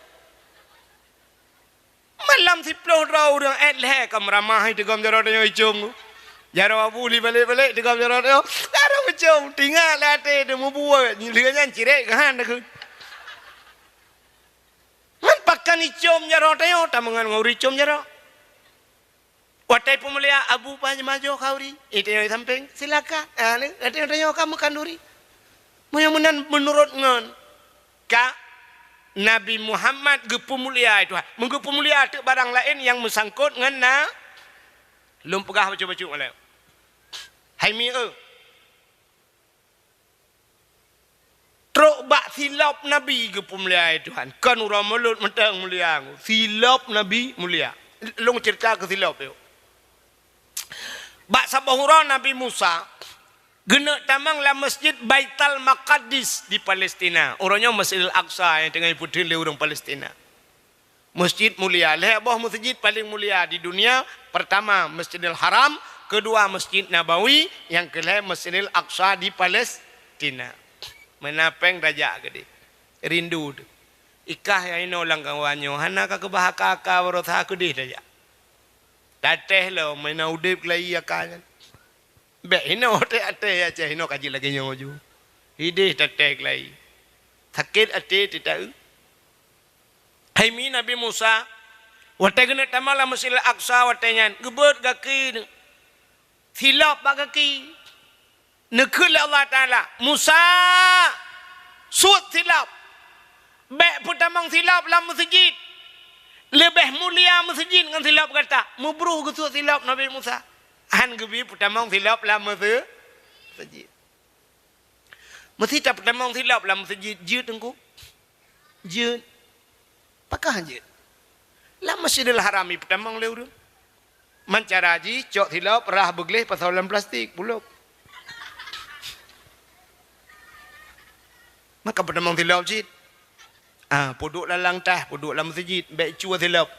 Malam siploh droe ureuëng ék lhée ka meuramah, tigom jaroe tanyoe icong. Jaroe Abu li balek-balek, tigom jaroe tanyoe. Jaroe icong, tinggai lé até teuh mubuet, lheueh nyan cirek geuhan takheun. Ngon pakon icom jaroe tanyoe, tameungon ngon ureuëng icom jaroe. Watée peumulia Abu Pajemajo Khauri, eh, tanyoe sampéng, silakan. Ah, ni, tanyoe, tanyoe kamu kanduri. Meunyoe meunan meunurot ngon ka Nabi Muhammad geupeumulia Tuhan. Meugeupumulia teuk barang laén nyang meusangkot ngon na, lôn peugah bacut-bacut malée. Hai mi eu. Trok bak silop Nabi geupeumulia Tuhan. Kon uroe mulod mantong mulia. Silop Nabi mulia. Lôn cerita keu silop yuk. Bak saboh uroe Nabi Musa geuneuk tamong lam Masjid Baitul Maqdis di Palestina. Uroe nyoe Masjidil Aqsa nyang teungoh ipeutheun lé ureuëng Palestina. Masjid mulia, lhée boh masjid paleng mulia di dunia, pertama Masjidil Haram, keudua Masjid Nabawi, nyang keulhée Masjidil Aqsa di Palestina. Meunan péng tajak keudeh. Rindu teuh. Ikah nyang inoe lam kawan nyoe, hana ka keubah aka-aka baroesa keudeh tajak. Tatéh lom, meunan udeb keulayi aka nyan. Bék hinoe até-até ya ceh hinoe kaji lagée nyoe ju. Hideh tatéh keulayi. Sakét até titaeu. Hai mi Nabi Musa, watée geuneuk tamong lam Masjidil Aqsa watée nyan, geubeuet gaki silop bak gaki. Neukheun lé Allah Taala, "Musa, suet silop. Bék peutamong silop lam meuseujid. Leubeh mulia meuseujid ngon silop gata." Meubruh geusuet silop Nabi Musa. Han geubi peutamong silop lam meuse-, meuseujid. Meusi tapeutamong silop lam meuseujid jeuet teungku. Jeuet. Pakon jeuet? Lam Masjidil Haram ipeutamong lé ureuëng. Man cara jih cok silop rhah beugleh pasoe lam plastik, bulok. Maka peutamong silop cit. Ah, peuduek lam langkah, peuduek lam meuseujid, bék cue silop.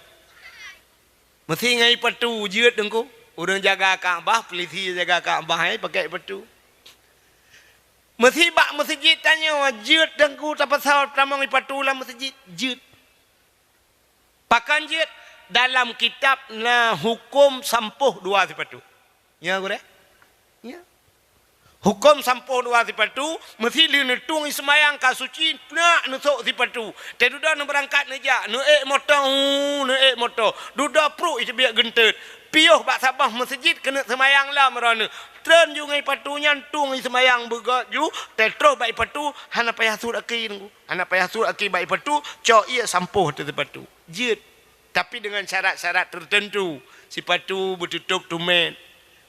Meusi ngai patu jeuet teungku. Ureuëng jaga Ka'bah, polisi jaga Ka'bah, eh, pakai patu. Meusi bak meuseujid tanyoe jeuet teungku, tapasoe tamong ipatu lam meuseujid, jeuet. Pakon jeuet? Dalam kitab na huköm sampôh dua sipatu. Nya gurée? Nya. Huköm sampôh dua sipatu, meusi lheueh neutueng seumayang ka suci, peunak neusok sipatu. Teududoe neubeurangkat neujak, neuék moto, hu, neuék moto. Dudoe pruek iteubiet geunteut. Piôh bak saboh meuseujid keuneuk seumayang lom droeneuh. Treun ju ngon ipatu nyan tueng seumayang beugét ju, teutroh bak ipatu hana payah sut aki teungku. Hana payah sut aki bak ipatu, cok ié sampôh ateueh sipatu. Jeuet. Tapi dengan syarat-syarat tertentu. Sipatu beututôp tumét,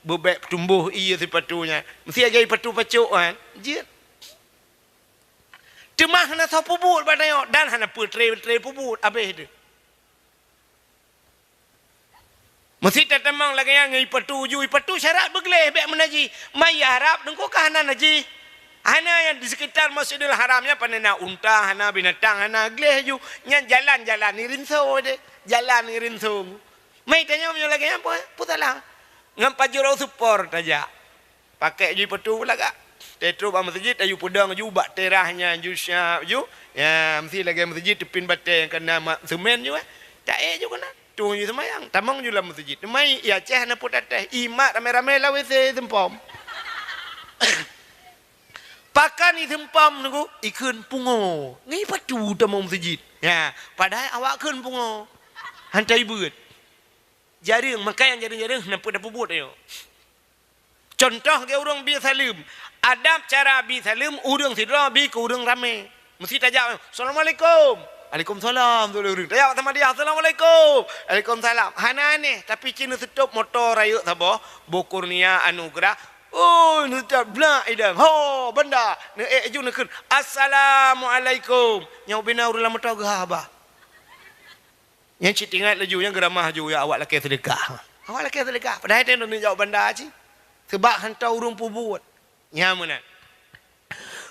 beubék tumboh ié sipatu nyan. Meusi agai ipatu pacok kan? Jeuet. Teuma hana soe peubuet bak tanyoe dan hana peutre-tre peubuet, abéh deuh. Meusi tatamong lagée nyan ngon ipatu ju, ipatu syarat beugleh bék meunajih. Mai Arab teungku ka hana najih. Hana nyang di sekitar Masjidil Haram nyan pane na unta, hana binatang, hana gleh ju. Nyan jalan-jalan ni rinso deh. Jalan ni rinso. Mai tanyoe meunyoe lagée nyan peue, peue salah? Ngon pajroe supor tajak. Pakai ju ipatu lagak. Teutroh bak meuseujid, tayue peudong ju bak terah nyan ju siap ju. Ya, meusi lagée meuseujid teupin batée nyang ka na ma-, seumén ju, eh. Taék ju keunan. Tueng ju seumayang, tamong ju lam meuseujid. Mai, ya, ceh na peuet até. Imat ramé-ramé lam W C seumpom. Pakon iseumpom teungku, ikheun pungo. Ngai patu tamong meuseujid. Ya, padahai awak kheun pungo. Hantai beuet. Jareueng, maka nyang jareueng-jareueng na peuet tapeubuet ayo. Contoh geu ureuëng bi saleuem. Adab cara bi saleuem ureuëng sidroe bi keu ureuëng ramé. Meusi tajak, "Assalamualaikum." "Waalaikumsalam," tu ureuëng. Tajak sama dia, "Assalamualaikum." "Waalaikumsalam." Hana aneh, tapi cit neuseutob moto rayeuk saboh, boh Kurnia Anugerah. Oh, neuseutob blak idang. Ho, banda. Neuék ju neukheun, "Assalamualaikum." Nyang ubena ureuëng lam moto geuhah bah. Nyan cit ingat laju, nyan geuramah laju, ya, awak lakée seudeukah. Awak lakée seudeukah, padahai tanyoe neujaweueb banda cit. Seubab hantom ureuëng peubuet. Nyan meunan.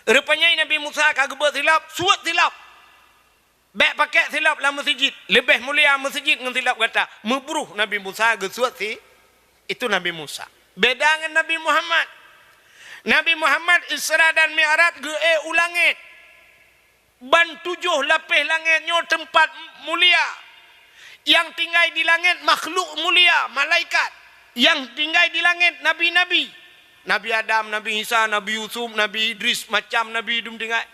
Rupanya Nabi Musa ka geubeuet silop, suet silop. Bék pakai silop lam meuseujid. Leubeh mulia meuseujid ngon silop gata. Meubruh Nabi Musa geusuet si, itu Nabi Musa. Beda ngon Nabi Muhammad. Nabi Muhammad Isra dan Mi'raj geuék u langét. Ban tujoh lapéh langét nyoe teumpat mulia. Nyang tinggai di langét makhluk mulia, malaikat. Nyang tinggai di langét nabi-nabi. Nabi Adam, Nabi Isa, Nabi Yusuf, Nabi Idris, macam nabi dum tinggai.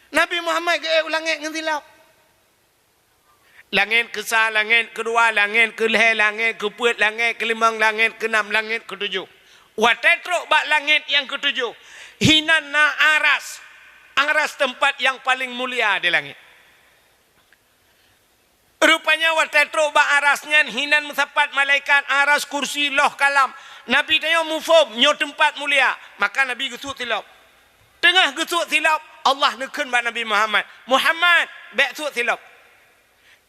Nabi Muhammad geuék u langét ngon silop. Langét keusa, langét keudua, langét keulhée, langét keupeuet, langét keulimong, langét keunam, langét keutujôh. Watée trok bak langét nyang keutujôh, hinan na aras. Aras teumpat nyang paleng mulia di langét. Rupanya watée trok bak aras nyan hinan meusapat malaikat, aras, kursi, loh, kalam. Nabi tanyoe muphom nyoe teumpat mulia, maka Nabi geusuet silop. Teungoh geusuet silop, Allah neukheun bak Nabi Muhammad, "Muhammad, bék suet silop.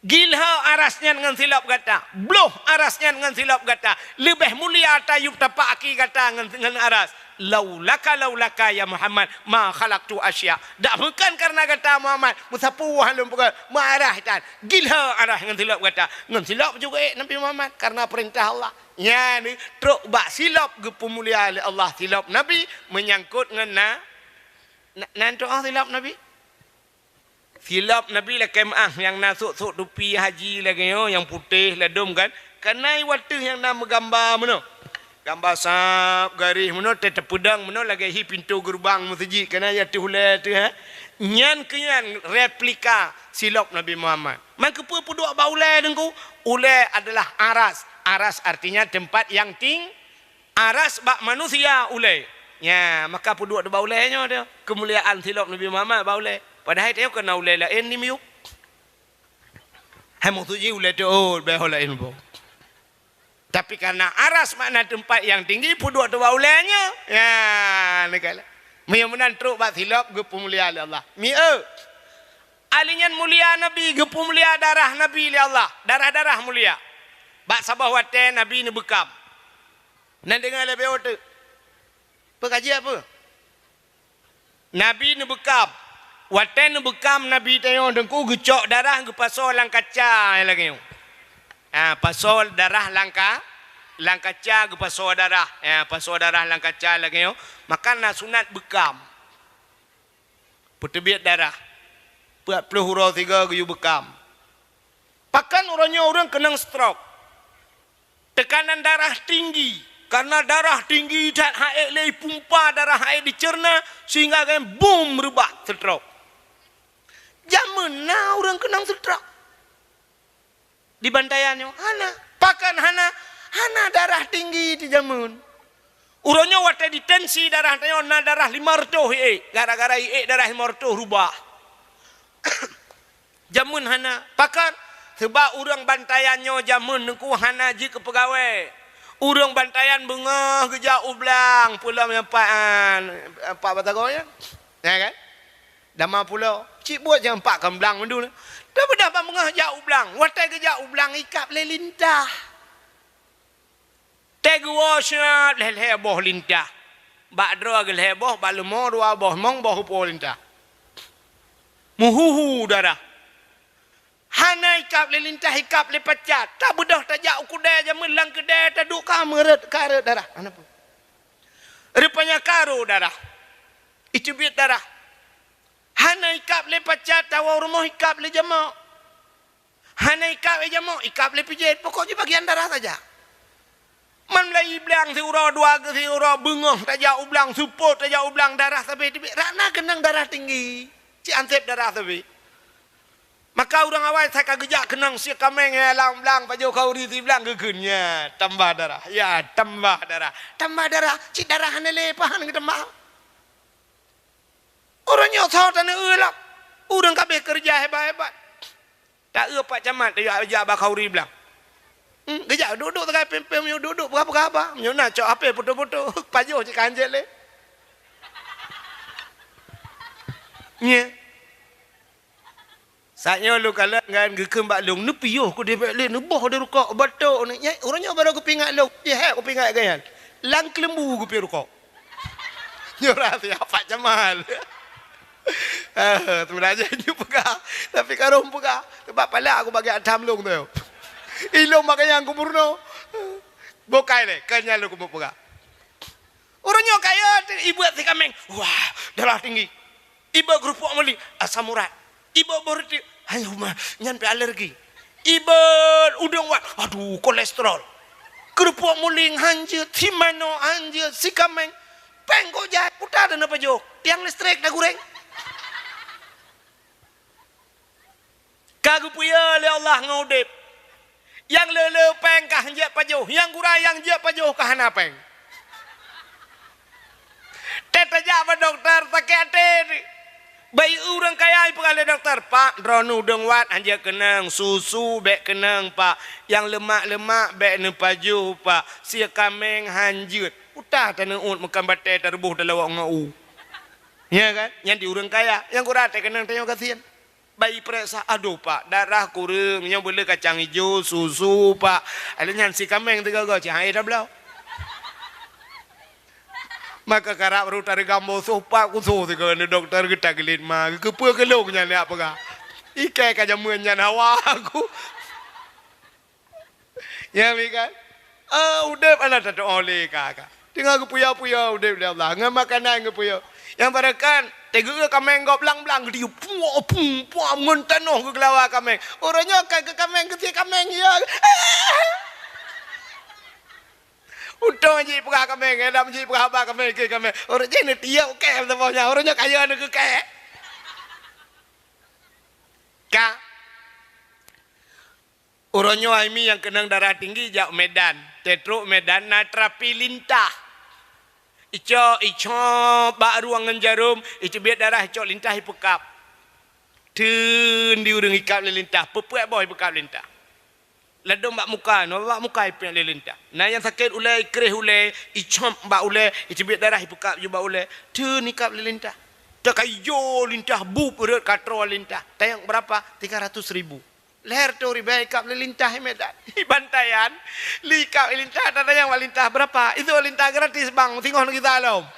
Gilhée aras nyan ngon silop gata, bloh aras nyan ngon silop gata, leubeh mulia tayub tapak aki gata ngon, ngon aras. Laulaka, laulaka ya Muhammad, ma khalaqtu asya." Dak bukan karena gata Muhammad, meusapeue lôn peugah, meuaras tan. Gilhée aras ngon silop gata. Ngon silop juga ék Nabi Muhammad karena perintah Allah. Nyan trok bak silop geupeumulia lé Allah silop Nabi menyangkut ngon na, na, nan tu'oh silop Nabi. Silop Nabi lakée meuáh nyang na sôk-sôk tupi haji lagée nyoe nyang putéh ladôm kan. Kana i wateuh nyang na meugamba meunoe. Gamba sab, garéh meunoe, teupeudong meunoe lagée hi pintoe geureubang meuseujid kana i ateuh ulée teuh, ha. Nyan keuh nyan replika silop Nabi Muhammad. Man keupeue peuduek bak ulée Teungku? Ulée adalah aras. Aras artinya tempat yang ting-, Aras bak manusia ulée. Nya, maka peuduek bak ulée nyoe teuh. Keumuliaan silop Nabi Muhammad bak ulée. Padahai tanyoe keu na ulée laén di miyueb. Hai maksud jih ulée teuôt, bèk ho laén boh. Tapi karena aras makna tempat yang tinggi, peuduek bak ulée nyoe. Nya, neukalon. Meunyoe meunan trok bak silop geupeumulia lé Allah. Mieu. Ali nyan mulia Nabi, geupeumulia darah Nabi lé Allah. Darah-darah mulia. Bak saboh watée Nabi neubeukam. Na deungoe lé beuo teuk. Peu ka jeuet peu? Nabi neubeukam. Watée neubeukam Nabi tanyoe Teungku geucok darah geupasoe lam kaca lagée nyoe. Ha, pasoe darah lam ka-, lam kaca geupasoe darah. Ha, pasoe darah lam kaca lagée nyoe. Maka na sunat beukam. Peuteubiet darah. Peuet ploh uroe sigoe geuyue beukam. Pakon uroe nyoe ureuëng keunong stroke. Teukanan darah tinggi, karena darah tinggi that han ék lé ipumpa darah han ék diceurna sehingga geuh bum reubak stroke. Jameun na ureuëng keunong stroke. Di Bantayan nyoe hana. Pakon hana? Hana darah tinggi di jameun. Uroe nyoe watée ditensi darah tanyoe na darah lima reutôh ék, gara-gara ék darah lima reutôh rubah. Jameun hana. Pakon? Seubab ureuëng Bantayan nyoe jameun Teungku hana jeuet keu peugawée. Ureuëng Bantayan beungoh geujak u blang, peulom nyang pat, ah, pat batagong nyan. Ya kan? Dama pulo. Cit buet nyang pat kon blang mandum. Tapi dah ban beungoh jak u blang. Watée geujak u blang ikab lé lintah. Teuh geuwoe siat lhée-lhée boh lintah. Bak droe geulhée boh, bak leumo dua boh, limong boh upo lintah. Meuhuhu darah. Hana ikab lé lintah, ikab lé pacat. Tabeudôh tajak u keudée jameun lam keudée taduek ka meureuet, ka reuet darah. Hana peue. Rupanya ka rô darah. Iteubiet darah. Hana ikab lé pacat, tawoe rumoh ikab lé jamok. Hana ikab lé jamok, ikab lé pijet. Pokok jih bagian darah saja. Man mulai blang siuroe, dua siuroe, beungoh tajak u blang, seupôt tajak u blang, darah sabe teubiet. Rak na keunong darah tinggi. Cit anseb darah sabe. Maka ureuëng awai sa ka geujak keunong sie kaméng nyang lam blang, pajoh khauri siblang geukheun. Ya, tambah darah. Ya, tambah darah. Tambah darah. Cit darah hana lé, pahan geutambah. Ureuëng nyoe soe taneuk eu lom. Ureuëng ka abéh keureuja hebat-hebat. Ta eu Pak Camat tajak, jak bak khauri blang. Hmm, geujak duek-duek sagai pém-pém nyoe duek-duek peugah-peugah haba. Nyoe na cok H P foto-foto. Pajoh cit ka hanjeuet lé. Nye. Saat nyoe lôn kalon ngon geukheun bak lôn, neupiôh keudeh bék lé, neuboh di rukok, batok ni. Nyan, ureuëng nyoe barô geupeuingat lôn. Jih hek geupeuingat gobnyan. Lam keuleumbu geupiôh rukok. Nyoe rahsia Pak Jamal. Ah, sebenarnya nyoe peugah, tapi ka rhom peugah. Sebab palak aku bagi atam lôn tu. Ilôn bak nyang ku peurunoe. Bukai lé, ka nyan lôn keumeung peugah. Ureuëng nyoe kaya, ibuet si kaméng. Wah, darah tinggi. Iba keurupuk meulik, asam urat. Iba boh reuteuek, hai huma, nyan pih alergi. Ibet udeueng wat, aduh, kolesterol. Keureupuek muling hanjeuet, si manok hanjeuet, si kaméng. Péng kok jai, uta teuh neupajoh. Tiang listrik tagureng. Ka geupeue lé Allah ngon udeb. Nyang le-le péng ka hanjeuet pajoh, nyang gura nyang jeuet pajoh ka hana péng. Teuh tajak bak dokto sakét até. Bayi ureuëng kaya ipeugah lé dokto, "Pak, droeneuh udeueng wat hanjeuet keunong, susu bék keunong, Pak. Nyang leumak-leumak bék neupajoh, Pak. Sie kaméng hanjeuet." Uta taneuôt meukan batée tareuboh talawok ngon u. Ya kan? Nyan di ureuëng kaya, nyang gura teuh keunong tanyoe gasien. Bayi peuriksa, "Adoh, Pak, darah kureueng, nyoe beuleueh kacang ijo, susu, Pak." Alèh nyan si kaméng tiga go, cit hai tabloe. Maka karab rot tareugam bosoh, Pak, kusoh sigoe neu dokto geuta geulit ma, keupeue keulong nyan jak peugah. Ikai ka jameun nyan hawa aku. Ya, mi kan? Ah, udeb hana tatu'oh lé ka, ka. Teungoh geupuya-puya udeb lé Allah. Ngon makanan geupuya. Nyang barakan, teugeu kaméng gob blang-blang geutiup. Puak, pum, puak, ngon tanoh geugeulawa kaméng. Uroe nyoe ka keu kaméng, keu sie kaméng, ya. Untông jih peugah kaméng, lam jih peugah haba kaméng, keu kaméng. Uroe jih neutiup kèe saboh nyan. Uroe nyoe kaya neukeu kèe. Ka. Uroe nyoe hai mi nyang keunong darah tinggi jak Medan, teutrok Medan na terapi lintah. Icok, icok bak ruang ngon jarom, icubit darah, icok lintah ipeukab. Teun di ureuëng ikab lé lintah, peupuek boh ipeukab lintah. Ladom bak muka, nyoe bak muka ipeuet lé lintah. Na nyang sakét ulée, ikreh ulée, icop bak ulée, icubit darah ipeukab ju bak ulée. Teun ikab lé lintah. Teuka ijo lintah, bup rot katroe lintah. Tanyong berapa? Tiga ratus ribu. Lhèe reutôh ribèe ikab lé lintah i Medan. Iban tayan, lé ikab lé lintah, tatanyong bak lintah, "Berapa?" "Itu lintah gratis, Bang, singoh neugisa lom."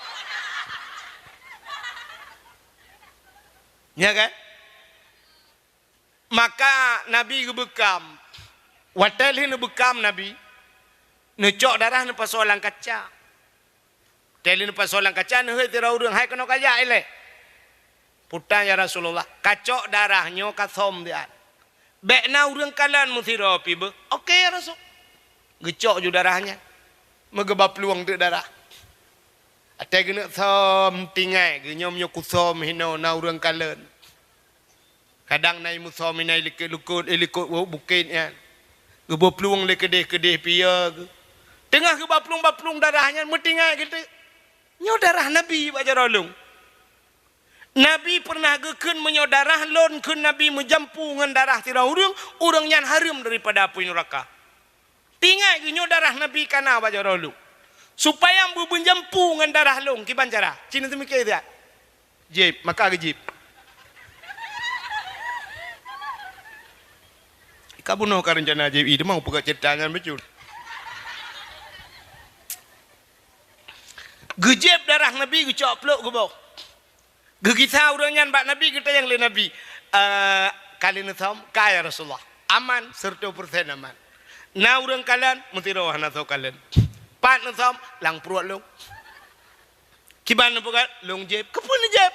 Ya kan? Maka Nabi geubeukam. Watèe lheueh neubeukam Nabi, neucok darah neupasoe lam kaca. Teuh lheueh neupasoe lam kaca, neuhôi sidroe ureuëng, "Hai keunoe kajak ilée." "Peue tan, ya Rasulullah?" "Kacok darah nyoe kasöm siat. Bék na ureuëng kalon meusidroe pih beuh." "Oke, ya Rasul." Geucok ju darah nyan. Meugeuba plueng teuk darah. Watèe geuneuk söm, tinggai geuh, "Nyoe meunyoe kusöm hinoe na ureuëng kalon." Kadang na i musöm, na i likot-likot, i likot bukét nyan. Geuboh plueng lé keudeh-keudeh pih ya geuh. Teungoh geuba plueng-ba plueng darah nyan, meutinggai geuh teuk, "Nyoe darah Nabi bak jaroe lôn." Nabi peureunah geukheun, "Meunyoe darah lôn," kheun Nabi, "meujampu ngon darah sidroe ureuëng, ureuëng nyan hareuem daripada apui nuraka." Tinggai geuh, "Nyoe darah Nabi ka na bak jaroe lôn. Supaya beumeujampu ngon darah lôn, kiban cara?" Cit neuteumiké siat. Jieb, maka geujieb. Ka bunoe ka reuncana jieb, ih, teuma peugah ceurita nyan bacut. Geujieb darah Nabi, geucok plôk geuboh. Geugisa ureuëng nyan bak Nabi, geutanyong lé Nabi, "Eh, ka lheueh neusöm?" "Ka, ya Rasulullah." "Aman, seureutôh persen aman. Na ureuëng kalon?" "Meusidroe hana soe kalon." "Pat neusöm?" "Lam pruet lôn." "Kiban neupeugah?" "Lôn jieb." "Keupeue neujieb?"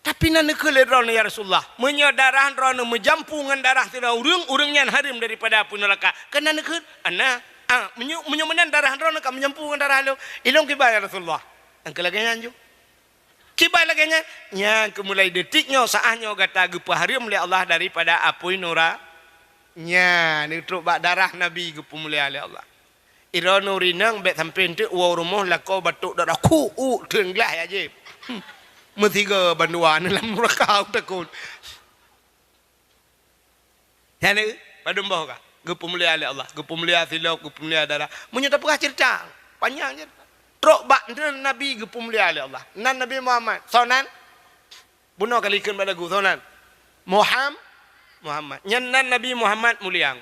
"Tapi na neukheun lé droeneuh, ya Rasulullah, meunyoe darah droeneuh meujampu ngon darah sidroe ureuëng, ureuëng nyan hareuem daripada apui nuraka." "Keunan neukheun?" "Ana." "Ah, meunyoe, meunyoe meunan darah droeneuh ka meujampu ngon darah lôn, ilôn kiban, ya Rasulullah?" "Nyang keu lagée nyan ju." "Kiban lagée nyan?" "Nyang keu mulai detik nyoe, saát nyoe gata geupeuhareuem lé Allah daripada apui nura-, nyan neutrok bak darah Nabi geupeumulia lé Allah. Droeneuh rinang bék sampoe teuk woe rumoh lakoe batok darah, khu, u, teungglah ya jieb. Hmm. Meusigoe bandua neuh lam nuraka takot. Nyan lé, padum boh ka. Geupeumulia lé Allah, geupeumulia silop, geupeumulia darah. Meunyoe tapeugah ceurita, panyang ceurita. Trok bak nan Nabi geupeumulia lé Allah. Nan Nabi Muhammad. Soe nan? Bunoe ka likheun bak lagu, soe nan? Muham-, Muhammad. Nyan nan Nabi Muhammad mulia.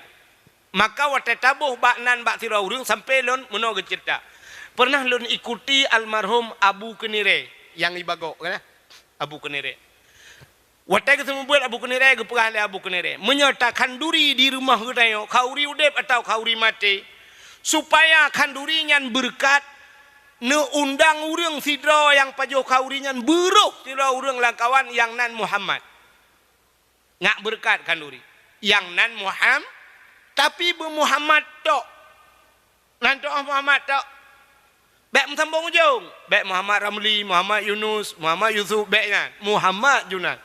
Maka watée taboh bak nan bak sidroe ureuëng sampoe lôn meunoe geuceurita. Peureunah lôn ikuti almarhum Abu Keunirée nyang i Bagok, kan? Abu Keunirée. Watée geuseumeubeuet Abu Keunirée, geupeugah lé Abu Keunirée, "Meunyoe takhanduri di rumoh geutanyoe, khanduri udeb atawa khanduri maté, supaya khanduri nyan beureukat, neuundang ureuëng sidroe nyang pajoh khanduri nyan, beuroh sidroe ureuëng lam kawan nyang nan Muhammad. Nyak beureukat khanduri." Nyang nan Muham-, tapi beu Muhammad tok. Nan tok Muhammad tok. Bék meusambong ujong. Bék Muhammad Ramli, Muhammad Yunus, Muhammad Yusuf, bék nyan. Muhammad ju nan.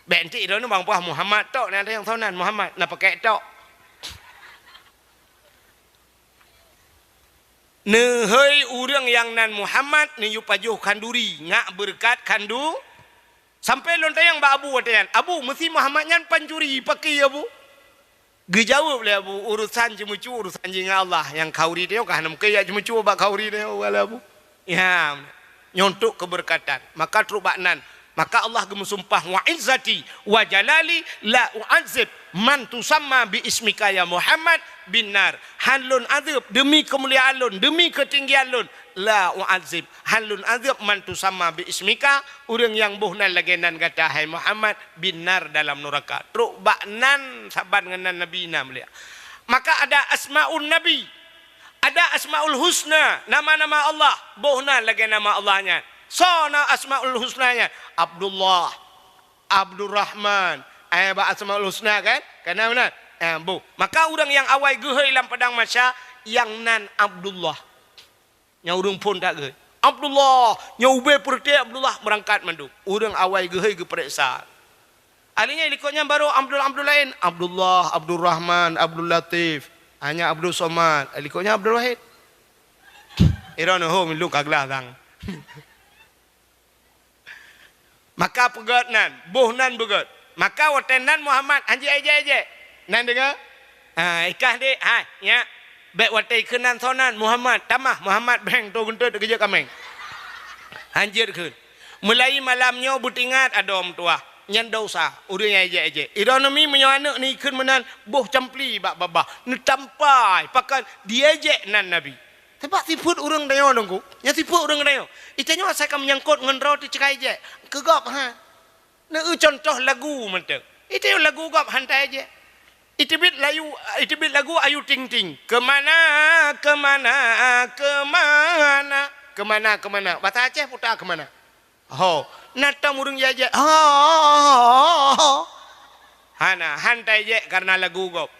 Bék nti droeneuh bang puah Muhammad tok, na nyang soe nan Muhammad, na pakèk tok. Neuhôi ureuëng nyang nan Muhammad neuyue pajoh khanduri, ngak beureukat khandu-, sampai lôn tanyong bak Abu watée nyan, "Abu, meusi Muhammad nyan pancuri, pakri Abu?" Geujaweueb lé Abu, "Urusan ceumeucue, urusan jih ngon Allah. Nyang khanduri tanyoe ka hana mungken jak ceumeucue bak khanduri tanyoe, Abu." Ya, nyoe untuk keberkatan. Maka trok bak nan, maka Allah geumeusumpah, "Wa izzati wa jalali la u'adzib man tusamma bi ismika ya Muhammad bin nar." Han lôn azeueb deumi keumuliaan lôn, deumi keutinggian lôn, la u'adzib, han lôn azeueb man tusamma bi ismika, ureuëng nyang boh nan lagée nan gata hai Muhammad, bin nar dalam nuraka. Trok bak nan saban ngon nan Nabi na mulia. Maka ada asmaun Nabi, ada Asmaul Husna, nama-nama Allah, boh nan lagée nama Allah nyan. Soe na Asmaul Husna nyan? Abdullah, Abdurrahman. Eh, bak Asmaul Husna kan? Kana meunan? Eh, boh. Maka ureuëng nyang awai geuhôi lam padang mahsyar, nyang nan Abdullah. Nyang ureuëng phon that geuhôi. Abdullah, nyoe ubé peureute Abdullah meurangkat mandum. Ureuëng awai geuhôi geupareksa. Akhirnya likot nyan baru Abdul, Abdul laén, Abdullah, Abdul Rahman, Abdul Latif, hanya Abdul Somad, likot nyan Abdul Wahid. Ira neuhom lôn ka glah sang. Maka peugét nan, boh nan beugét. Maka watée nan Muhammad hanjeuet ejek-ejek. Nan deungoe? Ha, ikah dek, hai, nyak. Bék watée ikheun nan soe nan Muhammad, tamah Muhammad beng to geuntot geujek kaméng. Hanjeuet kheun. Meulayi malam nyoe beutingat adoe meutuwah, nyan dosa, ureuëng nyang ejek-ejek. Ironomi meunyoe aneuëk neukheun meunan, boh campli bak babah, neutampai pakon diejek nan Nabi. Sabab sifeuet ureuëng tanyoe Teungku, nyan sifeuet ureuëng tanyoe. Itanyoe asai ka meunyangkot ngon droe teucekai jek, keu gob ha. Neu contoh lagu mantong. Itanyoe lagu gob hantai jek. Iteubiet layu, iteubiet lagu Ayu Ting Ting. Kemana, kemana, kemana. Kemana, kemana. Bahasa Aceh puta kemana. Ho, na tom ureuëng jajak. Ho. Hana, hantai jek karena lagu gob.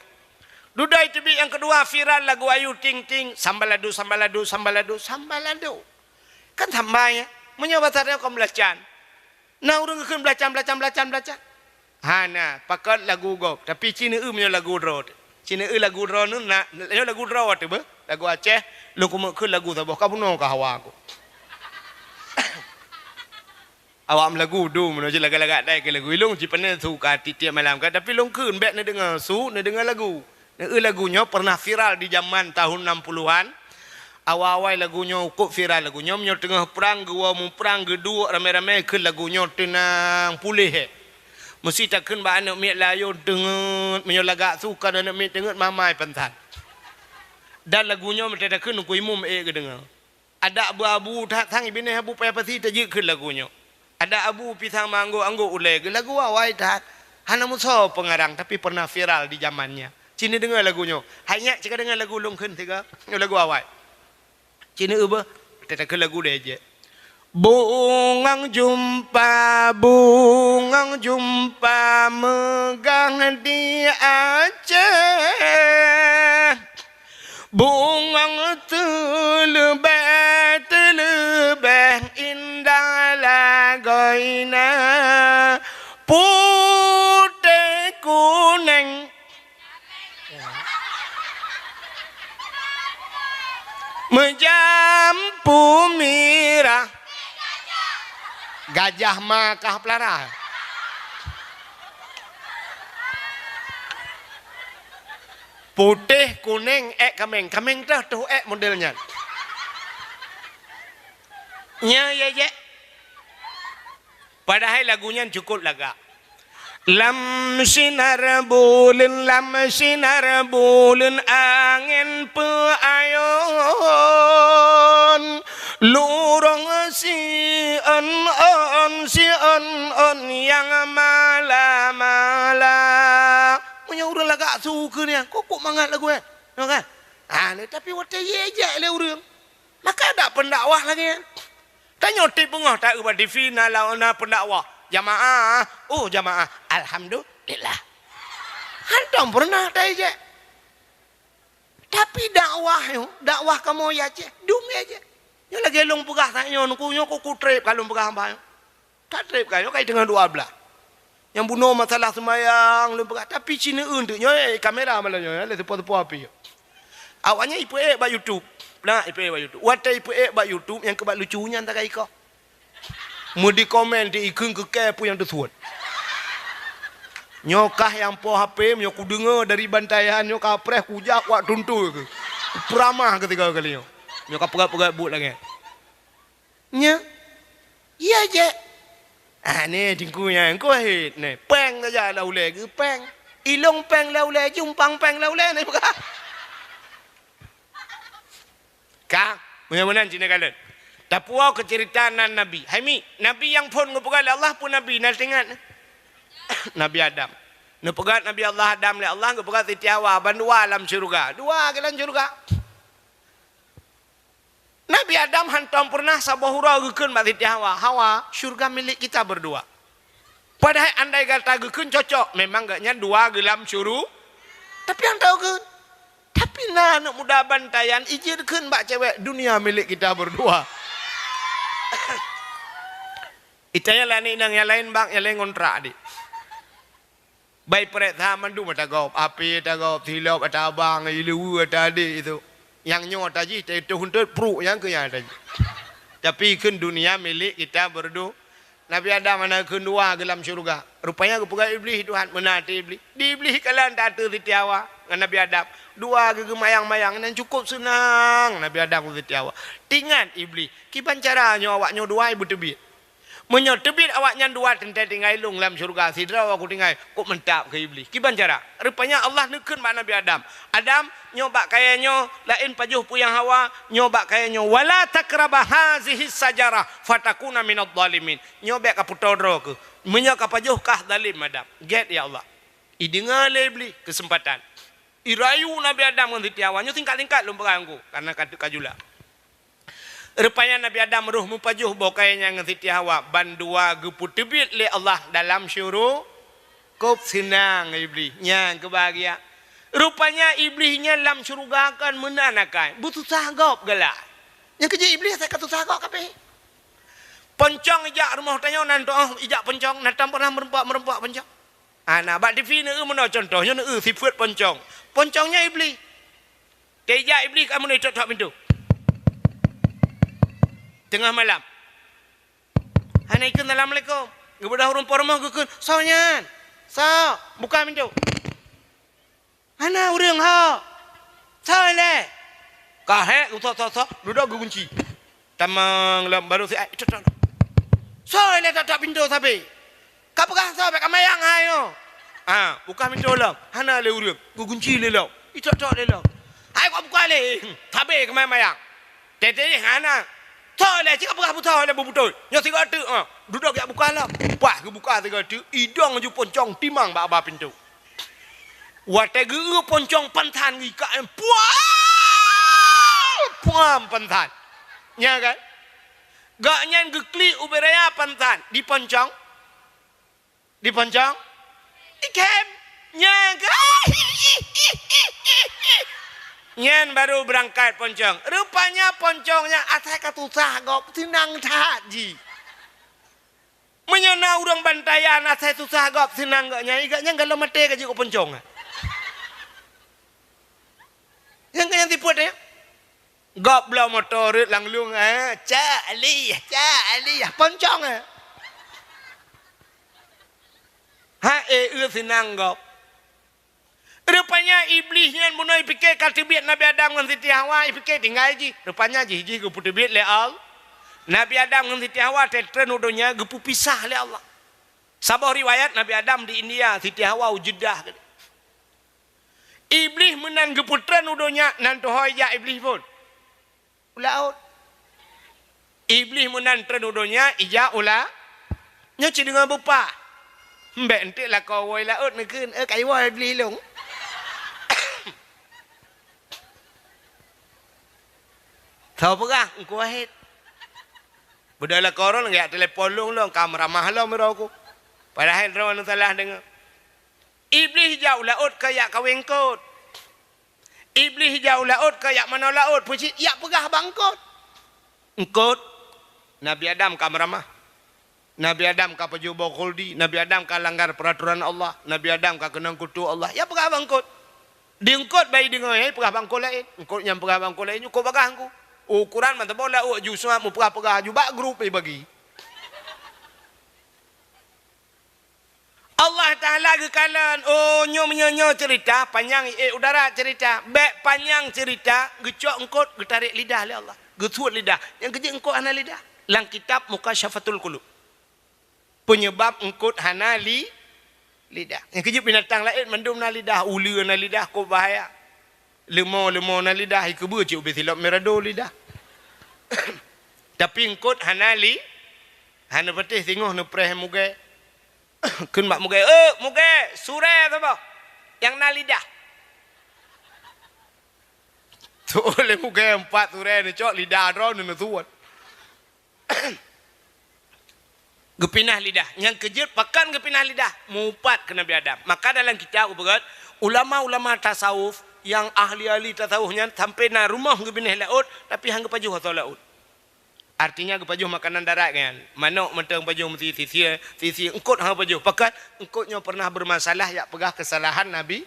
Dudoe teubiet nyang keudua viral lagu Ayu Ting Ting, sambaladu, sambaladu, sambaladu, sambaladu. Kan sambai ya. Meunyoe basa tanyoe kon beulacan. Na ureuëng geukheun beulacan, beulacan, beulacan, beulacan. Hana, pakon lagu gob, tapi ci neu-eu meunyoe lagu droe teuh. Ci neu-eu lagu droe neu na, nyoe lagu droe teuh beuh. Lagu Aceh, lôn keumeuk kheun lagu saboh ka bunoe ka hawa ku. Awak meulagu dum, meunyoe ci lagak-lagak dai keu lagu ilong, ci pane suka tiep-tiep malam ka, tapi lôn kheun bék neudeungoe su, neudeungoe lagu. Neu-eu lagu nyoe pernah viral di jaman tahun enam puluhan. Awai-awai lagu nyoe, kok viral lagu nyoe, meunyoe teungoh prang, geuwoe muprang, geuduek ramé-ramé kheun lagu nyoe teunang puléh, eh. Meusi takheun bak aneuëk miet layôn teungeut, meunyoe lagak su kon aneuëk miet teungeut mamai pansan. Dan lagu nyoe meuteutakheun Teungku Imum ék geudeungoe. Adak beu abu that sang binéh abu payah pasi tajeuet kheun lagu nyoe. Adak abu pisang meuanggôk-anggôk ulée geuh lagu awai that. Hana meusoe peungarang tapi pernah viral di jaman nyan. Ci neudeungoe lagu nyoe. Hai nyak ci ka deungoe lagu lôn kheun siga. Nyoe lagu awai. Ci neu-eu beuh, teutakheun lagu deh jek. Bungong jumpa, bungong jumpa meugah di Aceh. Bungong teuleubeh, teuleubeh indah lagoina, putéh kunéng. Meujampu mirah. Gajah ma kah peulara. Putéh kunéng ék kaméng. Kaméng teuh, teuh ék model nyan. Nyan ya, ya. Padahai lagu nyan cukup lagak. Lam sinar buleuen, lam sinar buleuen angén peuayon, lurong siôn-ôn, siôn-ôn nyang mala-mala. Meunyoe ureuëng lagak su keu nyan, kok-kok mangat lagu nyan, kan? Ha, tapi watée jijak lé ureuëng, maka dak pendakwah lagée nyan. Tanyoe tieb beungoh ta-eu bak T V na la-, na pendakwah. Jamaah, oh jamaah, alhamdulillah. Hantom pernah ta ijak. Tapi dakwah nyoe, dakwah kamoe i Aceh, dum i Aceh. Nyoe lagèe lôn peugah saat nyoe, nyoe ku, nyoe ku, ku trép ka lôn peugah hamba nyoe. Ka trép ka nyoe, ka i teungoh dua blah. Nyang bunoe masalah seumayang lôn peugah, tapi ci neueu teuk nyoe, eh, kamera malam nyoe, eh, lé teupo-teupo api. Awaknyan ipeuék bak YouTube. Nah, ipeuék bak YouTube. Watèe ipeuék bak YouTube, nyang keubat lucu nyan takai ikoh. Meudi komen di ikheun keu kèe peue nyang teusuet. Nyoe kah nyang po H P, meunyoe kudeungoe dari bantayan nyoe ka preh kujak wak tuntui keuh. Peuramah keu tiga kali nyoe. Nyoe ka peugah-peugah buet lagèe. Nya. Iya jeh. Ah, ni teungku nyan, engko hit ni. Pèng saja lam ulèe geuh pèng. Ilong pèng lam ulèe, jumpang pèng lam ulèe ni bukan. Ka, meunan cit neukalon. Tapuwoe keu ceurita nan nabi. Hai mi, nabi nyang phon geupeugah lé Allah peue nabi, na teuingat? Nabi Adam. Neupeugah Nabi Allah Adam lé Allah geupeugah Siti Hawa, bandua lam syeuruga. Dua geuh lam syeuruga. Nabi Adam hantom peureunah saboh uroe geukheun bak Siti Hawa, "Hawa, syeuruga milék kita berdua." Padahai andai gata geukheun cocok, memang gobnyan dua geuh lam syuru-, tapi han tau kheun. Tapi na aneuk muda bantayan ijeuet kheun bak cewek, "Dunia milik kita berdua." Itanya lah ni nang nyang laén bak, nyang laén ngontrak adik. Bai preh that mandum ata gob, api ata gob, silop ata abang, ileue ata adek itu. Nyang nyoe ata jih, teuh huntot pruek nyang keu nyang ata jih. Tapi kheun dunia milik kita berdu-, Nabi Adam hana kheun dua geuh lam syeuruga. Rupanya geupeugah Iblih Tuhan, meunan até Iblih. Di Iblih kalon ata ateueh Siti Hawa ngon Nabi Adam. Dua geuh geumayang-mayang, nyan cukup seunang Nabi Adam ngon Siti Hawa. Teuingat Iblih, kiban cara nyoe awak nyoe dua ibu teubiet. Meunyoe teubiet awaknyan dua teuntèe tinggai lôn lam syeuruga, sidroe ku tinggai, kok mantap keu Iblih. Kiban cara? Rupanya Allah neukheun bak Nabi Adam, "Adam, nyoe bak kayèe nyoe, laén pajoh peue nyang hawa, nyoe bak kayèe nyoe, wala taqraba hazihi syajarah, fatakuna minadh dhalimin." Nyoe bèk kapeutoe droe keuh. Meunyoe kapajoh kah zalim Adam. Gèt ya Allah. Ideungoe lé Iblih keuseumpatan. Irayu Nabi Adam ngon Siti Hawa. Nyoe singkat-singkat lôn peugah ngon ku, karena ka, ka jula. Rupanya Nabi Adam roh meupajoh boh kayèe nyan ngon Siti Hawa, bandua geupeuteubiet lé Allah dalam syuru-, kok seunang Iblih. Nyan keubahagia. Rupanya Iblih nyan lam syeuruga kon meunan akai, beususah gob galak. Nyang keujeuet Iblih asai ka susah gob kabeh. Poncong ijak rumoh tanyoe nan toh ijak poncong, nan tam pernah meureumpok-meureumpok poncong. Hana, bak T V neueu meunoe contoh, nyoe neueu sifeuet poncong. Poncong nyan Iblih. Teuh ijak Iblih ka meunoe itok-tok pintoe. Teungoh malam. Hana ikheun assalamualaikum. Geubeudôh ureueng po rumoh geukheun, "Soe nyan? Soe? Buka pintoe." "Hana ureueng ho." "Soe lé?" Ka hék geusoe-soe-soe, dudoe geugunci. Tamong lom baru si ai, "Itok-tok." "Soe lé tok-tok pintoe sabe?" "Ka peugah soe bèk kamayang hai nyoe." Ah, buka pintoe lom. Hana lé ureueng. Geugunci lé lom. Itok-tok lé lom. "Hai kok buka lé." Hmm, sabe keumayang-mayang. Teuh-teuh hana. "Soe lé?" "Cit ka peugah busoe lé beubeutôi. Nyoe sigoe teuk, ah." Dudoe jak buka lom. Pas geubuka sigoe teuk, idong ju poncong timang bak aba pintoe. Watèe geueu poncong pansan geuikat, puam! Puam pansan. Nya kan? Gobnyan geuklik ubé raya pansan, di poncong. Di poncong? Di kem. Nya kan? Nyan baru beurangkat poncong. Rupanya poncong nyan asai ka susah gob, seunang that jih. Meunyoe na ureueng bantayan asai susah gob seunang gobnyan, gobnyan galom maté ka jeuet keu poncong. Nyang keu nyang sifeuet nyan. Gob bloe moto rhot lam lueng, eh, cak lih, cak lih, poncong, eh. Ha, eh, eu seunang gob. Rupanya Iblih nyan bunoe ipike ka teubiet Nabi Adam ngon Siti Hawa, ipike tinggai jih. Rupanya jih, jih geupeuteubiet lé Allah. Nabi Adam ngon Siti Hawa teutreun u donya geupeupisah lé Allah. Saboh riwayat Nabi Adam di India, Siti Hawa u Jeddah. Iblih meunan geupeutreun u donya, nan tuho ijak Iblih phon. U laôt. Iblih meunan treun u donya, ijak u la-, nyoe cit deungon beupah. Mbek enteuk lakoe woe laôt neukheun, "Eh, ka iwoe Iblih lôn." Soe peugah, Teungku Wahid. Beudôh lakoe droe geujak telepon lôn, lôn ka meuramah lom droe ku. Padahai droe neusalah deungoe. Iblih jak u laôt ka jak kawé eungkôt. Iblih jak u laôt ka jak manoe laôt, peue cit jak peugah bak eungkôt. Eungkôt, Nabi Adam ka meuramah. Nabi Adam ka pajoh boh khuldi, Nabi Adam ka langgar peuratoran Allah, Nabi Adam ka keunong kutu Allah. Jak peugah bak eungkôt. Di eungkôt bai deungoe, hai peugah bak eungkôt laén. Eungkôt nyang peugah bak eungkôt laén, eungkôt bagaih eungkôt. Ukuran mantong boh laôt ju sua meupeugah-peugah ju bak grup bagi. Allah Taala geukalon, oh, nyoe meunyoe nyoe ceurita, panyang, eh, udara ceurita. Bék panyang ceurita, geucok eungkôt, geutarek lidah lé Allah. Geusuet lidah. Nyang keujeuet eungkôt hana lidah. Lam kitab Mukasyafatul Qulub. Peunyeubab eungkôt hana li-, lidah. Nyang keujeuet binatang laén mandum na lidah, uleue na lidah, kok bahaya. Leumo-leumo na lidah, ikeubeue cit ubé silop mirado lidah. Tapi eungkôt hana li-, hana patéh singoh neupreh mugée. Kheun bak mugée, "Eh, mugée, surée saboh nyang na lidah." Tuwoe lé mugée empat surée neucok lidah droe neuneuseuwot. Geupinah lidah. Nyang keujeuet pakon geupinah lidah? Meuupat keu Nabi Adam. Maka dalam kitab geupeugét, ulama-ulama tasawuf nyang ahli-ahli tasawuf nyan sampoe na rumoh geubinéh laôt, tapi han geupajoh asoe laôt. Artinya geupajoh makanan darat nyan. Manok mantong pajoh meusi sisier, sisier eungkôt han geupajoh. Pakon eungkôt nyoe pernah bermasalah, jak peugah kesalahan Nabi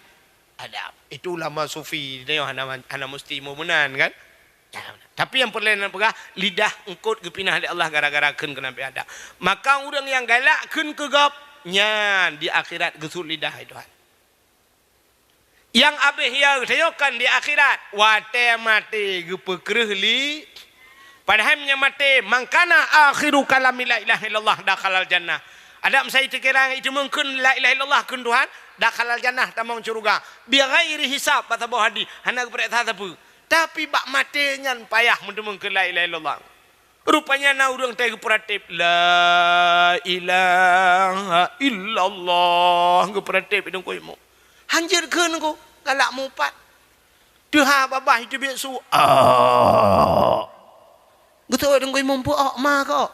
Adam. Itu ulama sufi, nyoe hana, hana musti meunan kan? Tapi nyang peureulée neupeugah, lidah eungkôt geupinah lé Allah gara-gara kheun keu Nabi Adam. Maka ureuëng nyang galak kheun keu gob, nyan di akhirat geusuet lidah, hai Tuhan. Nyang abéh ya geutanyoe kan di akhirat, watée maté geupeukreueh li. Padahai meunyoe maté, "Man kana akhiru kalami la ilaha illallah dakhalal jannah." Adak meusai teukeurang itu mungkin la ilaha illallah kheun Tuhan, dakhalal jannah, tamong syeuruga. Bighairi hisab, bak saboh hadih, hana geupareksa sapeue. Tapi bak maté nyan payah meuteumeung keu la ilaha illallah. Rupanya na ureuëng tai geupeuratéb, "La ilaha illallah," geupeuratéb i deungkoi mo. Hanjeuet kheun ko, galak meuupat. Teuha babah iteubiet su, "Ah." Geutoe deunggui mumpuk, "Oh, ma ko."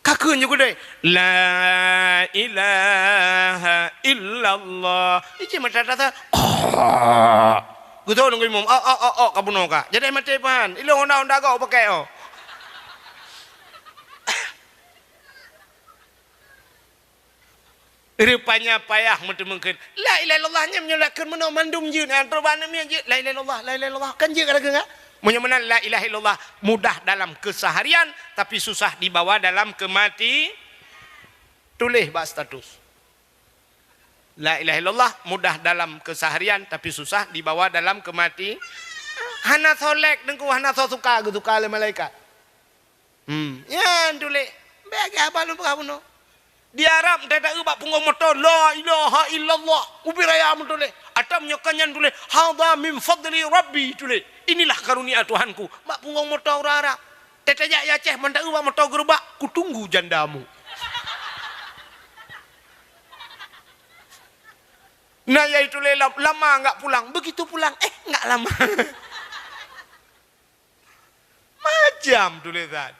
Ka kheun ju keudeh, "La ilaha illallah." Ije mata tasa. Geutoe deunggui mumpuk, "Oh, oh, oh, oh, ka bunoe ka." Jadi maté pahan. Ilong honda-honda gok pakai, oh. Rupanya payah meuteumeung kheun. La ilaha illallah nyan meunyoe lakheun meunoe mandum jeuet, nyang trok bak aneuk miet jeuet, la ilaha illallah, la ilaha illallah. Kan jeuet ka lakheun kan? Meunyoe meunan la ilaha illallah mudah dalam keseharian, tapi susah dibawa dalam kemati. Tuléh bak status. La ilaha illallah mudah dalam keseharian, tapi susah dibawa dalam kemati. Hana soe lek teungku, hana soe suka, geusuka lé malaikat. Hmm, nyan tuléh. Bék lagée haba lôn peugah bunoe. Di Arab, teuta eu bak punggong moto, "La ilaha illallah." Ubé raya meutuléh. Atau meunyoe ka nyan tuléh, "Hadza min fadli Rabbi," tuléh. "Inilah karunia Tuhanku." Bak punggong moto ureuëng Arab. Teuta jak i Aceh, mantong eu bak moto geurubak, "Kutunggu jandamu." Nah, yaitu lé lam-, lama enggak pulang. Begitu pulang, eh, enggak lama. Macam tulisan.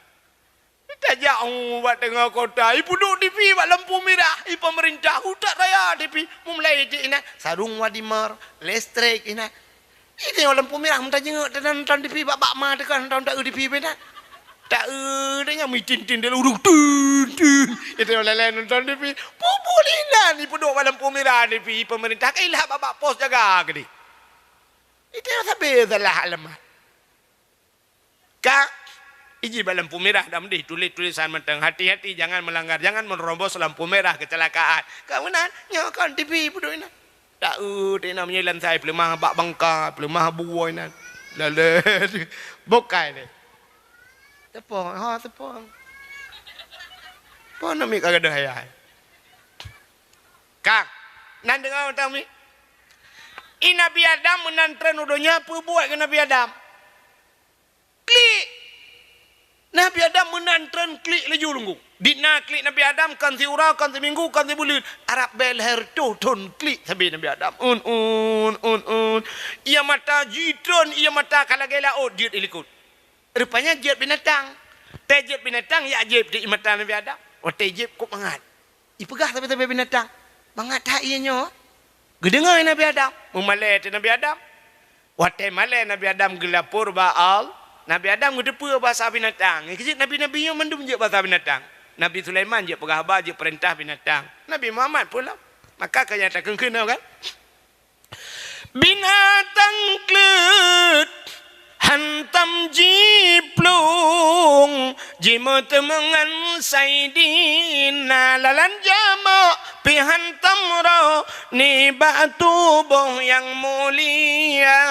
Tajak, oh, bak teungoh kota, ipeuduek TV bak lampu mirah, i pemerintah, utak raya TV, meumulai di inan, sarung wadimer, listrik inan. Itu nyang lampu mirah, meutajenguk, teunan nonton TV bak, bak ma teuka nonton tak eu TV bak inan. Tak eu, dia nyang mitin-tin, dia urut, tin, tin. Itu nyang lain nonton TV. Pupul inan, ipeuduek bak lampu mirah TV, pemerintah, kailah bak, bak pos jaga keudeh. Itu nyang sabe salah alamat. Ka, iji bak lampu mirah dah meudeh tuléh tulisan mantong, "Hati-hati, jangan melanggar, jangan menerobos lampu merah, kecelakaan." Ka meunan, nyoe kon TV peuduek inan. Tak eu, teuinong meunyoe lam sai peuleumah bak bangka, peuleumah buwoi nan. Lalu, bukai deh. Tepong, ha, tepong. Pon nami ka gadoh ayah. Kang, nan deungoe tang mi. I Nabi Adam meunan treun u donya, peubuet keu Nabi Adam. Klik! Nabi Adam meunan treun klik laju lunggu. Di na klik Nabi Adam kon siuroe, kon siminggu, kon sibuleuen. Arab bèe lhèe reutôh thôn klik sabe Nabi Adam. Un, un, un, un. Ia mata jitreun, ia mata ka lagèe laôt jeuet i likot. Rupanya jeuet binatang. Teuh jeuet binatang, jak jieb di mata Nabi Adam. Watèe jieb kok mangat. Ipeugah sabe-sabe binatang, "Mangat that ié nyoe." Geudeungoe Nabi Adam, meumalée teuh Nabi Adam. Watée malée Nabi Adam geulapor bak Allah, Nabi Adam geuteupeue basa binatang. Nyang keujeuet nabi-nabi nyoe mandum jeuet basa binatang. Nabi Sulaiman jeuet peugah haba, jeuet peurintah binatang. Nabi Muhammad peue lom. Maka ka nyang takheun-kheun kan? Binatang kleuet hantam jiplueng, jimeuteumé ngon Saidina lalan jameuk, pih hantam roh nibak tuboh nyang mulia.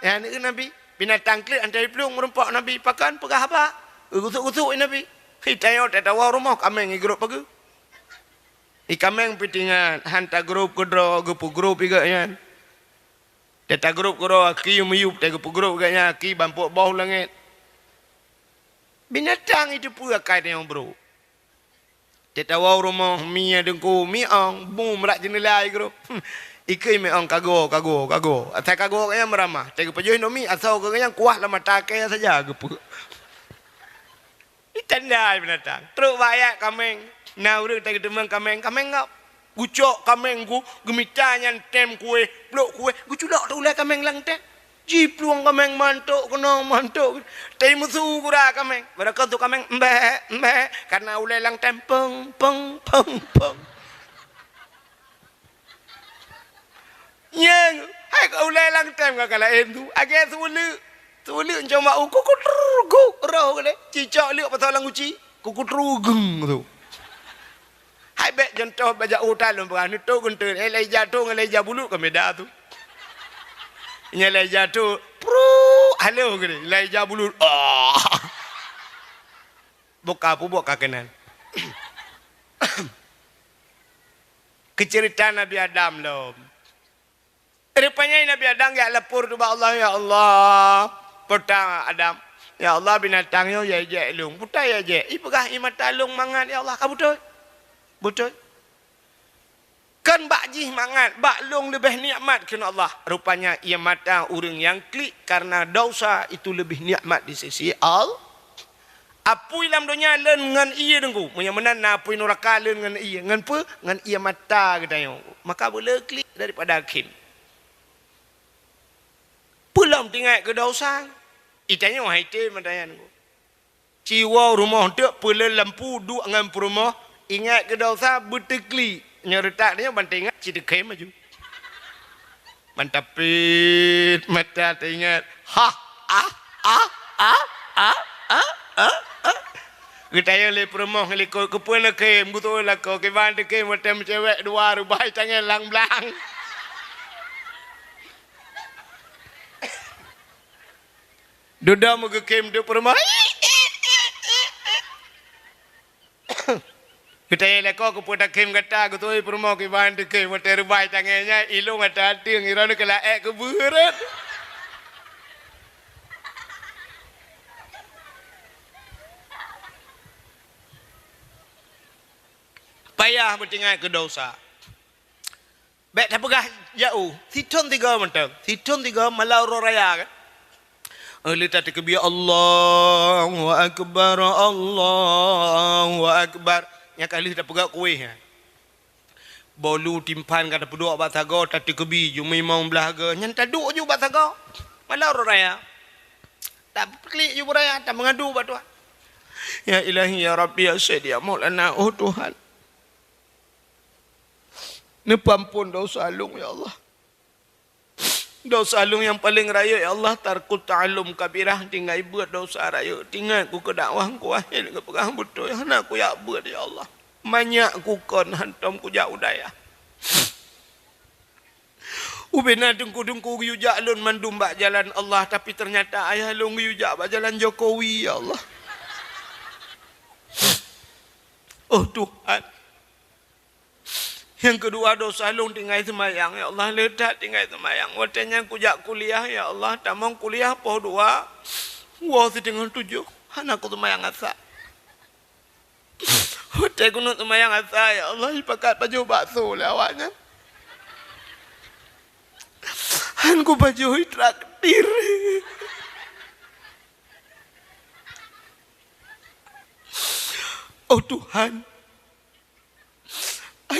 Ya, neu Nabi, binatang kleuet hantam jiplueng meurumpok Nabi, pakon peugah haba. Geusuk-geusuk Nabi. Hi tanyoe tatawa rumoh kaméng igrôp pageue. I kaméng pih teuingat, han tagrôp keudroe, geupeugrôp i gobnyan. Tatagrôp keudroe, aki meuyueb, tageupeugrôp i gobnyan, aki bampok boh u langét. Binatang iteupeue akai tanyoe brôk. Tatawa u rumoh, mi nyang teungku, mi ong, bu meurak jeuneula igrôp. Ikeu mi ong kago, kago, kago. Asai kago gobnyan meuramah. Tageupajoh Indomie, asoe gobnyan kuah lam mata kèe saja geupeu. Itanda binatang. Trok bak ayat kaméng. Na ureuëng tageuteumé kaméng, kaméng ngap. Gucok kaméng gu, geumita nyan tem kuéh, plôk kuéh, geuculok teuh ulée kaméng lam tem. Jiplueng kaméng mantok keunoe, mantok. Tapi meusu gura kaméng. Barangkapeue kaméng, "Mbek, mbek," karena ulée lam tem, "Peng, peng, peng, peng." Nyang, hai ka ulée lam tem ka laén tu. Agée seuleuk. Seuleuk cuma u kukutruguk roh geude. Cicok leuk pasang lam guci. Kukutrugeng tu. Hai bék contoh bajak utan lôn peugah, neutok geunteun, eh, Elijah tu ngon Elijah Bulut ka beda tu. Nyan Elijah tu, pruuk, halo geude. Elijah Bulut, ah. Boh ka peubuet ka keunan. Keuceurita Nabi Adam lom. Rupanya Nabi Adam jak lapor ubak Allah, "Ya Allah, peue ta Adam, ya Allah, binatang nyoe ya jek lôn. Peue ta ya jek? Ipeugah ié mata lôn mangat, ya Allah, ka beutôi." Beutôi. Kan bak jih mangat, bak lôn leubeh nikmat kheun Allah. Rupanya ié mata ureuëng nyang klik karena dosa itu lebih nikmat di sisi Allah. Apui lam donya lôn ngon ié teungku. Meunyoe meunan na apui nuraka lôn ngon ié. Ngon peue? Ngon ié mata geutanyoe. Maka beuleu klik daripada kheun. Peue lom teuingat keu dosa. Itanyoe hai tém mata nyan teungku. Ci woe rumoh teuk peuleueh lampu duek ngon peurumoh, ingat keu dosa beuteuklik. Nyoe reutak nyoe ban teuingat ci teukhem laju. Ban tapit mata teuingat. Hah, ah, ah, ah. Geutanyong lé peurumoh ngon likot, "Keupeue neukhem?" Geutôi lakoe, "Kiban teukhem watèe meucewek dua reubai tangai lam blang." Dudoe meugeukhem teuk peurumoh. Geutanyong lakoe, "Keupeue takhém gata?" Geutôi peurumoh, "Kiban teukhem watèe reubai tangai nyan, ilôn ata ateueng, iroe keu laèe keu beureut." Payah beuteuingat keu dosa. Bèk tapeugah jauh, sithôn tiga mantong. Sithôn tiga malam uroe raya kan. Eh, lheueh tateukeubie, "Allahu Akbar, Allahu Akbar." Nyan ka lheueh tapeugah kuéh nyan. Bolu timphan ka tapeuduek bak sagoe, tateukeubie ju mimong blah ge, nyan taduek ju bak sagoe. Malam uroe raya. Tapeukelik ju beuraya, tameungadu bak Tuhan. Ya Ilahi, ya Rabbi, ya Sayyidi, ya Maulana, oh Tuhan. Neupeuampôn dosa lôn, ya Allah. Dosa lôn nyang paleng rayeuk, ya Allah, tarkut ta'allum kabirah, tinggai beuet dosa rayeuk. Teuingat ku keu dakwah ku akhé geupeugah beutôi, hana kujak beuet, ya Allah. Manyak ku kon hantom kujak u dayah. Ubena teungku-teungku geuyue jak lôn mandum bak jalan Allah, tapi teunyata ayah lôn geuyue jak bak jalan Jokowi, ya Allah. Oh Tuhan. Nyang keudua, dosa lôn tinggai seumayang, ya Allah, le that tinggai seumayang. Watèe nyan kujak kuliah, ya Allah, tamong kuliah poh dua, woe siteungoh tujoh, hana kuseumayang asa. Watèe keuneuk seumayang asa, ya Allah, jipakat pajoh bakso lé awaknyan. Han kupajoh traktir. Oh Tuhan,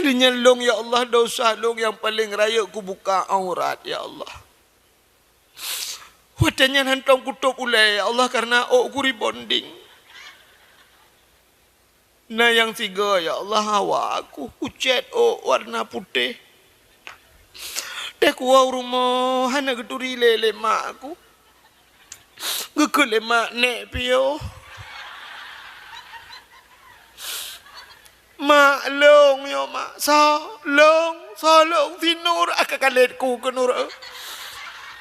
Deunyan lôn, ya Allah, dosa lôn nyang paleng rayeuk kubuka aurat, ya Allah. Watée nyan hantom kutôb ulée, ya Allah, kareuna ôk ku rebonding. Na nyang sigoe, ya Allah, hawa ku, kucét ôk warna putéh. Teuh kuwoe u rumoh hana geuturi lé lé mak ku. Geukheun lé mak, "Nék piôh." "Mak, lôn nyoe, mak." "Soe?" "Lôn." "Soe lôn?" "Si Nur." Aka kalét ku keu Nur.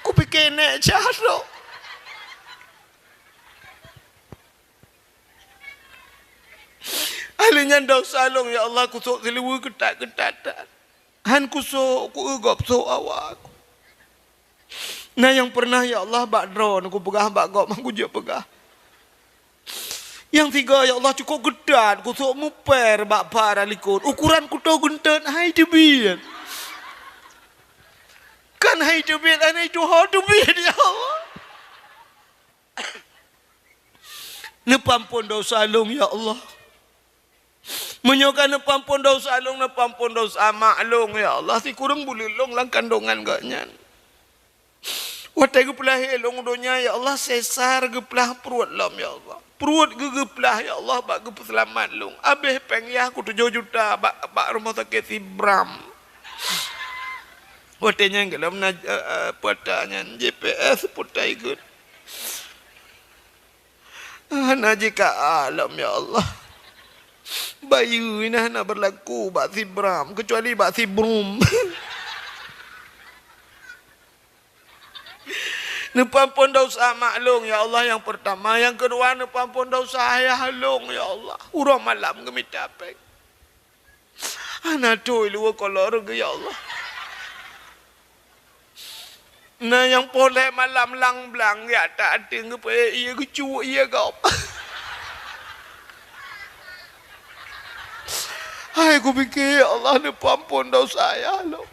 Kupike nék cah lôn. Ahli nyan dosa lôn, ya Allah, kusok siluweue keutat-keutat. Han kusok, kueu gob sôk awak. Na nyang peureunah, ya Allah, bak droeneuh kupeugah bak gob, han kujeuet peugah. Nyang sigoe, ya Allah, cukôp geutat, kusok muper bak para likot. Ukoran kutoh geunteut, hai teubiet. Kan hai teubiet, hai tuho teubiet, ya Allah. Neupeuampon dosa lôn, ya Allah. Meunyoe ka neupeuampon dosa lôn, neupeuampon dosa mak lôn, ya Allah, sikureueng buleuen lôn lam kandongan gobnyan. Watée geupeulahé lôn u donya, ya Allah, sesar geuplah pruet lom, ya Allah. Pruet geuh geuplah, ya Allah, bak geupeuseulamat lôn. Abéh péng yah ku tujoh juta bak, bak rumoh sakét Sibram. Watée nyan gohlom na, eh, eh, peuta nyan, J P S peuta ikot. Hana jika alam, ya Allah. Bayeue nyan hana beurlaku bak Sibram, keucuali bak Sibrum. Neupeuampon dosa mak lôn, ya Allah, nyang peurtama. Nyang keudua, neupeuampon dosa ayah lôn, ya Allah. Uroe malam geumita péng. Hana tui luweue kolor geuh, ya Allah. Na nyang poh lhée malam lang blang jak that ateueng geupeuék ié geucuk ié gob. Hai kupike, ya Allah, neupeuampon dosa ayah lôn.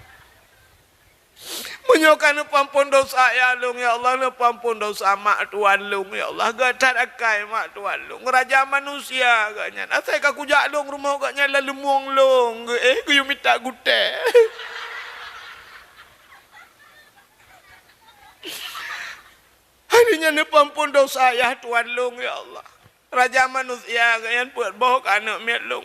Meunyoe ka neupeuampon dosa ayah lôn, ya Allah, neupeuampon dosa mak tuan lôn, ya Allah. Gét that akai mak tuan lôn. Raja manusia gobnyan. Asai ka kujak lôn rumoh gobnyan lam leumueng lôn geuh, eh, geuyue mita gutée. Hai nyan neupeuampon dosa ayah tuan lôn, ya Allah. Raja manusia gobnyan peuet boh keu aneuk miet lôn.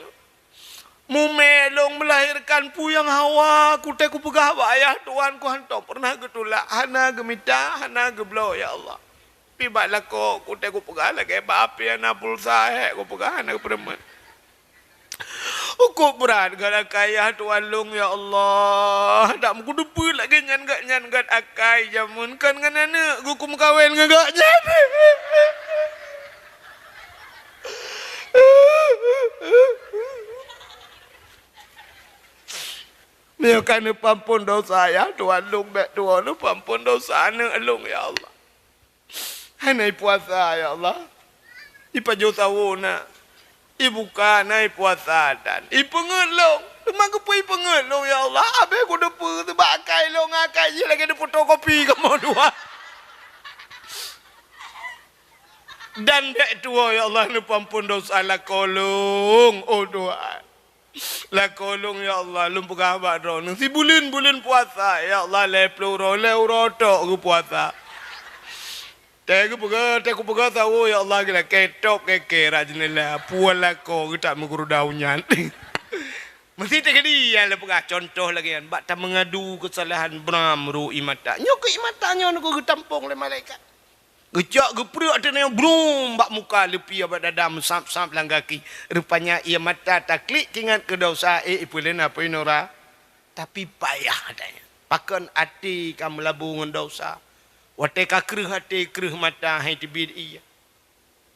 Mumé lôn meulahérkan peue nyang hawa, kutée kupeugah bak ayah tuan ku hantom peureunah geutulak, hana geumita, hana geubloe, ya Allah. Pi bak lakoe kutée kupeugah lagée bak api hana pulsa, hék kupeugah hana geupeureumeun. Ukob brat gala kayah tuan lôn, ya Allah. Dak meukuteupeu lagée nyan gobnyan gét akai jameun kon ngon aneuk geuh kumeukawen ngon gobnyan. Meunyoe ka neupeuampon dosa ayah tuan lôn, bék tuwoe neupeuampon dosa aneuk lôn, ya Allah. Hana ipuasa, ya Allah. Ipajoh sawo na. Ibuka na ipuasa dan ipeungeut lôn. Teuma keupeue ipeungeut lôn, ya Allah? Abéh kuteupeu teubak akai lôn, akai jih lagée neufotokopi kamoe dua. Dan bék tuwoe, ya Allah, neupeuampon dosa lakoe lôn, oh Tuhan. Lakoe lôn, ya Allah, lôn peugah bak droeneuh, sibuleuen-buleuen puasa, ya Allah, lhée ploh uroe, lhée uroe tok geupuasa. Teuh geupeugah, teuh kupeugah sawo, ya Allah, geulakée top kée-kée rot jeuneula, puwoe lakoe geutak meuguruda u nyan. Meusti teukeudi nyang lôn peugah cuntoh lagée nyan, bak tameungadu keusalahan bram ru ié mata. Nyoe keu ié mata nyoe geuh geutampong lé malaikat. Geucok geupreuek ateueh nyoe brum bak muka leupie bak dada meusab-sab lam gaki. Rupanya ié mata taklik teuingat keu dosa, eh, ipeuleueh na peue nura. Tapi payah ata nyan. Pakon até ka meulabu ngon dosa. Watée ka kreueh até, kreueh mata, hai teubiet ié.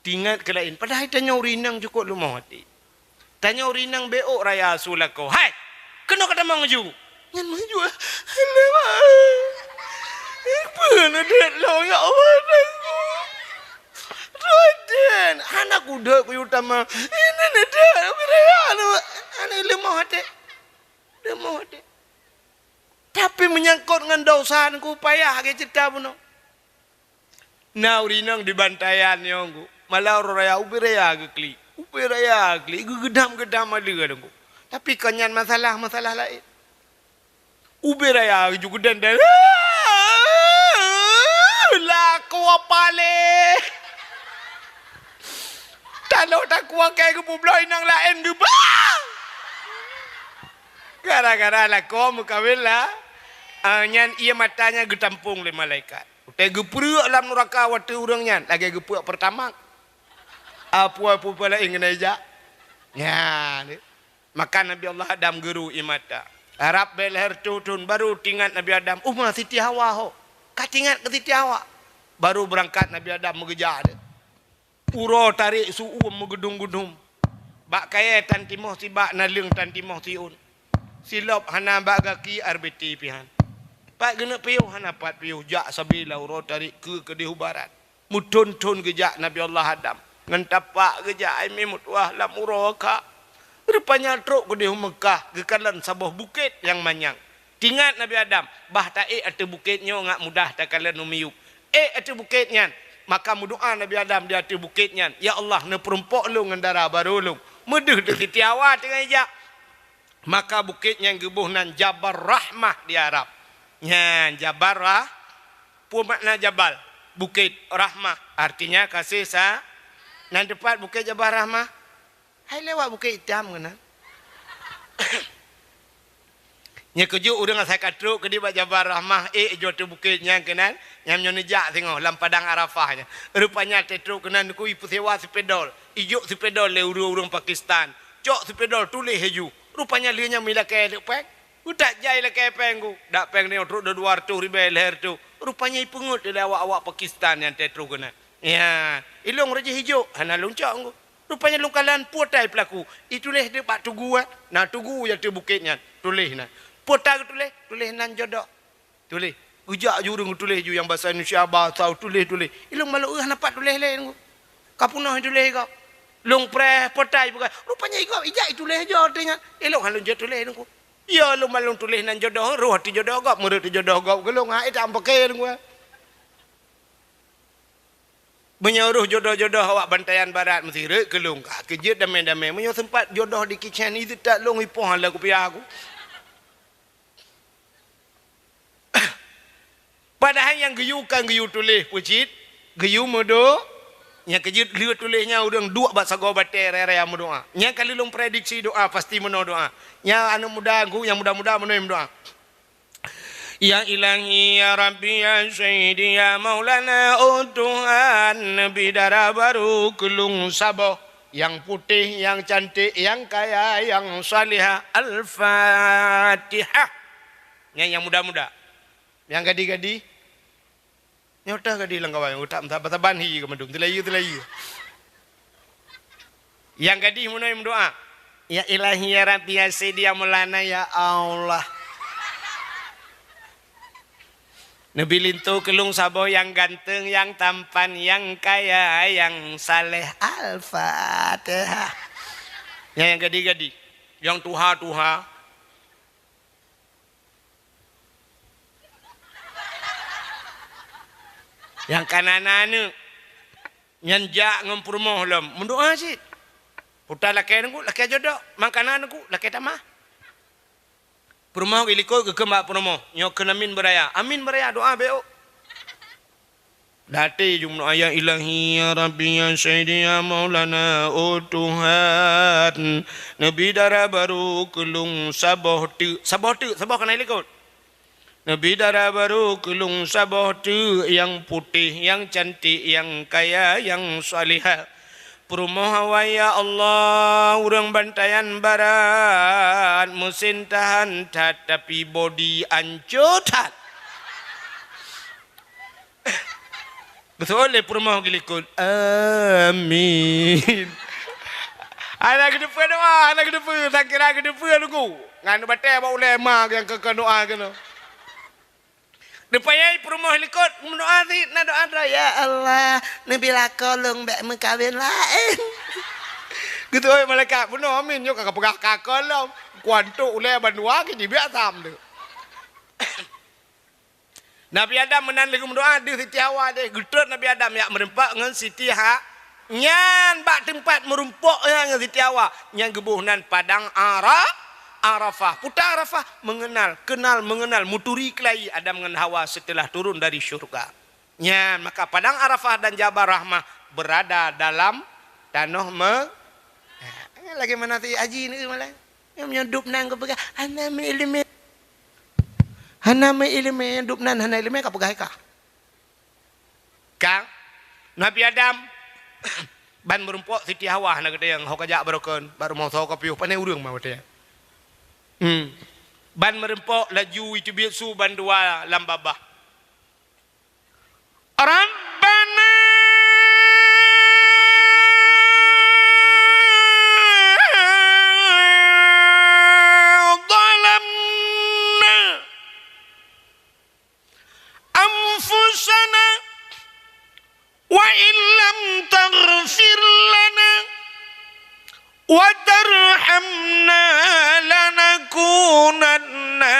Teuingat keu laén. Padahai tanyoe ureueng inong cukôp leumoh até. Tanyoe ureueng inong beu ôk raya su lakoe. Hai! Keunoe ka tamong laju. Nyan meuju. Alah, mak. Peue neudeuk lôn, ya Allah, Tuhanku. Raden, hana kudeuk kuyue tamong. Ini neudeuk, beu raya lôn. Hana leumoh até. Leumoh até. Tapi meunyangkot ngon dosa, ku payah lagée ceurita bunoe. Na ureueng inong di Bantayan nyoe, Teungku. Malam uroe raya, ubé raya geuklik. Ubé raya geuklik, geugeudam-geudam aleue, Teungku. Tapi kon nyan masalah, masalah laén. Ubé raya ju geudendeng. Lakoe paléh. Taloh takue keu geupubloe inong laén geubah. Gara-gara lakoe meukawen la-, ah, nyan ie mata nyan geutampong lé malaikat. Utai geupreuek lam nuraka watée ureuëng nyan lagée geupreuek Pertamax. Apui-apui laén ngon ijak. Nyan. Maka Nabi Allah Adam geuru ie mata. Rab bée lhée reutôh thon baru teuingat Nabi Adam, "Uma Siti Hawa ho." Ka teuingat keu Siti Hawa. Baru beurangkat Nabi Adam meugeujak deuh. Uroe tarék su-uem meugeudum-geudum. Bak kayée tan timoh sibak naleueng tan timoh siôn. Silop hana bak gaki arbeti pihan. Pat geuneuk piôh hana pat piôh jak sabe lam uroe tarék keu keudeh u barat. Meuthon-thon geujak Nabi Allah Adam. Ngon tapak geujak ai mé meutuah lam uroe ka. Rupanya trok keudeh u Meukah geukalon saboh bukét nyang manyang. Teuingat Nabi Adam, bah taék ateueh bukét nyoe ngat mudah takalon u miyueb. Ék ateueh bukét nyan, maka meudoá Nabi Adam di ateueh bukét nyan, "Ya Allah, neupeurumpok lôn ngon dara barô lôn." Meudeuh deuh Siti Hawa teungoh ijak. Maka bukét nyan geuboh nan Jabal Rahmah di Arab. Nyan Jabal Rah-, peue makna Jabal? Bukét, Rahmah, artinya kasih sa-, nan teupat bukét Jabal Rahmah. Hai lewat Bukét Itam keunan. Nyoe keujeuet ureuëng asai ka trok keudeh bak Jabal Rahmah, ék jeuet ateueh bukét nyan keunan, nyang nyoe neujak singoh lam padang Arafah nyan. Rupanya trok keunan neukui peusewa sipedol, ijok sipedol lé ureuëng-ureuëng Pakistan. Cok sipedol tuléh laju. Rupanya lheueh nyan meulakée lé péng. Utak jai lakée péng ku. Dak péng nyoe trok dua reutôh ribée lhée reutôh. Rupanya ipeungeut lé awak-awak Pakistan nyang trok keunan. Ya, ilong raja hijok hana lôn cok ku. Rupanya lôn kalon peue tai peulaku. Ituléh deuh bak tugu, eh. Na tugu nyang ateueh bukét nyan. Tuléh na. Peue tai geutuléh? Tuléh nan jodoh. Tuléh. Geujak ju ureuëng tuléh ju nyang basa Indonesia, basa tuléh-tuléh. Ilong malok hana pat tuléh lé. Ka peunoh tuléh gob. Lôn preh peue tai bukan. Rupanya gob ijak ituléh jo teuingat. Ilong hana lôn jeuet tuléh nungku. Ya lôn malong tuléh nan jodoh, roh ateueh jodoh gob, meureuet ateueh jodoh gob. Geulong hai tak pakai nungku. Meunyoe roh jodoh-jodoh awak Bantayan Barat meusti rhot keu lôn ka keujeuet damé-damé. Meunyoe seumpat jodoh di kicén, iseutôt lôn ipoh lam kupiah ku. Padahai nyang geuyue kan geuyue tuléh peue cit, geuyue meudo-, nyang keujeuet lheueh tuléh nyan ureuëng duek bak sagoe batée raya-raya meudoá. Nyan ka lheueh lôn prediksi doá, pasti meunoe doá. Nyan aneuëk muda ku nyang muda-muda meunoe meudoá. Ya Ilahi, ya Rabbi, ya Sayyidi, ya Maulana, oh Tuhan, neubi dara barô keu lôn saboh, nyang putéh, nyang cantik, nyang kaya, nyang salihah. Al-Fatihah. Nyan nyang muda-muda. Nyang gadih-gadih. Nyoe teuh gadih lam kawan, utak meusaban-saban hi keu mandum, teulayu-teulayu. Nyang gadih meunoe meudoá, "Ya Ilahi, ya Rabbi, ya Sayyidi, ya Maulana, ya Allah. Neubi linto keu lôn saboh nyang ganteng, nyang tampan, nyang kaya, nyang saleh." Al-Fatihah. Nyang, nyang gadih-gadih, nyang tuha-tuha. Nyang ka na aneuëk, nyan jak ngon peurumoh lom, meudoá cit. Puta lakée nungku, lakée jodoh, mangkana nungku, lakée tamah. Peurumoh geulikot geukheun bak peurumoh, nyoe kheun amin beuraya. Amin beuraya, doá bék ôk. Dati jumlah ayat, "Ilahi, ya Rabbi, ya Sayyidi, ya Maulana, oh Tuhan, neubi dara barô keu lôn saboh teuk." Saboh teuk, saboh ka na likot. "Neubi dara barô keu lôn saboh teuk, nyang putéh, nyang cantik, nyang kaya, nyang salihah." Peurumoh awai, "Ya Allah, ureuëng Bantayan Barat, meusin tahan that, tapi bodi ancô that." Beutôi lé peurumoh geulikot. Amin. Hana geuteupeue doa, hana geuteupeue, sangkira geuteupeue lugu. Ngan batée bak ulée ma nyang keu, keu doa keunoe. Depan nyai peurumoh likot, meudoa sit na doa droe, "Ya Allah, neubi lakoe lôn bék meukawen laén." Geutôi malaikat, "Bunoe amin nyoe ka peugah ka kolom. Kuantok ulée bandua keu jibiak sam tu." Nabi Adam meunan lheueh meudoa deuh Siti Hawa deh, geutrok Nabi Adam jak meureumpok ngon Siti Ha-, Nyan bak teumpat meurumpok nyan ngon Siti Hawa, nyan geuboh nan Padang Ara-, Arafah. Peue Arafah, mengenal, kenal mengenal, meuturi keulayi Adam ngon Hawa setelah turun dari syurga. Nyan, maka Padang Arafah dan Jabal Rahmah berada dalam tanoh me-, ha, lagèe mana si haji ni malah. Nyang meunyoe dub nan geupeugah, "Hana meuileumèe." Hana meuileumèe, dub nan hana ileumèe, ka peugah ka. Ka, Nabi Adam, ban meurumpok Siti Hawa hana geutanyong, ho ka jak barokon, bak rumoh soe ka piôh, pane ureueng mah watèe nyan. Hmm. Ban meurumpok laju jiteubiet su bandua lam babah. Rabbana zalamna anfusana wa illam taghfir lana wa tarhamna lanakunanna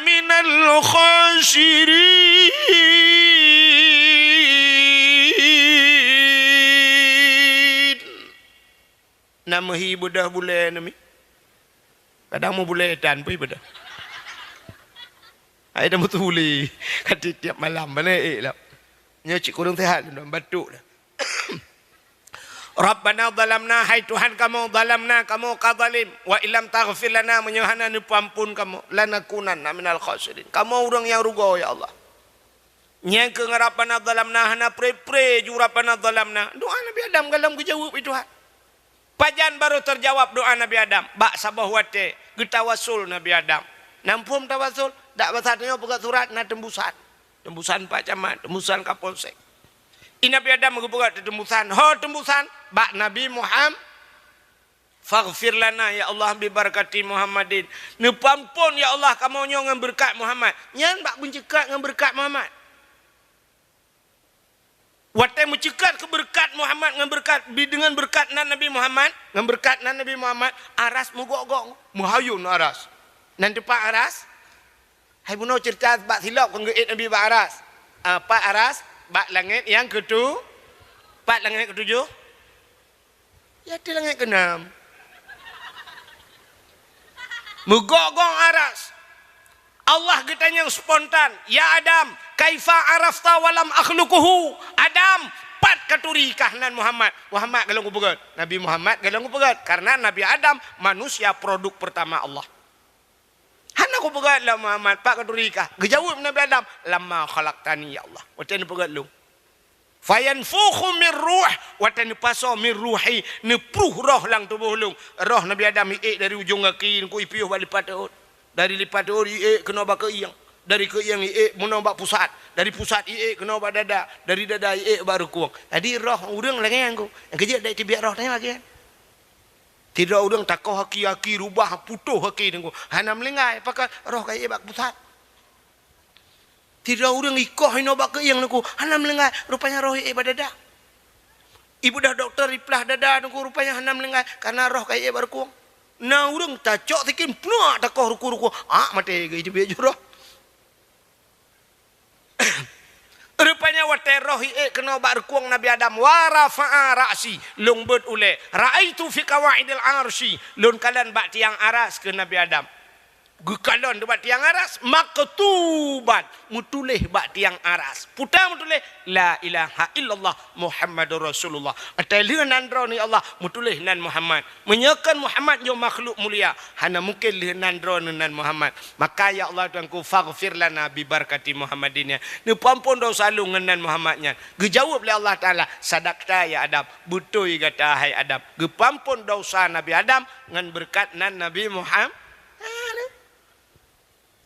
minal khasirin. Na meuhi beudôh bulèe nami. Kadang meubulèe tan pih beudôh. Hai dah meutuléh. Ka tiep-tiep malam, bana ék lom. Nyoe cit kureueng seuhat lom, batuk dah. Rabbana zalamna, hai Tuhan kamoe, zalamna, kamoe ka zalim. Wa illam taghfir lana, meunyoe hana neupeuamphon kamoe, lanakunanna minal khasirin. Kamoe ureueng nyang rugoe, ya Allah. Nyang keu Rabbana zalamna hana pré-pré ju Rabbana zalamna. Doa Nabi Adam galom geujaweueb lé Tuhan. Pajan barô teujaweueb doa Nabi Adam? Bak saboh watèe geutawasul Nabi Adam. Na muphom tawasul? Dak basa tanyoe peugah surat na teumbusan. Teumbusan Pak Camat, teumbusan Kapolsek. I Nabi Adam geupeugah teumbusan, ho teumbusan bak Nabi Muham-, "Faghfir lana ya Allah bi barakati Muhammadin." Neupeuamphon ya Allah kamoe nyoe ngon beureukat Muhammad. Nyan bak beunceukak ngon beureukat Muhammad. Watèe meuceukat keu beureukat Muhammad ngon beureukat, bi deungon beureukat nan Nabi Muhammad, ngon beureukat nan Nabi Muhammad, aras meugok-gok, meuhayôn aras. Nan teumpat aras, hai bunoe ceurita bak silop kon geuék Nabi bak aras. Ah, pat aras, bak langèt nyang keutu-, pat langèt keutujoh. Ya, di langèt keunan. Meugok-gok aras. Allah geutanyong spontan, "Ya Adam, kaifa arafta wa lam akhluquhu?" Adam, pat katuri kah nan Muhammad? Muhammad galom geupeugöt. Nabi Muhammad galom geupeugöt. Karena Nabi Adam manusia produk pertama Allah. Hana kupeugöt lom Muhammad, pat katuri kah? Geujaweueb Nabi Adam, "Lamma khalaqtani, ya Allah." Watèe neupeugöt lôn. Fayanfukhu min ruh, watèe neupasoe min ruhi, neupruh roh lam tuboh lôn. Roh Nabi Adam iék dari ujong gaki, neukui piôh bak lipat rhot. Dari lipat rhot iék keunoe bak keuieng. Dari keuieng iék meunoe bak pusat. Dari pusat iék keunoe bak dada. Dari dada iék bak rukung. Jadi roh ureueng lagèe nyan. Nyang keujeuet dak teubiet roh tanyoe lagèe nyan. Sidroe ureueng takoh aki, aki rubah putôh aki teungku. Hana meulinggai, pakon roh ka iék bak pusat. Sidroe ureueng ikoh inoe bak keuieng teungku, hana meulinggai, rupanya roh iék bak dada. Ibeudôh dokto iplah dada teungku, rupanya hana meulinggai, karena roh ka iék bak rukung. Na ureueng tacok sikin, pluak takoh rukung-rukung, ak maté geuh iteubiet jih roh. Rupanya watèe roh iék keunoe bak rukung Nabi Adam, wa rafa'a ra'si, lôn beuet ulèe, ra'aitu fi qawaidil arsy, lôn kalon bak tiang aras keu Nabi Adam. Geukalon bak tiang aras, maktuban, meutuléh bak tiang aras. Peue meutuléh, "La ilaha illallah Muhammadur Rasulullah." Ateueh lheueh nan droeneuh ya Allah, meutuléh nan Muhammad. Meunyoe kon Muhammad nyoe makhluk mulia, hana mungken lheueh nan droeneuh nan Muhammad. Maka ya Allah Tuhanku, faghfir lana bi barakati Muhammadin nyan. Neupeuamphon desya lôn ngon nan Muhammad nyan. Geujaweueb lé Allah Taala, "Sadaqta ya Adam, beutôi gata hai Adam." Geupeuamphon desya Nabi Adam ngon beureukat nan Nabi Muham-,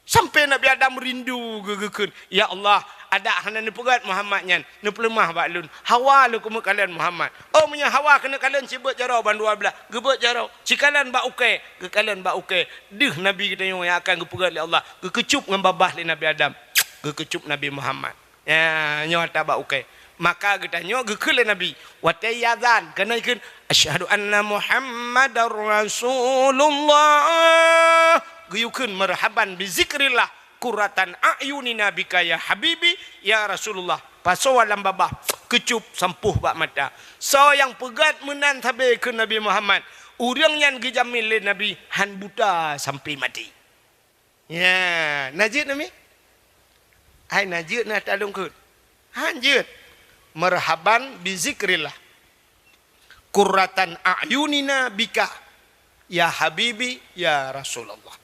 Sampai Nabi Adam rindu geu-, geukheun, "Ya Allah, adak hana neupeugöt Muhammad nyan, neupeuleumah bak lôn. Hawa lôn keumeuk kalon Muhammad." Oh, meunyoe Hawa keuneuk kalon, sibeuet jaroe bandua blaih, geubeuet jaroe, sikalon bak ukèe, geukalon bak ukèe. Deuh Nabi geutanyoe nyang akan geupeugöt lé Allah, geukeucup ngon babah lé Nabi Adam, geukeucup Nabi Muhammad. Ya, nyoe ata bak ukèe. Maka geutanyoe geukheun lé Nabi, watèe iazan, keuneuk ikheun, "Asyhadu anna Muhammadar Rasulullah." Geuyue kheun, "Marhaban bi zikrillah, qurratan a'yunina bika ya habibi, ya Rasulullah." Pasoe lam babah, geucup sampôh bak mata. Soe nyang peugét meunan sabe keu Nabi Muhammad, ureuëng nyan geujamin lé Nabi hán buta sampoe maté. Ya, na jeuet nami? Hai na jeuet na talungkeut. Hán jeuet. Marhaban bi zikrillah. Qurratan a'yunina bika, ya habibi, ya Rasulullah.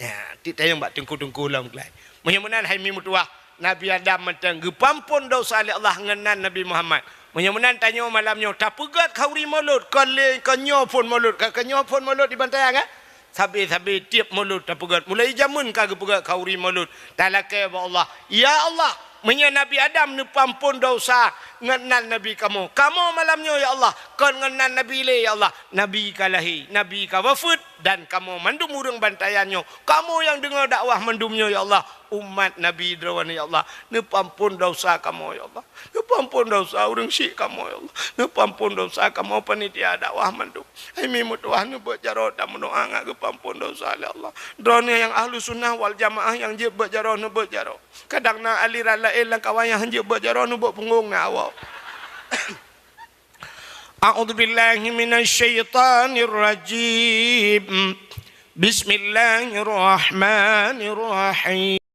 Ya, tiep tayong bak teungku-teungku lom geuh. Meunyoe meunan hai mi meutuwah, Nabi Adam mantong geupeuampon desya lé Allah ngon nan Nabi Muhammad. Meunyoe meunan tanyoe malam nyoe tapeugét khanuri mulod, kon lé kon nyoe phon mulod, ka, ka nyoe phon mulod di Bantayan, kan? Sabe-sabe tiep mulod tapeugét. Mulai jameun ka geupeugét khanuri mulod. Talakée bak Allah, "Ya Allah, meunyoe Nabi Adam neupeuampon desya ngon nan Nabi kamoe, kamoe malam nyoe, ya Allah, kon ngon nan Nabi lé, ya Allah." Nabi ka lahé, Nabi ka wafeuet, dan kamoe mandum ureuëng Bantayan nyoe, kamoe nyang deungoe dakwah mandum nyoe, ya Allah, umat Nabi droeneuh, ya Allah, neupeuampon desya kamoe, ya Allah. Neupeuampon desya ureuëng syik kamoe, ya Allah. Neupeuampon desya kamoe panitia dakwah mandum. Hai mi meutuwah, neubeuet jaroe tameudoá ngat geupeuampon desya lé Allah. Droeneuh nyang ahlu sunnah wal jamaah nyang jeuet beuet jaroe, neubeuet jaroe. Kadang na aliran laén lam kawan nyang hán jeuet beuet jaroe, neubeuet punggong na awak. A'udzubillahi minasyaitonirrajim. Bismillahirrahmanirrahim.